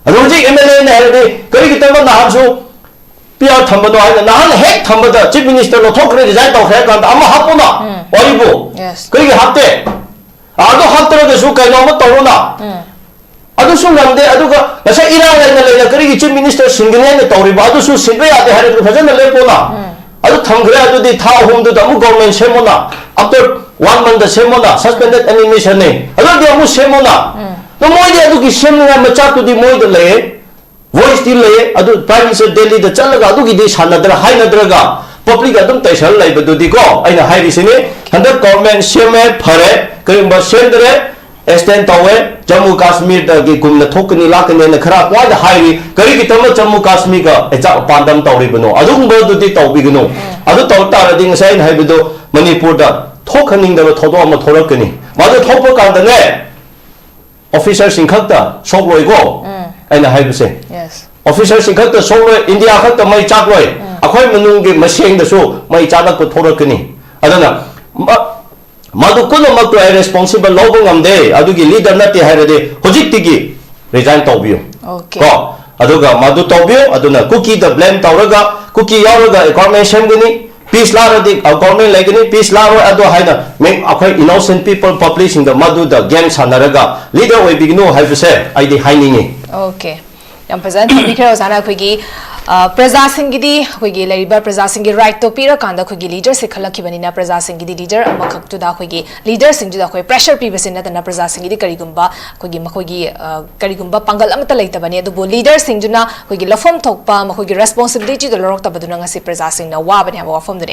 ꯑꯗꯣ ꯍꯧꯖꯤꯛ ꯑꯦꯝ ꯑꯦꯜ ꯑꯦꯅ ꯍꯥꯏꯔꯗꯤ ꯀꯔꯤꯒꯤꯗꯃꯛ ꯅꯍꯥꯟꯁꯨ ꯄꯤ ꯑꯥꯔ ꯊꯝꯕꯅꯣ ꯍꯥꯏꯅ, ꯅꯍꯥꯟ ꯍꯦꯛ ꯊꯝꯕꯗ ꯆꯤꯐ ꯃꯤꯅꯤꯁꯇꯔ ꯂꯧꯊꯣꯛꯈ꯭ꯔꯦ, ꯔꯤꯖꯥꯏꯟ ꯇꯧꯈ꯭ꯔꯦ ꯍꯥꯏ ꯀꯥꯟꯗ ꯑꯃ ꯍꯥꯞꯄꯨꯅ꯫ ꯋꯥꯔꯤꯕꯨ Yes. ꯀꯔꯤꯒꯤ ꯍꯥꯞꯇꯦ? ꯑꯗꯨ ꯍꯥꯞꯇ꯭ꯔꯒꯁꯨ ꯀꯩꯅꯣꯝꯃ ꯇꯧꯔꯨꯅ꯫ ꯑꯗꯨꯁꯨ ꯉꯝꯗꯦ꯫ ꯑꯗꯨꯒ ꯉꯁꯥꯏ ꯏꯔꯥꯡ ꯂꯩꯅ ꯂꯩꯅ ꯀꯔꯤꯒꯤ ꯆꯤꯐ ꯃꯤꯅꯤꯁꯇꯔ ꯁꯤꯟꯒꯅꯤ ꯍꯥꯏꯅ ꯇꯧꯔꯤꯕ? ꯑꯗꯨꯁꯨ ꯁꯤꯟꯕ ꯌꯥꯗꯦ ꯍꯥꯏꯔꯒ ꯐꯖꯅ ꯂꯦꯞꯄꯣꯅ꯫ ꯑꯗꯨ ꯊꯝꯈ꯭ꯔꯦ, ꯑꯗꯨꯗꯤ ꯊꯥ ꯑꯍꯨꯝꯗꯨꯗ ꯑꯃꯨꯛ ꯒꯣꯔꯃꯦꯟ ꯁꯦꯝꯃꯣꯅ꯫ After one month ꯗ ꯁꯦꯝꯃꯣꯅ, suspended animation ꯅꯦ꯫ ꯑꯗꯨꯗꯤ ꯑꯃꯨꯛ ꯁꯦꯝꯃꯣꯅ꯫ ꯑꯗꯣ ꯃꯣꯏꯗꯤ ꯑꯗꯨꯒꯤ ꯁꯦꯝꯅꯤꯡꯉꯥꯏ ꯃꯆꯥꯛꯇꯨꯗꯤ ꯃꯣꯏꯗ ꯂꯩꯌꯦ, ꯚꯣꯏꯁꯇꯤ ꯂꯩꯌꯦ꯫ ꯑꯗꯨ ꯄ꯭ꯔꯥꯏꯝ ꯃꯤꯅꯤꯁꯇꯔ ꯗꯦꯜꯂꯤꯗ ꯆꯠꯂꯒ ꯑꯗꯨꯒꯤꯗꯤ ꯁꯥꯟꯅꯗ꯭ꯔ ꯍꯥꯏꯅꯗ꯭ꯔꯒ ꯄꯕ꯭ꯂꯤꯛ ꯑꯗꯨꯝ ꯇꯩꯁꯜ ꯂꯩꯕꯗꯨꯗꯤꯀꯣ꯫ ꯑꯩꯅ ꯍꯥꯏꯔꯤꯁꯤꯅꯤ, ꯍꯟꯗꯛ ꯒꯣꯔꯃꯦꯟ ꯁꯦꯝꯃꯦ, ꯐꯔꯦ꯫ ꯀꯔꯤꯒꯨꯝꯕ ꯁꯦꯝꯗ꯭ꯔꯦ, ꯑꯦꯛꯁꯇꯦꯟ ꯇꯧꯋꯦ, ꯖꯝꯃꯨ ꯀꯥꯁꯃꯤꯔꯗꯒꯤ ꯒꯨꯝꯅ ꯊꯣꯛꯀꯅꯤ ꯂꯥꯛꯀꯅꯤ ꯍꯥꯏꯅ ꯈꯔ ꯄꯨꯡꯍꯥꯏꯗ ꯍꯥꯏꯔꯤ꯫ ꯀꯔꯤꯒꯤꯗꯃꯛ ꯖꯝꯃꯨ ꯀꯥꯁꯃꯤꯔꯒ ꯑꯦꯖꯥ ꯄꯥꯟꯗꯝ ꯇꯧꯔꯤꯕꯅꯣ? ꯑꯗꯨꯒꯨꯝꯕꯗꯨꯗꯤ ꯇꯧꯕꯤꯒꯅꯨ꯫ ꯑꯗꯨ ꯇꯧ ꯇꯥꯔꯗꯤ ꯉꯁꯥꯏ ꯑꯩꯅ ꯍꯥꯏꯕꯗꯣ ꯃꯅꯤꯄꯨꯔꯗ ꯊꯣꯛꯍꯟꯅꯤꯡꯗꯕ ꯊꯧꯗꯣꯛ ꯑꯃ ꯊꯣꯛꯂꯛꯀꯅꯤ꯫ ꯃꯗꯨ ꯊꯣꯛꯄ ꯀꯥꯟꯗꯅꯦ, ꯑꯣꯐꯤꯁꯔꯁꯤꯡ ꯈꯛꯇ ꯁꯣꯛꯂꯣꯏꯀꯣ꯫ ꯑꯩꯅ ꯍꯥꯏꯕꯁꯦ, Yes. ꯑꯣꯐꯤꯁꯔꯁꯤꯡ ꯈꯛꯇ ꯁꯣꯛꯂꯣꯏ, ꯏꯟꯗꯤꯌꯥ ꯈꯛꯇ ꯃꯩ ꯆꯥꯛꯂꯣꯏ, ꯑꯩꯈꯣꯏ ꯃꯅꯨꯡꯒꯤ ꯃꯁꯦꯡꯗꯁꯨ ꯃꯩ ꯆꯥꯛꯂꯛꯄ ꯊꯣꯛꯂꯛꯀꯅꯤ꯫ ꯑꯗꯨꯅ ꯃ- ꯃꯗꯨ ꯄꯨꯝꯅꯃꯛꯇꯨ ꯑꯩ ꯔꯦꯁꯄꯣꯟꯁꯤꯕꯜ ꯂꯧꯕ ꯉꯝꯗꯦ, ꯑꯗꯨꯒꯤ ꯂꯤꯗꯔ ꯅꯠꯇꯦ ꯍꯥꯏꯔꯗꯤ ꯍꯧꯖꯤꯛꯇꯤꯒꯤ ꯔꯤꯖꯥꯏꯟ ꯇꯧꯕꯤꯌꯨ꯫ Okay. ꯀꯣ? ꯑꯗꯨꯒ ꯃꯗꯨ ꯇꯧꯕꯤꯌꯨ꯫ ꯑꯗꯨꯅ ꯀꯨꯀꯤꯗ ꯕ꯭ꯂꯦꯝ ꯇꯧꯔꯒ ꯀꯨꯀꯤ ꯌꯥꯎꯔꯒ ꯒꯣꯔꯃꯦꯟ ꯁꯦꯝꯒꯅꯤ, ꯄꯤꯁ ꯂꯥꯛꯂꯗꯤ ꯒꯣꯔꯃꯦꯟ ꯂꯩꯒꯅꯤ, ꯄꯤꯁ ꯂꯥꯛꯂꯣꯏ ꯑꯗꯨ ꯍꯥꯏꯅ ꯃꯦ- ꯑꯩꯈꯣꯏ ꯏꯅꯣꯁꯦꯟ ꯄꯤꯄꯜ ꯄꯕ꯭ꯂꯤꯛꯁꯤꯡꯗ ꯃꯗꯨꯗ ꯒꯦꯝ ꯁꯥꯟꯅꯔꯒ ꯂꯤꯗꯔ ꯑꯣꯏꯕꯤꯒꯅꯨ ꯍꯥꯏꯕꯁꯦ ꯑꯩꯗꯤ ꯍꯥꯏꯅꯤꯡꯉꯤ꯫ Okay. ꯌꯥꯝ ꯐꯖꯅ ꯊꯝꯕꯤꯈ꯭ꯔꯦ ꯑꯣꯖꯥꯅ꯫ ꯑꯩꯈꯣꯏꯒꯤ ꯑ, ꯄ꯭ꯔꯖꯥꯁꯤꯡꯒꯤꯗꯤ ꯑꯩꯈꯣꯏꯒꯤ ꯂꯩꯔꯤꯕ ꯄ꯭ꯔꯖꯥꯁꯤꯡꯒꯤ ꯔꯥꯏꯠꯇꯣ ꯄꯤꯔꯀꯥꯟꯗ ꯑꯩꯈꯣꯏꯒꯤ ꯂꯤꯗꯔꯁꯦ ꯈꯜꯂꯛꯈꯤꯕꯅꯤꯅ, ꯄ꯭ꯔꯖꯥꯁꯤꯡꯒꯤꯗꯤ ꯂꯤꯗꯔ ꯑꯃꯈꯛꯇꯨꯗ ꯑꯩꯈꯣꯏꯒꯤ ꯂꯤꯗꯔꯁꯤꯡꯗꯨꯗ ꯑꯩꯈꯣꯏ ꯄ꯭ꯔꯦꯁꯔ ꯄꯤꯕꯁꯤ ꯅꯠꯇꯅ, ꯄ꯭ꯔꯖꯥꯁꯤꯡꯒꯤꯗꯤ ꯀꯔꯤꯒꯨꯝꯕ ꯑꯩꯈꯣꯏꯒꯤ ꯃꯈꯣꯏꯒꯤ, ꯑ, ꯀꯔꯤꯒꯨꯝꯕ ꯄꯥꯡꯒꯜ ꯑꯃꯠꯇ ꯂꯩꯇꯕꯅꯤ꯫ ꯑꯗꯨꯕꯨ ꯂꯤꯗꯔꯁꯤꯡꯗꯨꯅ ꯑꯩꯈꯣꯏꯒꯤ ꯂꯧꯐꯝ ꯊꯣꯛꯄ ꯃꯈꯣꯏꯒꯤ ꯔꯦꯁꯄꯣꯟꯁꯤꯕꯤꯂꯤꯇꯤꯗꯣ ꯂꯧꯔꯛꯇꯕꯗꯨꯅ ꯉꯁꯤ ꯄ꯭ꯔꯖꯥꯁꯤꯡꯅ ꯋꯥꯕꯅꯦ ꯍꯥꯏꯕ ꯋꯥꯐꯝꯗꯨꯅꯤ꯫